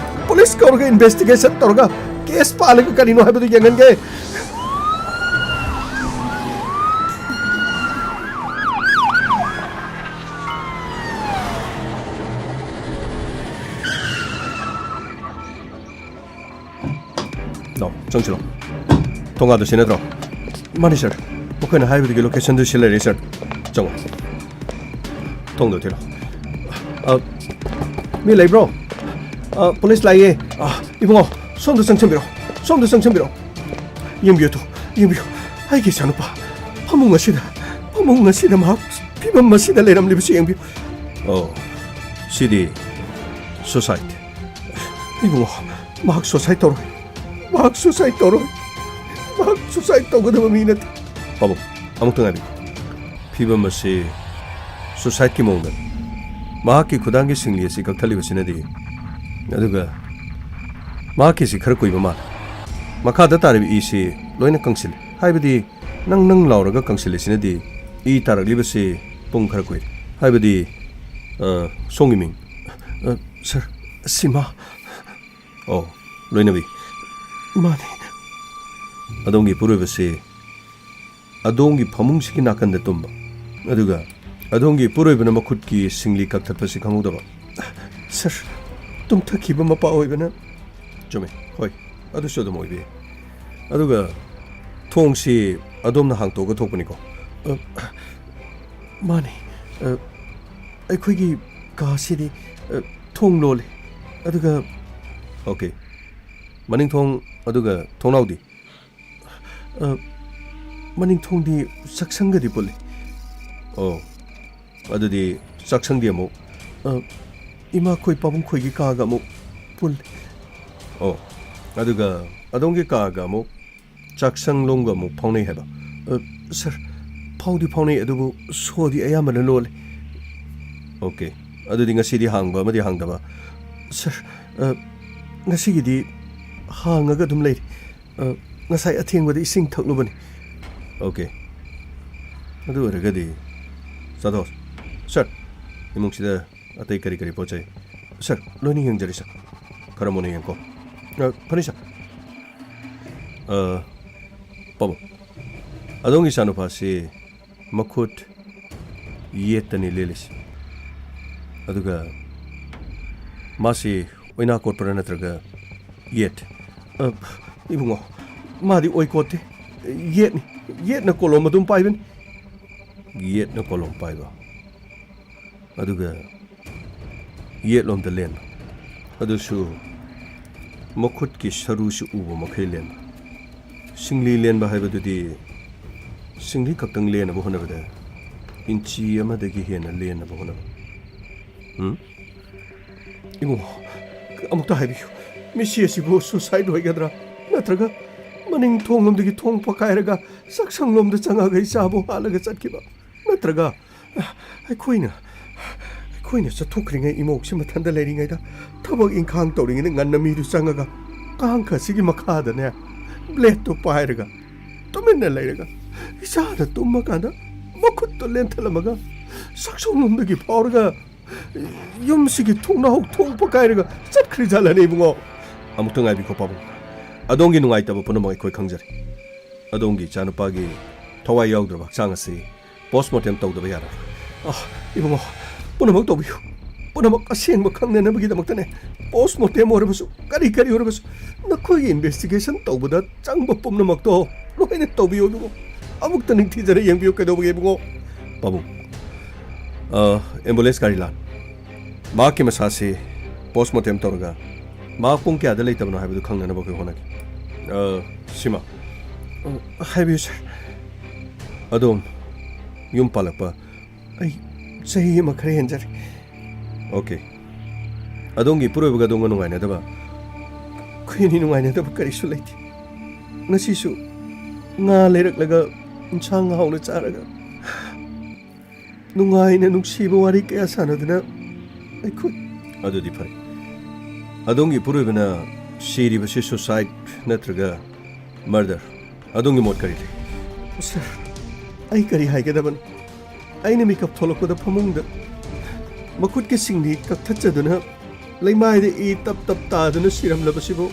ꯄꯨꯂꯤꯁ ꯀꯧꯔꯒ investigation ꯇꯧꯔꯒ case ꯄꯥꯜꯂꯒ ꯀꯔꯤꯅꯣ ꯍꯥꯏꯕꯗꯨ ꯌꯦꯡꯍꯟꯒꯦ꯫ ꯂꯥꯎ, ꯆꯪꯁꯤꯜꯂꯣ꯫ ꯊꯣꯡꯒꯥꯗꯣ ꯁꯤ ꯅꯠꯇ꯭ꯔꯣ? ꯃꯥꯅꯤ, sir꯫ ꯃꯈꯣꯏꯅ ꯍꯥꯏꯕꯗꯨꯒꯤ locationꯗꯨ ꯁꯤ ꯂꯩꯔꯦ, sir꯫ ꯆꯪꯉꯣ꯫ ꯊꯣꯡꯗꯣ ꯊꯤꯜꯂꯣ꯫ ꯑ, ꯃꯤ ꯂꯩꯕ꯭ꯔꯣ? ꯑ, ꯄꯨꯂꯤꯁ ꯂꯥꯛꯏꯌꯦ꯫ ꯑ, ꯏꯕꯨꯡꯉꯣ, ꯁꯣꯝꯗ ꯆꯪꯁꯤꯟꯕꯤꯔꯣ꯫ ꯁꯣꯝꯗ ꯆꯪꯁꯤꯟꯕꯤꯔꯣ꯫ ꯌꯦꯡꯕꯤꯌꯨ ꯇꯨ, ꯌꯦꯡꯕꯤꯌꯨ꯫ ꯑꯩꯒꯤ ꯏꯆꯥꯅꯨꯄꯥ ꯐꯃꯨꯡ ꯑꯁꯤꯗ, ꯐꯃꯨꯡ ꯑꯁꯤꯗ ꯃꯍꯥꯛ ꯐꯤꯕꯝ ꯑꯁꯤꯗ ꯂꯩꯔꯝꯂꯤꯕꯁꯤ ꯌꯦꯡꯕꯤꯌꯨ꯫ ꯑꯣ, ꯁꯤꯗꯤ suicide꯫ ꯏꯕꯨꯡꯉꯣ, ꯃꯍꯥꯛ suicide ꯇꯧꯔꯣꯏ꯫ ꯃꯍꯥꯛ ꯁꯨꯁꯥꯏꯗ ꯇꯧꯔꯣꯏ꯫ ꯃꯍꯥꯛ ꯁꯨꯁꯥꯏꯗ ꯇꯧꯒꯗꯕ ꯃꯤ ꯅꯠꯇꯦ꯫ ꯄꯥꯕꯨꯡ, ꯑꯃꯨꯛꯇ ꯉꯥꯏꯕꯤꯌꯨ꯫ ꯐꯤꯕꯝ ꯑꯁꯤ ꯁꯨꯁꯥꯏꯗꯀꯤ ꯃꯑꯣꯡꯗ꯫ ꯃꯍꯥꯛꯀꯤ ꯈꯨꯗꯥꯡꯒꯤ ꯁꯤꯡꯂꯤ ꯑꯁꯤ ꯀꯛꯊꯠꯂꯤꯕꯁꯤꯅꯗꯤ, ꯑꯗꯨꯒ ꯃꯍꯥꯛꯀꯤꯁꯤ ꯈꯔ ꯀꯨꯏꯕ ꯃꯥꯜꯂꯦ꯫ ꯃꯈꯥꯗ ꯇꯥꯔꯤꯕ ꯏꯁꯤ ꯂꯣꯏꯅ ꯀꯪꯁꯤꯜꯂꯤ, ꯍꯥꯏꯕꯗꯤ ꯅꯪ ꯅꯪ ꯂꯥꯎꯔꯒ ꯀꯪꯁꯤꯜꯂꯤꯁꯤꯅꯗꯤ ꯏ ꯇꯥꯔꯛꯂꯤꯕꯁꯤ ꯄꯨꯡ ꯈꯔ ꯀꯨꯏꯔꯦ꯫ ꯍꯥꯏꯕꯗꯤ, ꯑ, ꯁꯣꯝꯒꯤ ꯃꯤꯡ? ꯑ, ꯁꯥꯔ, ꯁꯤꯃꯥ꯫ ꯑꯣ, ꯂꯣꯏꯅꯕꯤ꯫ ꯃꯥꯅꯤ꯫ ꯑꯗꯣꯝꯒꯤ ꯏꯄꯨꯔꯣꯏꯕꯁꯤ ꯑꯗꯣꯝꯒꯤ ꯐꯃꯨꯡꯁꯤꯒꯤ ꯅꯥꯀꯟꯗ ꯇꯨꯝꯕ, ꯑꯗꯨꯒ ꯑꯗꯣꯝꯒꯤ ꯏꯄꯨꯔꯣꯏꯕꯅ ꯃꯈꯨꯠꯀꯤ ꯁꯤꯡꯂꯤ ꯀꯛꯊꯠꯄꯁꯤ ꯈꯪꯍꯧꯗꯕ꯫ ꯁꯥꯔ, ꯇꯨꯝꯊꯈꯤꯕ ꯃꯄꯥ ꯑꯣꯏꯕꯅ꯫ ꯆꯨꯝꯃꯦ, ꯍꯣꯏ, ꯑꯗꯨꯁꯨ ꯑꯗꯨꯝ ꯑꯣꯏꯕ ꯌꯥꯏ꯫ ꯑꯗꯨꯒ ꯊꯣꯡꯁꯤ ꯑꯗꯣꯝꯅ ꯍꯥꯡꯇꯣꯛꯑꯒ ꯊꯣꯛꯄꯅꯤꯀꯣ? ꯑ, ꯃꯥꯅꯤ꯫ ꯑ, ꯑꯩꯈꯣꯏꯒꯤ ꯀꯥꯁꯤꯗꯤ, ꯑ, ꯊꯣꯡ ꯂꯣꯜꯂꯤ꯫ ꯑꯗꯨꯒ, ꯑꯣꯀꯦ꯫ ꯃꯅꯤꯡ ꯊꯣꯡ, ꯑꯗꯨꯒ ꯊꯣꯡꯅꯥꯎꯗꯤ? ꯑ, ꯃꯅꯤꯡ ꯊꯣꯡꯗꯤ ꯆꯥꯛꯁꯪꯒꯗꯤ ꯄꯨꯜꯂꯤ꯫ ꯑꯣ, ꯑꯗꯨꯗꯤ ꯆꯥꯛꯁꯪꯗꯤ ꯑꯃꯨꯛ? ꯑ, ꯏꯃꯥꯈꯣꯏ ꯄꯥꯕꯨꯡꯈꯣꯏꯒꯤ ꯀꯥꯒ ꯑꯃꯨꯛ ꯄꯨꯜꯂꯤ꯫ ꯑꯣ, ꯑꯗꯨꯒ ꯑꯗꯣꯝꯒꯤ ꯀꯥꯒ ꯑꯃꯨꯛ ꯆꯥꯛꯁꯪ ꯂꯣꯝꯒ ꯑꯃꯨꯛ ꯐꯥꯎꯅꯩ ꯍꯥꯏꯕ? ꯑ, ꯁꯥꯔ, ꯐꯥꯎꯗꯤ ꯐꯥꯎꯅꯩ, ꯑꯗꯨꯕꯨ ꯁꯣꯗꯤ ꯑꯌꯥꯝꯕꯅ ꯂꯣꯜꯂꯤ꯫ ꯑꯣꯀꯦ, ꯑꯗꯨꯗꯤ ꯉꯁꯤꯗꯤ ꯍꯥꯡꯕ ꯑꯃꯗꯤ ꯍꯥꯡꯗꯕ? ꯁꯥꯔ, ꯑ, ꯉꯁꯤꯒꯤꯗꯤ ꯍꯥꯡꯉꯒ ꯑꯗꯨꯝ ꯂꯩꯔꯤ꯫ ꯑ, ꯉꯁꯥꯏ ꯑꯊꯦꯡꯕꯗ ꯏꯁꯤꯡ ꯊꯛꯂꯨꯕꯅꯤ꯫ ꯑꯣꯀꯦ, ꯑꯗꯨ ꯑꯣꯏꯔꯒꯗꯤ ꯆꯠꯊꯣꯛ꯫ ꯁꯥꯔ, ꯏꯃꯨꯡꯁꯤꯗ ꯑꯇꯩ ꯀꯔꯤ ꯀꯔꯤ ꯄꯣꯠ ꯆꯩ? ꯁꯥꯔ, ꯂꯣꯏꯅ ꯌꯦꯡꯖꯔꯤ, ꯁꯥꯔ꯫ ꯈꯔ ꯃꯨꯟꯅ ꯌꯦꯡꯀꯣ꯫ ꯑ, ꯐꯅꯤ, ꯁꯥꯔ꯫ ꯑ, ꯄꯥꯕꯨꯡ, ꯑꯗꯣꯝꯒꯤ ꯏꯆꯥꯅꯨꯄꯥꯁꯤ ꯃꯈꯨꯠ ꯌꯦꯠꯇꯅꯤ ꯂꯦꯜꯂꯤꯁꯤ꯫ ꯑꯗꯨꯒ ꯃꯥꯁꯤ ꯑꯣꯏꯅꯥ ꯀꯣꯠꯄ꯭ꯔꯥ ꯅꯠꯇ꯭ꯔꯒ ꯌꯦꯠ? ꯑ, ꯏꯕꯨꯡꯉꯣ, ꯃꯥꯗꯤ ꯑꯣꯏ ꯀꯣꯠꯇꯦ꯫ ꯌꯦꯠꯅꯤ꯫ ꯌꯦꯠꯅ ꯀꯣꯂꯣꯝ ꯑꯗꯨꯝ ꯄꯥꯏꯕꯅꯤ꯫ ꯌꯦꯠꯅ ꯀꯣꯂꯣꯝ ꯄꯥꯏꯕ꯫ ꯑꯗꯨꯒ ꯌꯦꯠꯂꯣꯝꯗ ꯂꯦꯟꯕ꯫ ꯑꯗꯨꯁꯨ ꯃꯈꯨꯠꯀꯤ ꯁꯔꯨꯁꯤ ꯎꯕ ꯃꯈꯩ ꯂꯦꯟꯕ꯫ ꯁꯤꯡꯂꯤ ꯂꯦꯟꯕ ꯍꯥꯏꯕꯗꯨꯗꯤ ꯁꯤꯡꯂꯤ ꯈꯛꯇꯪ ꯂꯦꯟꯅꯕ ꯍꯣꯠꯅꯕꯗ ꯏꯟꯆꯤ ꯑꯃꯗꯒꯤ ꯍꯦꯟꯅ ꯂꯦꯟꯅꯕ ꯍꯣꯠꯅꯕ꯫ ꯎꯝ? ꯏꯕꯨꯡꯉꯣ, ꯑꯃꯨꯛꯇ ꯍꯥꯏꯕꯤꯌꯨ, ꯃꯤꯁꯤ ꯑꯁꯤꯕꯨ ꯁꯨꯁꯥꯏꯗ ꯑꯣꯏꯒꯗ꯭ꯔꯥ? ꯅꯠꯇ꯭ꯔꯒ ꯃꯅꯤꯡ ꯊꯣꯡꯂꯣꯝꯗꯒꯤ ꯊꯣꯡ ꯄꯛꯈꯥꯏꯔꯒ ꯆꯥꯛꯁꯪꯂꯣꯝꯗ ꯆꯪꯉꯒ ꯏꯆꯥꯕꯨ ꯍꯥꯠꯂꯒ ꯆꯠꯈꯤꯕ? ꯅꯠꯇ꯭ꯔꯒ ꯑꯩꯈꯣꯏꯅ, ꯑꯩꯈꯣꯏꯅ ꯆꯠꯊꯣꯛꯈ꯭ꯔꯤꯉꯩ, ꯏꯃꯣꯛꯁꯤ ꯃꯊꯟꯇ ꯂꯩꯔꯤꯉꯩꯗ, ꯊꯕꯛ ꯏꯪꯈꯥꯡ ꯇꯧꯔꯤꯉꯩꯗ ꯉꯟꯅ ꯃꯤꯗꯨ ꯆꯪꯉꯒ ꯀꯥꯡꯈ ꯑꯁꯤꯒꯤ ꯃꯈꯥꯗꯅꯦ, blade ꯇꯨ ꯄꯥꯏꯔꯒ ꯇꯨꯃꯤꯟꯅ ꯂꯩꯔꯒ, ꯏꯆꯥꯅ ꯇꯨꯝꯃꯀꯥꯟꯗ ꯃꯈꯨꯠꯇꯣ ꯂꯦꯟꯊꯠꯂꯝꯃꯒ ꯆꯥꯛꯁꯪꯂꯣꯝꯗꯒꯤ ꯐꯥꯎꯔꯒ ꯌꯨꯝꯁꯤꯒꯤ ꯊꯣꯡꯅꯥꯎ ꯊꯣꯡ ꯄꯛꯈꯥꯏꯔꯒ ꯆꯠꯈ꯭ꯔꯤꯖꯥꯠꯂꯅꯦ, ꯏꯕꯨꯡꯉꯣ? ꯑꯃꯨꯛꯇ ꯉꯥꯏꯕꯤꯈꯣ, ꯄꯥꯕꯨꯡ꯫ ꯑꯗꯣꯝꯒꯤ ꯅꯨꯡꯉꯥꯏꯇꯕ ꯄꯨꯝꯅꯃꯛ ꯑꯩꯈꯣꯏ ꯈꯪꯖꯔꯤ꯫ ꯑꯗꯣꯝꯒꯤ ꯏꯆꯥꯅꯨꯄꯥꯒꯤ ꯊꯋꯥꯏ ꯌꯥꯎꯗ꯭ꯔꯕ ꯍꯛꯆꯥꯡ ꯑꯁꯤ postmortem ꯇꯧꯗꯕ ꯌꯥꯔꯣꯏ꯫ ꯑ, ꯏꯕꯨꯡꯉꯣ, ꯄꯨꯝꯅꯃꯛ ꯇꯧꯕꯤꯌꯨ꯫ ꯄꯨꯝꯅꯃꯛ ꯑꯁꯦꯡꯕ ꯈꯪꯅꯅꯕꯒꯤꯗꯃꯛꯇꯅꯦ꯫ Postmortem ꯑꯣꯏꯔꯕꯁꯨ, ꯀꯔꯤ ꯀꯔꯤ ꯑꯣꯏꯔꯕꯁꯨ, ꯅꯈꯣꯏꯒꯤ investigation ꯇꯧꯕꯗ ꯆꯪꯕ ꯄꯨꯝꯅꯃꯛꯇꯣ ꯂꯣꯏꯅ ꯇꯧꯕꯤꯌꯨ, ꯏꯕꯨꯡꯉꯣ꯫ ꯑꯃꯨꯛꯇ ꯅꯤꯡꯊꯤꯖꯅ ꯌꯦꯡꯕꯤꯌꯨ꯫ ꯀꯩꯗꯧꯕꯒꯦ, ꯏꯕꯨꯡꯉꯣ? ꯄꯥꯕꯨꯡ, ꯑ, ambulance ꯒꯥꯔꯤ ꯂꯥꯛ꯫ ꯃꯍꯥꯛꯀꯤ ꯃꯁꯥꯁꯤ postmortem ꯇꯧꯔꯒ ꯃꯍꯥꯛ ꯄꯨꯡ ꯀꯌꯥꯗ ꯂꯩꯇꯕꯅꯣ ꯍꯥꯏꯕꯗꯨ ꯈꯪꯅꯅꯕ ꯑꯩꯈꯣꯏ ꯍꯣꯠꯅꯒꯦ꯫ ꯑ, ꯁꯤꯃ꯫ ꯑ, ꯍꯥꯏꯕꯤꯌꯨ, sir꯫ ꯑꯗꯣꯝ ꯌꯨꯝ ꯄꯥꯜꯂꯛꯄ? ꯑꯩ ꯆꯍꯤ ꯑꯃ ꯈꯔ ꯍꯦꯟꯖꯔꯦ꯫ Okay꯫ ꯑꯗꯣꯝꯒꯤ ꯏꯄꯨꯔꯣꯏꯕꯒ ꯑꯗꯣꯝꯒ ꯅꯨꯡꯉꯥꯏꯅꯗꯕ? ꯑꯩꯈꯣꯏ ꯑꯅꯤ ꯅꯨꯡꯉꯥꯏꯅꯗꯕ ꯀꯔꯤꯁꯨ ꯂꯩꯇꯦ꯫ ꯉꯁꯤꯁꯨ ꯉꯥ ꯂꯩꯔꯛꯂꯒ ꯏꯟꯁꯥꯡ ꯍꯥꯎꯅ ꯆꯥꯔꯒ ꯅꯨꯡꯉꯥꯏꯅ ꯅꯨꯡꯁꯤꯕ ꯋꯥꯔꯤ ꯀꯌꯥ ꯁꯥꯟꯅꯗꯨꯅ ꯑꯩꯈꯣꯏ ꯑꯗꯨꯗꯤ ꯐꯔꯦ꯫ ꯑꯗꯣꯝꯒꯤ ꯏꯄꯨꯔꯣꯏꯕꯅ ꯁꯤꯔꯤꯕꯁꯤ suicide ꯅꯠꯇ꯭ꯔꯒ murder? ꯑꯗꯣꯝꯒꯤ ꯃꯣꯠ ꯀꯔꯤ ꯂꯩ? Sir, ꯑꯩ ꯀꯔꯤ ꯍꯥꯏꯒꯗꯕꯅꯣ? ꯑꯩꯅ ꯃꯤꯀꯞ ꯊꯣꯛꯂꯛꯄꯗ ꯐꯃꯨꯡꯗ ꯃꯈꯨꯠꯀꯤ ꯁꯤꯡꯂꯤ ꯀꯛꯊꯠꯆꯗꯨꯅ ꯂꯩꯃꯥꯏꯗ ꯏ ꯇꯞ ꯇꯞ ꯇꯥꯗꯨꯅ ꯁꯤꯔꯝꯂꯕꯁꯤꯕꯨ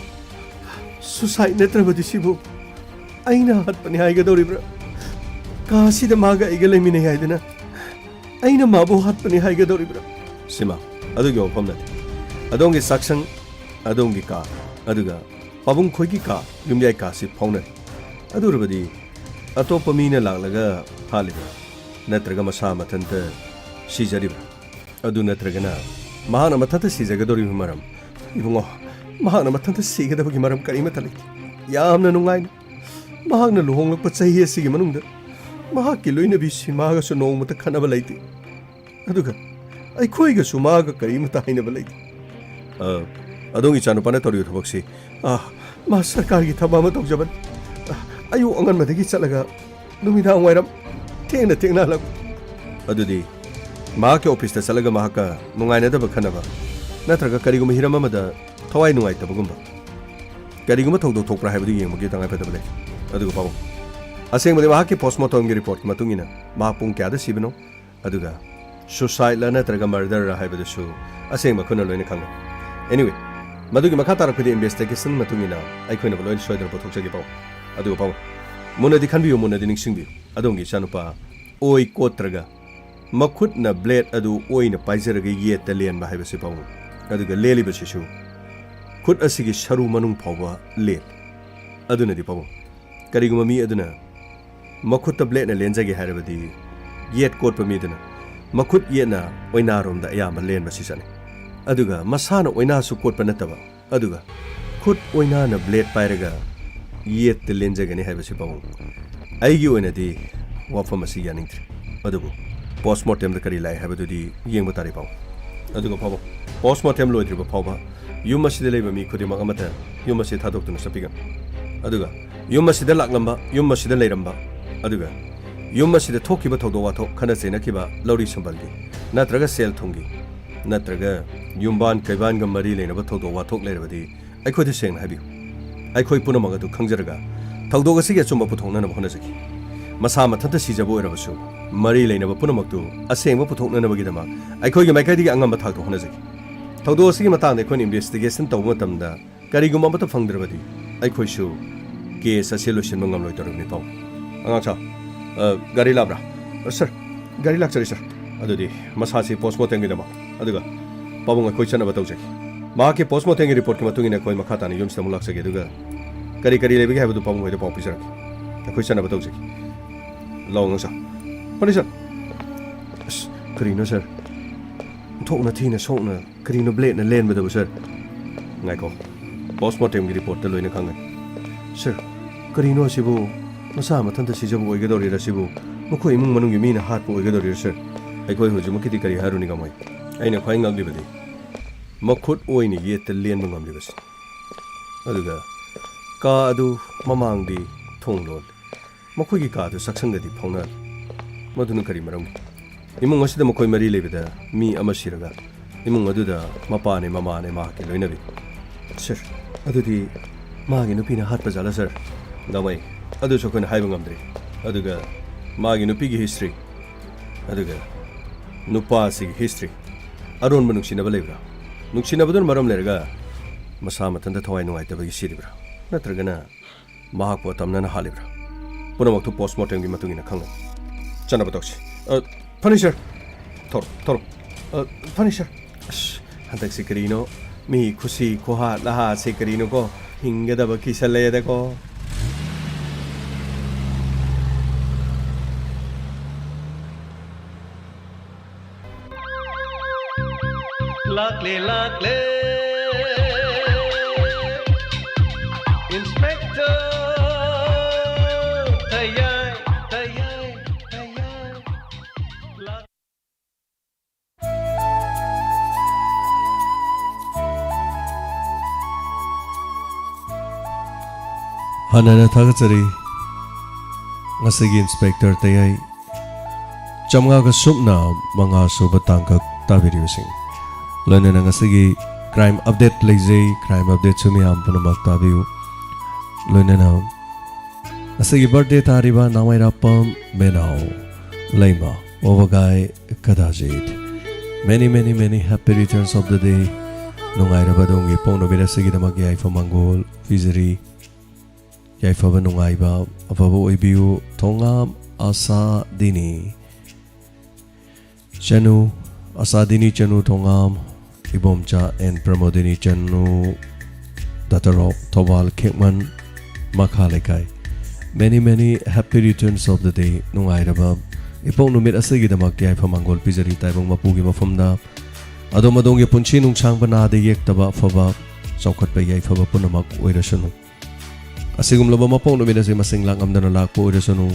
suicide ꯅꯠꯇ꯭ꯔꯕꯗꯤ ꯁꯤꯕꯨ ꯑꯩꯅ ꯍꯥꯠꯄꯅꯤ ꯍꯥꯏꯒꯗꯧꯔꯤꯕ꯭ꯔꯥ? ꯀꯥ ꯑꯁꯤꯗ ꯃꯥꯒ ꯑꯩꯒ ꯂꯩꯃꯤꯟꯅꯩ ꯍꯥꯏꯗꯨꯅ ꯑꯩꯅ ꯃꯥꯕꯨ ꯍꯥꯠꯄꯅꯤ ꯍꯥꯏꯒꯗꯧꯔꯤꯕ꯭ꯔꯥ? ꯁꯤꯃ, ꯑꯗꯨꯒꯤ ꯋꯥꯐꯝ ꯅꯠꯇꯦ꯫ ꯑꯗꯣꯝꯒꯤ ꯆꯥꯛꯁꯪ, ꯑꯗꯣꯝꯒꯤ ꯀꯥ, ꯑꯗꯨꯒ ꯄꯥꯕꯨꯡ ꯈꯣꯏꯒꯤ ꯀꯥ, ꯌꯨꯝꯌꯥꯏ ꯀꯥꯁꯤ ꯐꯥꯎꯅꯔꯤ꯫ ꯑꯗꯨ ꯑꯣꯏꯔꯕꯗꯤ ꯑꯇꯣꯞꯄ ꯃꯤꯅ ꯂꯥꯛꯂꯒ ꯍꯥꯠꯂꯤꯕ꯭ꯔꯥ? ꯅꯠꯇ꯭ꯔꯒ ꯃꯁꯥ ꯃꯊꯟꯇ ꯁꯤꯖꯔꯤꯕ꯭ꯔꯥ? ꯑꯗꯨ ꯅꯠꯇ꯭ꯔꯒꯅ ꯃꯍꯥꯛꯅ ꯃꯊꯟꯇ ꯁꯤꯖꯒꯗꯧꯔꯤꯕ ꯃꯔꯝ? ꯏꯕꯨꯡꯉꯣ, ꯃꯍꯥꯛꯅ ꯃꯊꯟꯇ ꯁꯤꯒꯗꯕꯒꯤ ꯃꯔꯝ ꯀꯔꯤꯃꯠꯇ ꯂꯩꯇꯦ꯫ ꯌꯥꯝꯅ ꯅꯨꯡꯉꯥꯏꯅ ꯃꯍꯥꯛꯅ ꯂꯨꯍꯣꯡꯂꯛꯄ ꯆꯍꯤ ꯑꯁꯤꯒꯤ ꯃꯅꯨꯡꯗ ꯃꯍꯥꯛꯀꯤ ꯂꯣꯏꯅꯕꯤ ꯁꯤꯃꯥꯒꯁꯨ ꯅꯣꯡꯃꯇ ꯈꯠꯅꯕ ꯂꯩꯇꯦ꯫ ꯑꯗꯨꯒ ꯑꯩꯈꯣꯏꯒꯁꯨ ꯃꯥꯒ ꯀꯔꯤꯃꯇ ꯍꯥꯏꯅꯕ ꯂꯩꯇꯦ꯫ ꯑ, ꯑꯗꯣꯝꯒꯤ ꯏꯆꯥꯅꯨꯄꯥꯅ ꯇꯧꯔꯤꯕ ꯊꯕꯛꯁꯤ, ꯑ, ꯃꯥ ꯁꯔꯀꯥꯔꯒꯤ ꯊꯕꯛ ꯑꯃ ꯇꯧꯖꯕꯅꯤ꯫ ꯑꯌꯨꯛ ꯑꯉꯟꯕꯗꯒꯤ ꯆꯠꯂꯒ ꯅꯨꯃꯤꯗꯥꯡ ꯋꯥꯏꯔꯝ ꯊꯦꯡꯅ ꯊꯦꯡꯅ ꯍꯜꯂꯛꯄ꯫ ꯑꯗꯨꯗꯤ ꯃꯍꯥꯛꯀꯤ ꯑꯣꯐꯤꯁꯇ ꯆꯠꯂꯒ ꯃꯍꯥꯛꯀ ꯅꯨꯡꯉꯥꯏꯅꯗꯕ ꯈꯟꯅꯕ, ꯅꯠꯇ꯭ꯔꯒ ꯀꯔꯤꯒꯨꯝꯕ ꯍꯤꯔꯝ ꯑꯃꯗ ꯊꯋꯥꯏ ꯅꯨꯡꯉꯥꯏꯇꯕꯒꯨꯝꯕ ꯀꯔꯤꯒꯨꯝꯕ ꯊꯧꯗꯣꯛ ꯊꯣꯛꯄ꯭ꯔꯥ ꯍꯥꯏꯕꯗꯨ ꯌꯦꯡꯕꯒꯤ ꯇꯉꯥꯏꯐꯗꯕ ꯂꯩ꯫ ꯑꯗꯨꯒ ꯄꯥꯕꯨꯡ, ꯑꯁꯦꯡꯕꯗꯤ ꯃꯍꯥꯛꯀꯤ ꯄꯣꯁꯃꯣꯔꯇꯝꯒꯤ ꯔꯤꯄꯣꯔꯠꯀꯤ ꯃꯇꯨꯡ ꯏꯟꯅ ꯃꯍꯥꯛ ꯄꯨꯡ ꯀꯌꯥꯗ ꯁꯤꯕꯅꯣ, ꯑꯗꯨꯒ ꯁꯨꯁꯥꯏꯗꯂ ꯅꯠꯇ꯭ꯔꯒ ꯃꯔꯗꯔꯔ ꯍꯥꯏꯕꯗꯨꯁꯨ ꯑꯁꯦꯡꯕ ꯑꯩꯈꯣꯏꯅ ꯂꯣꯏꯅ ꯈꯪꯒꯅꯤ꯫ ꯑꯦꯅꯤꯋꯦ, ꯃꯗꯨꯒꯤ ꯃꯈꯥ ꯇꯥꯔꯛꯄꯗꯤ ꯏꯟꯚꯦꯁꯇꯤꯒꯦꯁꯟ ꯃꯇꯨꯡ ꯏꯟꯅ ꯑꯩꯈꯣꯏꯅ ꯂꯣꯏꯅ ꯁꯣꯏꯗꯅ ꯄꯨꯊꯣꯛꯆꯒꯦ ꯄꯥꯎ꯫ ꯑꯗꯨꯒ ꯄꯥꯎ, ꯃꯨꯟꯅꯗꯤ ꯈꯟꯕꯤꯌꯨ, ꯃꯨꯟꯅꯗꯤ ꯅꯤꯡꯁꯤꯡꯕꯤꯌꯨ, ꯑꯗꯣꯝꯒꯤ ꯏꯆꯥꯅꯨꯄꯥ ꯑꯣꯏ ꯀꯣꯠꯇ꯭ꯔꯒ ꯃꯈꯨꯠꯅ ꯕ꯭ꯂꯦꯗ ꯑꯗꯨ ꯑꯣꯏꯅ ꯄꯥꯏꯖꯔꯒ ꯌꯦꯠꯇ ꯂꯦꯟꯕ ꯍꯥꯏꯕꯁꯤ ꯄꯥꯎ꯫ ꯑꯗꯨꯒ ꯂꯦꯜꯂꯤꯕꯁꯤꯁꯨ ꯈꯨꯠ ꯑꯁꯤꯒꯤ ꯁꯔꯨ ꯃꯅꯨꯡ ꯐꯥꯎꯕ ꯂꯦꯜ꯫ ꯑꯗꯨꯅꯗꯤ ꯄꯥꯎ, ꯀꯔꯤꯒꯨꯝꯕ ꯃꯤ ꯑꯗꯨꯅ ꯃꯈꯨꯠꯇ ꯕ꯭ꯂꯦꯗꯅ ꯂꯦꯟꯖꯒꯦ ꯍꯥꯏꯔꯕꯗꯤ ꯌꯦꯠ ꯀꯣꯠꯄ ꯃꯤꯗꯨꯅ ꯃꯈꯨꯠ ꯌꯦꯠꯅ ꯑꯣꯏꯅꯥꯔꯣꯝꯗ ꯑꯌꯥꯝꯕ ꯂꯦꯟꯕꯁꯤ ꯆꯠꯅꯩ꯫ ꯑꯗꯨꯒ ꯃꯁꯥꯅ ꯑꯣꯏꯅꯥꯁꯨ ꯀꯣꯠꯄ ꯅꯠꯇꯕ, ꯑꯗꯨꯒ ꯈꯨꯠ ꯑꯣꯏꯅꯥꯅ ꯕ꯭ꯂꯦꯗ ꯄꯥꯏꯔꯒ ꯌꯦꯠꯇ ꯂꯦꯟꯖꯒꯅꯤ ꯍꯥꯏꯕꯁꯤ ꯄꯥꯎ꯫ ꯑꯩꯒꯤ ꯑꯣꯏꯅꯗꯤ ꯋꯥꯐꯝ ꯑꯁꯤ ꯌꯥꯅꯤꯡꯗ꯭ꯔꯦ꯫ ꯑꯗꯨꯕꯨ ꯄꯣꯁꯃꯣꯔꯇꯦꯝꯗ ꯀꯔꯤ ꯂꯥꯛꯏ ꯍꯥꯏꯕꯗꯨꯗꯤ ꯌꯦꯡꯕ ꯇꯥꯔꯦ ꯄꯥꯎ꯫ ꯑꯗꯨꯒ ꯄꯥꯎ, ꯄꯣꯁꯃꯣꯔꯇꯦꯝ ꯂꯣꯏꯗ꯭ꯔꯤꯕ ꯐꯥꯎꯕ ꯌꯨꯝ ꯑꯁꯤꯗ ꯂꯩꯕ ꯃꯤ ꯈꯨꯗꯤꯡꯃꯛ ꯑꯃꯠꯇ ꯌꯨꯝ ꯑꯁꯤ ꯊꯥꯗꯣꯛꯇꯨꯅ ꯆꯠꯄꯤꯒꯅꯨ꯫ ꯑꯗꯨꯒ ꯌꯨꯝ ꯑꯁꯤꯗ ꯂꯥꯛꯂꯝꯕ, ꯌꯨꯝ ꯑꯁꯤꯗ ꯂꯩꯔꯝꯕ, ꯑꯗꯨꯒ ꯌꯨꯝ ꯑꯁꯤꯗ ꯊꯣꯛꯈꯤꯕ ꯊꯧꯗꯣꯛ ꯋꯥꯊꯣꯛ, ꯈꯠꯅ ꯆꯩꯅꯈꯤꯕ, ꯂꯧꯔꯤ ꯁꯝꯕꯜꯒꯤ ꯅꯠꯇ꯭ꯔꯒ ꯁꯦꯜ ꯊꯨꯝꯒꯤ ꯅꯠꯇ꯭ꯔꯒ ꯌꯨꯝꯕꯥꯟ ꯀꯩꯕꯥꯟꯒ ꯃꯔꯤ ꯂꯩꯅꯕ ꯊꯧꯗꯣꯛ ꯋꯥꯊꯣꯛ ꯂꯩꯔꯕꯗꯤ ꯑꯩꯈꯣꯏꯗ ꯁꯦꯡꯅ ꯍꯥꯏꯕꯤꯌꯨ꯫ ꯑꯩꯈꯣꯏ ꯄꯨꯝꯅꯃꯛ ꯑꯗꯨ ꯈꯪꯖꯔꯒ ꯊꯧꯗꯣꯛ ꯑꯁꯤꯒꯤ ꯑꯆꯨꯝꯕ ꯄꯨꯊꯣꯛꯅꯅꯕ ꯍꯣꯠꯅꯖꯒꯦ꯫ ꯃꯁꯥ ꯃꯊꯟꯇ ꯁꯤꯖꯕ ꯑꯣꯏꯔꯕꯁꯨ ꯃꯔꯤ ꯂꯩꯅꯕ ꯄꯨꯝꯅꯃꯛꯇꯨ ꯑꯁꯦꯡꯕ ꯄꯨꯊꯣꯛꯅꯅꯕꯒꯤꯗꯃꯛ ꯑꯩꯈꯣꯏꯒꯤ ꯃꯥꯏꯀꯩꯗꯒꯤ ꯑꯉꯝꯕ ꯊꯥꯛꯇ ꯍꯣꯠꯅꯖꯒꯦ꯫ ꯊꯧꯗꯣꯛ ꯑꯁꯤꯒꯤ ꯃꯇꯥꯡꯗ ꯑꯩꯈꯣꯏꯅ ꯏꯟꯚꯦꯁꯇꯤꯒꯦꯁꯟ ꯇꯧꯕ ꯃꯇꯝꯗ ꯀꯔꯤꯒꯨꯝꯕ ꯑꯃꯠꯇ ꯐꯪꯗ꯭ꯔꯕꯗꯤ ꯑꯩꯈꯣꯏꯁꯨ ꯀꯦꯁ ꯑꯁꯤ ꯂꯣꯏꯁꯤꯟꯕ ꯉꯝꯂꯣꯏꯗꯧꯔꯤꯕꯅꯤ ꯄꯥꯎ꯫ ꯑꯉꯥꯡ ꯁꯥ, ꯑ, ꯒꯥꯔꯤ ꯂꯥꯛꯄ꯭ꯔꯥ? ꯑ, ꯁꯥꯔ, ꯒꯥꯔꯤ ꯂꯥꯛꯆꯔꯤ ꯁꯥꯔ꯫ ꯑꯗꯨꯗꯤ ꯃꯁꯥꯁꯤ ꯄꯣꯁꯃꯣꯔꯇꯦꯝꯒꯤꯗꯃꯛ, ꯑꯗꯨꯒ ꯄꯥꯕꯨꯡ ꯑꯩꯈꯣꯏ ꯆꯠꯅꯕ ꯇꯧꯖꯒꯦ꯫ ꯃꯍꯥꯛꯀꯤ ꯄꯣꯁꯃꯣꯔꯇꯦꯝꯒꯤ ꯔꯤꯄꯣꯔꯠꯀꯤ ꯃꯇꯨꯡ ꯏꯟꯅ ꯑꯩꯈꯣꯏ ꯃꯈꯥ ꯇꯥꯅ ꯌꯨꯝꯁꯤꯗ ꯑꯃꯨꯛ ꯂꯥꯛꯆꯒꯦ, ꯑꯗꯨꯒ ꯀꯔꯤ ꯀꯔꯤ ꯂꯩꯕꯒꯦ ꯍꯥꯏꯕꯗꯨ ꯄꯥꯕꯨꯡ ꯍꯣꯏꯗ ꯄꯥꯎ ꯄꯤꯖꯔꯛꯀꯦ꯫ ꯑꯩꯈꯣꯏ ꯆꯠꯅꯕ ꯇꯧꯖꯒꯦ꯫ ꯂꯥꯛꯑꯣ ꯑꯉꯥꯡ ꯁꯥ꯫ ꯐꯅꯤ ꯁꯥꯔ꯫ ꯑꯁ, ꯀꯔꯤꯅꯣ ꯁꯥꯔ? ꯑꯣꯟꯊꯣꯛꯅ ꯊꯤꯅ ꯁꯣꯛꯅ ꯀꯔꯤꯅꯣ ꯕ꯭ꯂꯦꯗꯅ ꯂꯦꯟꯕꯗꯕꯨ, ꯁꯥꯔ? ꯉꯥꯏꯈꯣ, ꯄꯣꯁꯃꯣꯔꯇꯦꯝꯒꯤ ꯔꯤꯄꯣꯔꯠꯇ ꯂꯣꯏꯅ ꯈꯪꯒꯅꯤ꯫ ꯁꯥꯔ, ꯀꯔꯤꯅꯣ ꯑꯁꯤꯕꯨ? ꯃꯁꯥ ꯃꯊꯟꯇ ꯁꯤꯖꯕ ꯑꯣꯏꯒꯗꯧꯔꯤꯔ ꯁꯤꯕꯨ? ꯃꯈꯣꯏ ꯏꯃꯨꯡ ꯃꯅꯨꯡꯒꯤ ꯃꯤꯅ ꯍꯥꯠꯄ ꯑꯣꯏꯒꯗꯧꯔꯤꯔ, ꯁꯥꯔ? ꯑꯩꯈꯣꯏ ꯍꯧꯖꯤꯛꯃꯛꯀꯤꯗꯤ ꯀꯔꯤ ꯍꯥꯏꯔꯨꯅꯤ, ꯒꯥꯃꯩ? ꯑꯩꯅ ꯈ꯭ꯋꯥꯏ ꯉꯛꯂꯤꯕꯗꯤ ꯃꯈꯨꯠ ꯑꯣꯏꯅ ꯌꯦꯠꯇ ꯂꯦꯟꯕ ꯉꯝꯂꯤꯕꯁꯤ꯫ ꯑꯗꯨꯒ ꯀꯥ ꯑꯗꯨ ꯃꯃꯥꯡꯗꯤ ꯊꯣꯡ ꯂꯣꯜꯂꯤ꯫ ꯃꯈꯣꯏꯒꯤ ꯀꯥ ꯑꯗꯨ ꯆꯥꯛꯁꯪꯒꯗꯤ ꯐꯥꯎꯅꯍꯜꯂꯤ꯫ ꯃꯗꯨꯅ ꯀꯔꯤ ꯃꯔꯝꯒꯤ? ꯏꯃꯨꯡ ꯑꯁꯤꯗ ꯃꯈꯣꯏ ꯃꯔꯤ ꯂꯩꯕꯗ ꯃꯤ ꯑꯃ ꯁꯤꯔꯒ ꯏꯃꯨꯡ ꯑꯗꯨꯗ ꯃꯄꯥꯅꯦ ꯃꯃꯥꯅꯦ ꯃꯍꯥꯛꯀꯤ ꯂꯣꯏꯅꯕꯤ꯫ ꯁꯔ, ꯑꯗꯨꯗꯤ ꯃꯥꯒꯤ ꯅꯨꯄꯤꯅ ꯍꯥꯠꯄ ꯖꯥꯠꯂ ꯁꯔ? ꯗꯥꯃꯩ, ꯑꯗꯨꯁꯨ ꯑꯩꯈꯣꯏꯅ ꯍꯥꯏꯕ ꯉꯝꯗ꯭ꯔꯤ꯫ ꯑꯗꯨꯒ ꯃꯥꯒꯤ ꯅꯨꯄꯤꯒꯤ ꯍꯤꯁꯇ꯭ꯔꯤ, ꯑꯗꯨꯒ ꯅꯨꯄꯥ ꯑꯁꯤꯒꯤ ꯍꯤꯁꯇ꯭ꯔꯤ, ꯑꯔꯣꯟꯕ ꯅꯨꯡꯁꯤꯅꯕ ꯂꯩꯕ꯭ꯔꯥ? ꯅꯨꯡꯁꯤꯅꯕꯗꯨꯅ ꯃꯔꯝ ꯂꯩꯔꯒ ꯃꯁꯥ ꯃꯊꯟꯇ ꯊꯋꯥꯏ ꯅꯨꯡꯉꯥꯏꯇꯕꯒꯤ ꯁꯤꯔꯤꯕ꯭ꯔꯥ? ꯅꯠꯇ꯭ꯔꯒꯅ ꯃꯍꯥꯛꯄꯨ ꯑꯇꯝꯅꯅ ꯍꯥꯠꯂꯤꯕ꯭ꯔꯥ? ꯄꯨꯝꯅꯃꯛꯇꯨ ꯄꯣꯁꯃꯣꯔꯇꯦꯝꯒꯤ ꯃꯇꯨꯡ ꯏꯟꯅ ꯈꯪꯒꯅꯤ꯫ ꯆꯠꯅꯕ ꯇꯧꯁꯤ꯫ ꯑ, ꯐꯅꯤ ꯁꯔ꯫ ꯊꯧꯔꯣ, ꯊꯧꯔꯣ꯫ ꯑ, ꯐꯅꯤ ꯁꯔ꯫ ꯑꯁ, ꯍꯟꯗꯛꯁꯤ ꯀꯔꯤꯅꯣ? ꯃꯤ ꯈꯨꯁꯤ ꯈꯨꯍꯥ ꯂꯍꯥꯁꯤ ꯀꯔꯤꯅꯣꯀꯣ? ꯍꯤꯡꯒꯗꯕ ꯀꯤꯁꯜꯂꯛꯑꯦꯗꯀꯣ꯫ ꯂꯥꯛꯂꯦ, ꯂꯥꯛꯂꯦ꯫ Inspector ꯇꯌꯥꯏ, ꯇꯌꯥꯏ, ꯇꯌꯥꯏ꯫ ꯂꯥꯛ- ꯍꯥꯟꯅꯅ ꯊꯥꯒꯠꯆꯔꯤ꯫ ꯉꯁꯤꯒꯤ ꯏꯟꯁꯄꯦꯛꯇꯔ ꯇꯌꯥꯏ ꯆꯥꯝꯃꯉꯥꯒ ꯁꯨꯞꯅ ꯃꯉꯥ ꯁꯨꯕ ꯇꯥꯡꯀꯛ ꯇꯥꯕꯤꯔꯤꯕꯁꯤꯡ, ꯂꯣꯏꯅꯅ ꯉꯁꯤꯒꯤ ꯀ꯭ꯔꯥꯏꯝ ꯑꯞꯗꯦꯠ ꯂꯩꯖꯩ꯫ ꯀ꯭ꯔꯥꯏꯝ ꯑꯞꯗꯦꯠꯁꯨ ꯃꯤꯌꯥꯝ ꯄꯨꯝꯅꯃꯛ ꯇꯥꯕꯤꯌꯨ꯫ ꯂꯣꯏꯅꯅ ꯉꯁꯤꯒꯤ ꯕꯥꯔꯗꯦ ꯇꯥꯔꯤꯕ ꯅꯥꯎꯃꯩꯔꯥꯄꯝ ꯃꯦꯅꯥꯎ ꯂꯩꯃ ꯋꯥꯕꯒꯥꯏ ꯀꯗꯥꯖꯤꯠ, many, many, many happy returns of the day. ꯅꯨꯡꯉꯥꯏꯔꯕ ꯑꯗꯣꯝꯒꯤ ꯏꯄꯣꯛ ꯅꯨꯃꯤꯠ ꯑꯁꯤꯒꯤꯗꯃꯛ ꯌꯥꯏꯐ ꯃꯪꯒꯣꯜ ꯄꯤꯖꯔꯤ꯫ ꯌꯥꯏꯐꯕ ꯅꯨꯡꯉꯥꯏꯕ ꯑꯐꯕ ꯑꯣꯏꯕꯤꯌꯨ꯫ ꯊꯣꯉꯥꯝ ꯑꯁꯥꯗꯤꯅꯤ ꯆꯅꯨ, ꯑꯁꯥꯗꯤꯅꯤ ꯆꯅꯨ ꯊꯣꯉꯥꯝ, Ibomcha and Pramodini Chanu, ꯗꯥꯇꯔ of Thoubal ꯈꯦꯛꯃꯟ ꯃꯈꯥ ꯂꯩꯀꯥꯏ, many, many happy returns of the day. ꯅꯨꯡꯉꯥꯏꯔꯕ ꯏꯄꯣꯛ ꯅꯨꯃꯤꯠ ꯑꯁꯤꯒꯤꯗꯃꯛ ꯌꯥꯏꯐ ꯃꯪꯒꯣꯜ ꯄꯤꯖꯔꯤ ꯇꯥꯏꯕꯪ ꯃꯄꯨꯒꯤ ꯃꯐꯝꯗ꯫ ꯑꯗꯣꯝ ꯑꯗꯣꯝꯒꯤ ꯄꯨꯟꯁꯤ ꯅꯨꯡꯁꯥꯡꯕ, ꯅꯥꯗ ꯌꯦꯛꯇꯕ, ꯑꯐꯕ ꯆꯥꯎꯈꯠꯄ ꯌꯥꯏꯐꯕ ꯄꯨꯝꯅꯃꯛ ꯑꯣꯏꯔꯁꯅꯨ꯫ ꯑꯁꯤꯒꯨꯝꯂꯕ ꯃꯄꯣꯛ ꯅꯨꯃꯤꯠ ꯑꯁꯤ ꯃꯁꯤꯡ ꯂꯥꯛꯉꯝꯗꯅ ꯂꯥꯛꯄ ꯑꯣꯏꯔꯁꯅꯨ꯫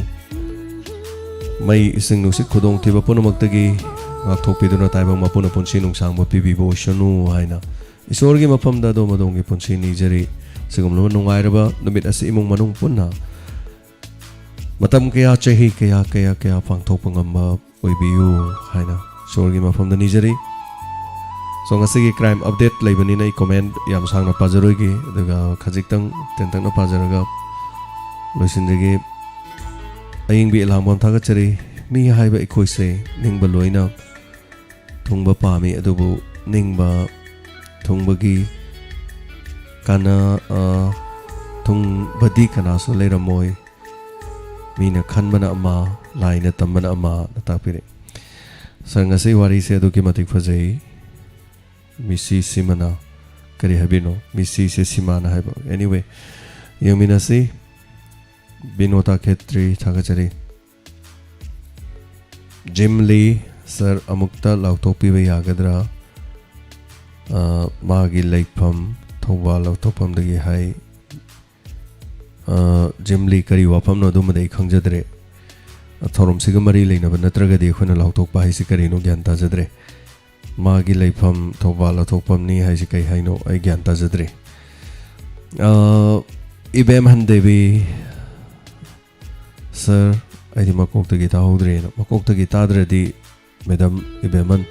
ꯃꯩ, ꯏꯁꯤꯡ, ꯅꯨꯡꯁꯤꯠ ꯈꯨꯗꯣꯡꯊꯤꯕ ꯄꯨꯝꯅꯃꯛꯇꯒꯤ ꯉꯥꯛꯊꯣꯛꯄꯤꯗꯨꯅ ꯇꯥꯏꯕꯪ ꯃꯄꯨꯅ ꯄꯨꯟꯁꯤ ꯅꯨꯡꯁꯥꯡꯕ ꯄꯤꯕꯤꯕ ꯑꯣꯏꯁꯅꯨ ꯍꯥꯏꯅ ꯏꯁꯣꯔꯒꯤ ꯃꯐꯝꯗ ꯑꯗꯣꯝ ꯑꯗꯣꯝꯒꯤ ꯄꯨꯟꯁꯤ ꯅꯤꯖꯔꯤ꯫ ꯁꯤꯒꯨꯝꯂꯕ ꯅꯨꯡꯉꯥꯏꯔꯕ ꯅꯨꯃꯤꯠ ꯑꯁꯤ ꯏꯃꯨꯡ ꯃꯅꯨꯡ ꯄꯨꯟꯅ ꯃꯇꯝ ꯀꯌꯥ, ꯆꯍꯤ ꯀꯌꯥ, ꯀꯌꯥ, ꯀꯌꯥ ꯄꯥꯡꯊꯣꯛꯄ ꯉꯝꯕ ꯑꯣꯏꯕꯤꯌꯨ ꯍꯥꯏꯅ ꯏꯁꯣꯔꯒꯤ ꯃꯐꯝꯗ ꯅꯤꯖꯔꯤ꯫ So, ꯉꯁꯤꯒꯤ crime update ꯂꯩꯕꯅꯤꯅ ꯑꯩ comment ꯌꯥꯝ ꯁꯥꯡꯅ ꯄꯥꯖꯔꯣꯏꯒꯦ, ꯑꯗꯨꯒ ꯈꯖꯤꯛꯇꯪ ꯇꯦꯟꯇꯛꯅ ꯄꯥꯖꯔꯒ ꯂꯣꯏꯁꯤꯟꯖꯒꯦ꯫ ꯑꯌꯤꯡꯕꯤ ꯑꯦꯂꯥꯡꯕꯝ ꯊꯥꯒꯠꯆꯔꯤ꯫ ꯃꯤ ꯍꯥꯏꯕ ꯑꯩꯈꯣꯏꯁꯦ ꯅꯤꯡꯕ ꯂꯣꯏꯅ ꯊꯨꯡꯕ ꯄꯥꯝꯃꯤ, ꯑꯗꯨꯕꯨ ꯅꯤꯡꯕ ꯊꯨꯡꯕꯒꯤ ꯀꯥꯟꯅ ꯑ, ꯊꯨꯡꯕꯗꯤ ꯀꯅꯥꯁꯨ ꯂꯩꯔꯝꯃꯣꯏ꯫ ꯃꯤꯅ ꯈꯟꯕꯅ ꯑꯃ, ꯂꯥꯏꯅ ꯇꯝꯕꯅ ꯑꯃ ꯅ ꯇꯥꯛꯄꯤꯔꯦ꯫ ꯁꯥꯔ, ꯉꯁꯤ ꯋꯥꯔꯤꯁꯦ ꯑꯗꯨꯛꯀꯤ ꯃꯇꯤꯛ ꯐꯖꯩ꯫ ꯃꯤꯁꯤ ꯁꯤꯃꯅ ꯀꯔꯤ ꯍꯥꯏꯕꯤꯅꯣ? ꯃꯤꯁꯤꯁꯦ ꯁꯤꯃꯥꯅ ꯍꯥꯏꯕ꯫ Anyway, ꯌꯦꯡꯃꯤꯟꯅꯁꯤ꯫ ꯕꯤꯅꯣꯇꯥ ꯈꯦꯇ꯭ꯔꯤ, ꯊꯥꯒꯠꯆꯔꯤ꯫ ꯖꯤꯝꯂꯤ, ꯁꯥꯔ, ꯑꯃꯨꯛꯇ ꯂꯥꯎꯊꯣꯛꯄꯤꯕ ꯌꯥꯒꯗ꯭ꯔꯥ? ꯑ, ꯃꯥꯒꯤ ꯂꯩꯐꯝ ꯊꯧꯕꯥꯜ ꯂꯧꯊꯣꯛꯐꯝꯗꯒꯤ ꯍꯥꯏ꯫ ꯑ, ꯖꯤꯝꯂꯤ, ꯀꯔꯤ ꯋꯥꯐꯝꯅꯣ? ꯑꯗꯨꯃꯗꯤ ꯑꯩ ꯈꯪꯖꯗ꯭ꯔꯦ꯫ ꯊꯧꯔꯝꯁꯤꯒ ꯃꯔꯤ ꯂꯩꯅꯕ ꯅꯠꯇ꯭ꯔꯒꯗꯤ ꯑꯩꯈꯣꯏꯅ ꯂꯥꯎꯊꯣꯛꯄ ꯍꯥꯏꯁꯤ ꯀꯔꯤꯅꯣ ꯒ꯭ꯌꯥꯟ ꯇꯥꯖꯗ꯭ꯔꯦ꯫ ꯃꯥꯒꯤ ꯂꯩꯐꯝ ꯊꯧꯕꯥꯜ ꯂꯧꯊꯣꯛꯐꯝꯅꯤ ꯍꯥꯏꯁꯤ ꯀꯩ ꯍꯥꯏꯅꯣ? ꯑꯩ ꯒ꯭ꯌꯥꯟ ꯇꯥꯖꯗ꯭ꯔꯦ꯫ ꯑ, ꯏꯕꯦꯝꯍꯟ ꯗꯦꯕꯤ, ꯁꯥꯔ, ꯑꯩꯗꯤ ꯃꯀꯣꯛꯇꯒꯤ ꯇꯥꯍꯧꯗ꯭ꯔꯦꯅ꯫ ꯃꯀꯣꯛꯇꯒꯤ ꯇꯥꯗ꯭ꯔꯗꯤ ꯃꯦꯗꯥꯝ ꯏꯕꯦꯝꯍꯟ,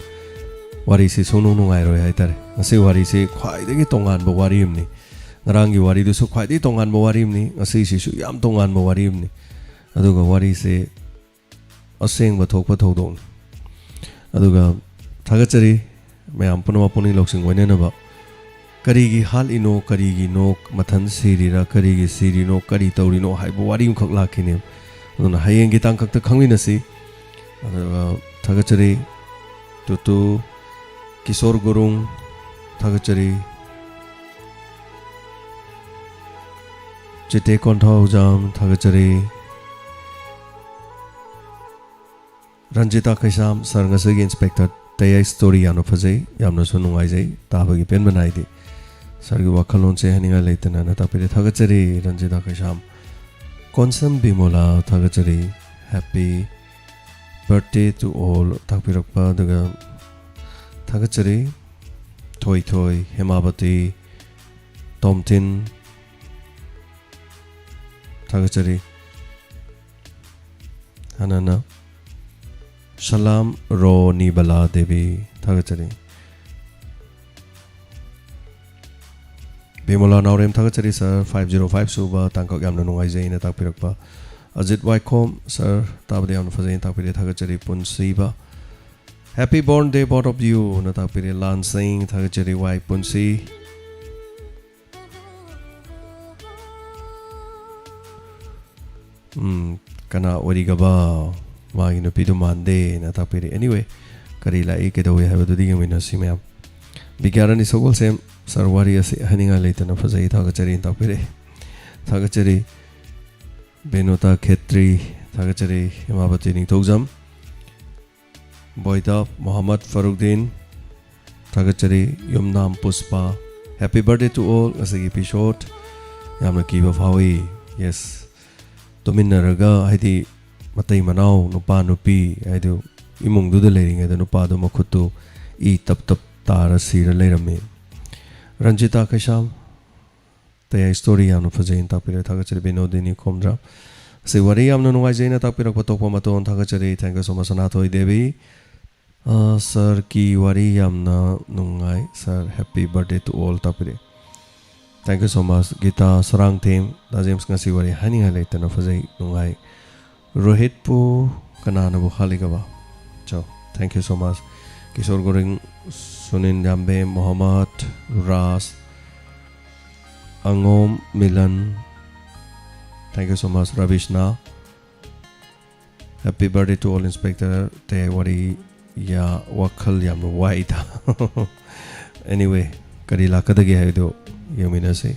ꯋꯥꯔꯤꯁꯤ ꯁꯨꯡꯅꯨꯡ ꯅꯨꯡꯉꯥꯏꯔꯣꯏ ꯍꯥꯏꯇꯥꯔꯦ꯫ ꯉꯁꯤ ꯋꯥꯔꯤꯁꯤ ꯈ꯭ꯋꯥꯏꯗꯒꯤ ꯇꯣꯉꯥꯟꯕ ꯋꯥꯔꯤ ꯑꯃꯅꯤ꯫ ꯉꯔꯥꯡꯒꯤ ꯋꯥꯔꯤꯗꯨꯁꯨ ꯈ꯭ꯋꯥꯏꯗꯒꯤ ꯇꯣꯉꯥꯟꯕ ꯋꯥꯔꯤ ꯑꯃꯅꯤ꯫ ꯉꯁꯤꯁꯤꯁꯨ ꯌꯥꯝ ꯇꯣꯉꯥꯟꯕ ꯋꯥꯔꯤ ꯑꯃꯅꯤ꯫ ꯑꯗꯨꯒ ꯋꯥꯔꯤꯁꯤ ꯑꯁꯦꯡꯕ ꯊꯣꯛꯄ ꯊꯧꯗꯣꯛꯅꯤ꯫ ꯑꯗꯨꯒ ꯊꯥꯒꯠꯆꯔꯤ ꯃꯌꯥꯝ ꯄꯨꯝꯅꯃꯛ ꯄꯨꯛꯅꯤꯡ ꯂꯧꯁꯤꯡ ꯑꯣꯏꯅꯅꯕ꯫ ꯀꯔꯤꯒꯤ ꯍꯥꯠꯂꯤꯅꯣ, ꯀꯔꯤꯒꯤꯅꯣ, ꯃꯊꯟ ꯁꯤꯔꯤꯔꯥ, ꯀꯔꯤꯒꯤ ꯁꯤꯔꯤꯅꯣ, ꯀꯔꯤ ꯇꯧꯔꯤꯅꯣ ꯍꯥꯏꯕ ꯋꯥꯔꯤ ꯑꯃꯈꯛ ꯂꯥꯛꯈꯤꯅꯦꯕ꯫ ꯑꯗꯨꯅ ꯍꯌꯦꯡꯒꯤ ꯇꯥꯡꯀꯛꯇ ꯈꯪꯃꯤꯟꯅꯁꯤ꯫ ꯑꯗꯨꯒ ꯊꯥꯒꯠꯆꯔꯤ꯫ ꯇꯨꯇꯨ ꯀꯤꯁꯣꯔ ꯒꯨꯔꯨꯡ, ꯊꯥꯒꯠꯆꯔꯤ꯫ ꯆꯤꯇꯦ ꯀꯣꯟꯊꯧꯖꯝ, ꯊꯥꯒꯠꯆꯔꯤ꯫ ꯔꯟꯖꯤꯇꯥ ꯀꯩꯁꯥꯝ, ꯁꯥꯔ, ꯉꯁꯤꯒꯤ ꯏꯟꯁꯄꯦꯛꯇꯔ ꯇꯌꯥꯏ ꯁ꯭ꯇꯣꯔꯤ ꯌꯥꯝꯅ ꯐꯖꯩ, ꯌꯥꯝꯅꯁꯨ ꯅꯨꯡꯉꯥꯏꯖꯩ, ꯇꯥꯕꯒꯤ ꯄꯦꯟꯕ ꯅꯥꯏꯗꯦ꯫ ꯁꯥꯔꯒꯤ ꯋꯥꯈꯜꯂꯣꯟꯁꯦ ꯍꯥꯏꯅꯤꯡꯉꯥꯏ ꯂꯩꯇꯅꯅ ꯇꯥꯛꯄꯤꯔꯦ, ꯊꯥꯒꯠꯆꯔꯤ ꯔꯟꯖꯤꯇꯥ ꯀꯩꯁꯥꯝ꯫ ꯀꯣꯟꯁꯝ ꯕꯤꯃꯣꯂꯥ, ꯊꯥꯒꯠꯆꯔꯤ꯫ Happy birthday to all ꯇꯥꯛꯄꯤꯔꯛꯄ, ꯑꯗꯨꯒ ꯊꯥꯒꯠꯆꯔꯤ꯫ ꯊꯣꯏꯊꯣꯏ, ꯍꯦꯃꯥꯕꯇꯤ, ꯇꯣꯝꯊꯤꯟ, ꯊꯥꯒꯠꯆꯔꯤ꯫ ꯍꯥꯟꯅꯅ ꯁꯂꯥꯝ ꯔꯣꯅꯤꯕꯂꯥ ꯗꯦꯕꯤ, ꯊꯥꯒꯠꯆꯔꯤ꯫ ꯕꯤꯃꯣꯂꯥ ꯅꯥꯎꯔꯦꯝ, ꯊꯥꯒꯠꯆꯔꯤ ꯁꯥꯔ, ꯐꯥꯏꯚ ꯖꯤꯔꯣ ꯐꯥꯏꯚ ꯁꯨꯕ ꯇꯥꯡꯀꯛ ꯌꯥꯝꯅ ꯅꯨꯡꯉꯥꯏꯖꯩꯅ ꯇꯥꯛꯄꯤꯔꯛꯄ꯫ ꯑꯖꯤꯠ ꯋꯥꯏꯈꯣꯝ, ꯁꯥꯔ, ꯇꯥꯕꯗ ꯌꯥꯝꯅ ꯐꯖꯩꯅ ꯇꯥꯛꯄꯤꯔꯦ, ꯊꯥꯒꯠꯆꯔꯤ꯫ ꯄꯨꯟꯁꯤꯕ, Happy born day both of you ꯅ ꯇꯥꯛꯄꯤꯔꯦ꯫ ꯂꯥꯟꯁꯤꯡ, ꯊꯥꯒꯠꯆꯔꯤ꯫ ꯋꯥꯏ ꯄꯨꯟꯁꯤ꯫ ꯎꯝ, ꯀꯅꯥ ꯑꯣꯏꯔꯤꯒꯕ? ꯃꯥꯒꯤ ꯅꯨꯄꯤꯗꯨ ꯃꯥꯟꯗꯦꯅ ꯇꯥꯛꯄꯤꯔꯦ꯫ Anyway, ꯀꯔꯤ ꯂꯥꯛꯏ, ꯀꯩꯗꯧꯏ ꯍꯥꯏꯕꯗꯨꯗꯤ ꯌꯦꯡꯃꯤꯟꯅꯁꯤ ꯃꯌꯥꯝ꯫ ꯕꯤꯒ꯭ꯌꯥꯔꯥꯅꯤ ꯁꯒꯣꯜꯁꯦꯝ, ꯁꯥꯔ, ꯋꯥꯔꯤ ꯑꯁꯤ ꯍꯥꯏꯅꯤꯡꯉꯥꯏ ꯂꯩꯇꯅ ꯐꯖꯩ, ꯊꯥꯒꯠꯆꯔꯤ ꯇꯥꯛꯄꯤꯔꯦ꯫ ꯊꯥꯒꯠꯆꯔꯤ꯫ ꯕꯦꯅꯣꯇꯥ ꯈꯦꯇ꯭ꯔꯤ, ꯊꯥꯒꯠꯆꯔꯤ꯫ ꯍꯦꯃꯥꯕꯇꯤ ꯅꯤꯡꯊꯧꯖꯝ, ꯕꯣꯏꯗꯥꯞ ꯃꯣꯍꯝꯃꯗ ꯐꯔꯨꯛꯗꯤꯟ, ꯊꯥꯒꯠꯆꯔꯤ꯫ ꯌꯨꯝꯅꯥꯝ ꯄꯨꯁꯄꯥ, Happy birthday to all꯫ ꯉꯁꯤꯒꯤ episode ꯌꯥꯝꯅ ꯀꯤꯕ ꯐꯥꯎꯏ꯫ Yes, ꯇꯨꯃꯤꯟꯅꯔꯒ, ꯍꯥꯏꯗꯤ ꯃꯇꯩ ꯃꯅꯥꯎ, ꯅꯨꯄꯥ ꯅꯨꯄꯤ, ꯍꯥꯏꯗꯤ ꯏꯃꯨꯡꯗꯨꯗ ꯂꯩꯔꯤꯉꯩꯗ ꯅꯨꯄꯥꯗꯨ ꯃꯈꯨꯠꯇꯨ ꯏ ꯇꯞ ꯇꯞ ꯇꯥꯔ ꯁꯤꯔ ꯂꯩꯔꯝꯃꯤ꯫ ꯔꯟꯖꯤꯇꯥ ꯀꯩꯁꯥꯝ, ꯇꯌꯥꯏ story ꯌꯥꯝꯅ ꯐꯖꯩꯅ ꯇꯥꯛꯄꯤꯔꯦ, ꯊꯥꯒꯠꯆꯔꯤ꯫ ꯕꯤꯅꯣꯗꯤꯅꯤ ꯈꯣꯝꯗ꯭ꯔꯥꯝ, ꯑꯁꯤ ꯋꯥꯔꯤ ꯌꯥꯝꯅ ꯅꯨꯡꯉꯥꯏꯖꯩꯅ ꯇꯥꯛꯄꯤꯔꯛꯄ ꯇꯣꯛꯄ ꯃꯇꯣꯟ, ꯊꯥꯒꯠꯆꯔꯤ꯫ Thank you so much, ꯁꯅꯥꯊꯣꯏ ꯗꯦꯕꯤ꯫ ꯑ, ꯁꯥꯔꯒꯤ ꯋꯥꯔꯤ ꯌꯥꯝꯅ ꯅꯨꯡꯉꯥꯏ sir, Happy birthday to all ꯇꯥꯛꯄꯤꯔꯦ꯫ Thank you so much, Gita Sarangthem. ꯗꯥ ꯖꯦꯝꯁ, ꯉꯁꯤ ꯋꯥꯔꯤ ꯍꯥꯏꯅꯤꯡꯉꯥꯏ ꯂꯩꯇꯅ ꯐꯖꯩ, ꯅꯨꯡꯉꯥꯏ꯫ ꯔꯣꯍꯤꯠꯄꯨ ꯀꯅꯥꯅꯕꯨ ꯍꯥꯠꯂꯤꯒꯕ? So, thank you so much꯫ Kishor Goring, Sunin Yambem, Mohammad, Raj, ꯑꯉꯣꯝ, Milan, thank you so much꯫ Robisana, Happy birthday to all, Inspector꯫ Tayai ꯋꯥꯔꯤ ꯌꯥ, ꯋꯥꯈꯜ ꯌꯥꯝꯅ ꯋꯥꯏꯗ꯫ Anyway, ꯀꯔꯤ ꯂꯥꯛꯀꯗꯒꯦ ꯍꯥꯏꯕꯗꯨ ꯌꯦꯡꯃꯤꯟꯅꯁꯤ꯫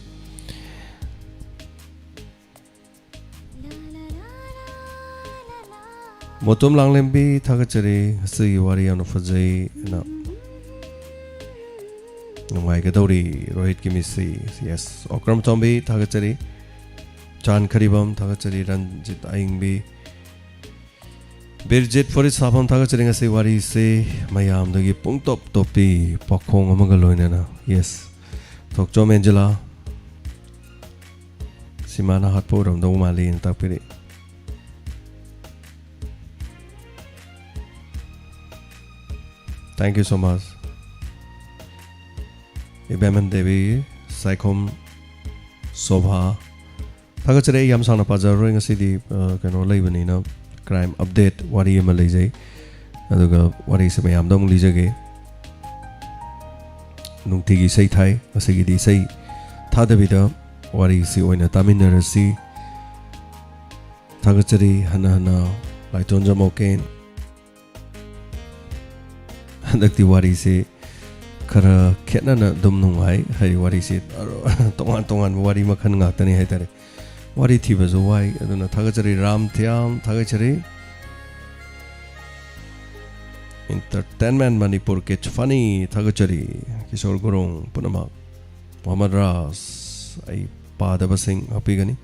ꯃꯣꯇꯣꯝ ꯂꯥꯡꯂꯦꯝꯕꯤ, ꯊꯥꯒꯠꯆꯔꯤ꯫ ꯉꯁꯤꯒꯤ ꯋꯥꯔꯤ ꯌꯥꯝꯅ ꯐꯖꯩ ꯑꯅ꯫ ꯅꯨꯡꯉꯥꯏꯒꯗꯧꯔꯤ ꯔꯣꯍꯤꯠꯀꯤ ꯃꯤꯠꯁꯤ꯫ Yes, ꯑꯣꯀ꯭ꯔꯝ ꯇꯣꯝꯕꯤ, ꯊꯥꯒꯠꯆꯔꯤ꯫ ꯆꯥꯟ ꯈꯔꯤꯕꯝ, ꯊꯥꯒꯠꯆꯔꯤ꯫ ꯔꯟꯖꯤꯠ ꯑꯌꯤꯡꯕꯤ, ꯕꯤꯔꯖꯤꯠ ꯐꯨꯔꯤꯠ ꯁꯥꯐꯝ, ꯊꯥꯒꯠꯆꯔꯤ꯫ ꯉꯁꯤ ꯋꯥꯔꯤꯁꯦ ꯃꯌꯥꯝꯗꯒꯤ ꯄꯨꯡꯇꯣꯞ ꯇꯣꯞꯄꯤ, ꯄꯥꯈꯣꯡ ꯑꯃꯒ ꯂꯣꯏꯅꯅ꯫ Yes, ꯊꯣꯛꯆꯣꯝ ꯑꯦꯟꯖꯦꯂꯥ, ꯁꯤꯃꯥꯅ ꯍꯥꯠꯄ ꯑꯣꯏꯔꯝꯗꯧ ꯃꯥꯜꯂꯤꯅ ꯇꯥꯛꯄꯤꯔꯛꯏ꯫ Thank you so much꯫ ꯏꯕꯦꯝꯍꯟ Devi, Saikhom Sobha, ꯊꯥꯒꯠꯆꯔꯤ꯫ ꯑꯩ ꯌꯥꯝ ꯁꯥꯡꯅ ꯄꯥꯖꯔꯔꯣꯏ, ꯉꯁꯤꯗꯤ ꯑ, ꯀꯩꯅꯣ ꯂꯩꯕꯅꯤꯅ, ꯀ꯭ꯔꯥꯏꯝ ꯑꯞꯗꯦꯠ ꯋꯥꯔꯤ ꯑꯃ ꯂꯩꯖꯩ, ꯑꯗꯨꯒ ꯋꯥꯔꯤꯁꯦ ꯃꯌꯥꯝꯗ ꯑꯃꯨꯛ ꯂꯤꯖꯒꯦ꯫ ꯅꯨꯡꯇꯤꯒꯤ ꯏꯁꯩ ꯊꯥꯏ, ꯉꯁꯤꯒꯤꯗꯤ ꯏꯁꯩ ꯊꯥꯗꯕꯤꯗ ꯋꯥꯔꯤꯁꯤ ꯑꯣꯏꯅ ꯇꯥꯃꯤꯟꯅꯔꯁꯤ꯫ ꯊꯥꯒꯠꯆꯔꯤ ꯍꯟꯅ ꯍꯟꯅ ꯂꯥꯏꯇꯣꯟꯖꯝ ꯑꯣꯀꯦꯟ꯫ ꯍꯟꯗꯛꯇꯤ ꯋꯥꯔꯤꯁꯤ ꯈꯔ ꯈꯦꯠꯅꯅ ꯑꯗꯨꯝ ꯅꯨꯡꯉꯥꯏ꯫ ꯍꯥꯏꯗꯤ ꯋꯥꯔꯤꯁꯤ ꯇꯣꯉꯥꯟ ꯇꯣꯉꯥꯟꯕ ꯋꯥꯔꯤ ꯃꯈꯜ ꯉꯥꯛꯇꯅꯤ ꯍꯥꯏꯇꯥꯔꯦ꯫ ꯋꯥꯔꯤ ꯊꯤꯕꯁꯨ ꯋꯥꯏ꯫ ꯑꯗꯨꯅ ꯊꯥꯒꯠꯆꯔꯤ ꯔꯥꯝ ꯊꯤꯌꯥꯝ, ꯊꯥꯒꯠꯆꯔꯤ꯫ Entertainment Manipur Kids Funny, ꯊꯥꯒꯠꯆꯔꯤ꯫ ꯀꯤꯁꯣꯔ ꯒꯨꯔꯨꯡ ꯄꯨꯝꯅꯃꯛ꯫ ꯃꯣꯍꯝꯃꯗ ꯔꯥꯖ, ꯑꯩ ꯄꯥꯗꯕꯁꯤꯡ ꯍꯥꯞꯄꯤꯒꯅꯤ꯫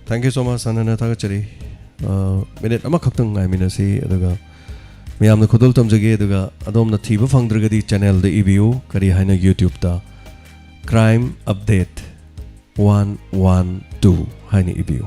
Thank you so much, ꯍꯟꯅ ꯍꯟꯅ ꯊꯥꯒꯠꯆꯔꯤ꯫ ꯑ, ꯃꯤꯅꯤꯠ ꯑꯃꯈꯛꯇꯪ ꯉꯥꯏꯃꯤꯟꯅꯁꯤ, ꯑꯗꯨꯒ ꯃꯌꯥꯝꯅ ꯈꯨꯗꯣꯜ ꯇꯝꯖꯒꯦ, ꯑꯗꯨꯒ ꯑꯗꯣꯝꯅ ꯊꯤꯕ ꯐꯪꯗ꯭ꯔꯒꯗꯤ ꯆꯦꯅꯦꯜꯗ ꯏꯕꯤꯌꯨ, ꯀꯔꯤ ꯍꯥꯏꯅ YouTubeꯇ Crime Update one one two ꯍꯥꯏꯅ ꯏꯕꯤꯌꯨ꯫